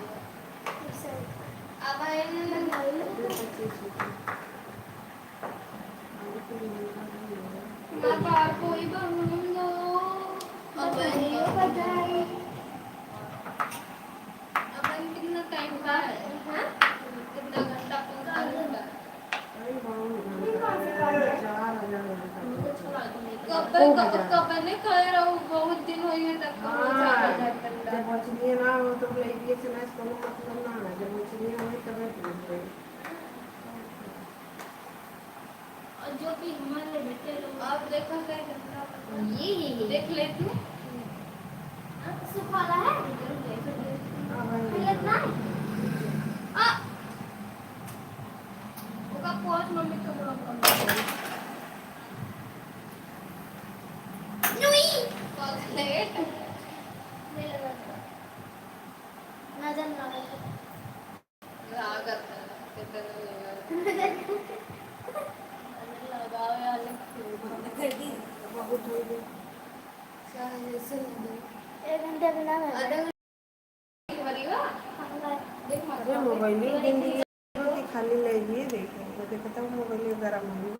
अब आए। पापा कोई बहन दो। अब आए। अब आए, कितना टाइम का है? हाँ? कितना घंटा, कौन सा घंटा? अरे बाबू, चार हजार हो गया। कब, कब, कब ने कहे रहो, बहुत दिन हो गए तब कब हाँ, चार हजार घंटा। जब मछलियाँ ना हो तो लड़किए से ना कोनो मतलब ना है, जब मछलियाँ हो तब पूछ रहे। और जो कि हमारे बेटे लोग आप देखो क्या घंटा पता ये, ये, ये। देख ले तू। हाँ, सुखाला है? हाँ, भाई। खैलत ना है? आ! बहुत मम्मी को बुलाऊंगा। नुई। बहुत लेट। नहीं लगा था। नजर ना लगे। लागत है, कितना लेगा। लगाओ यार, बहुत हो गई। चाहे जैसे नहीं दे। एक घंटे बिना में। आधा घंटे भरी हुआ? हाँ, बस। देख, अरे, मोबाइल ही दिन दिन खाली ले लिए देखे, वो देखता हूँ मोबाइल ही गरम हो गई।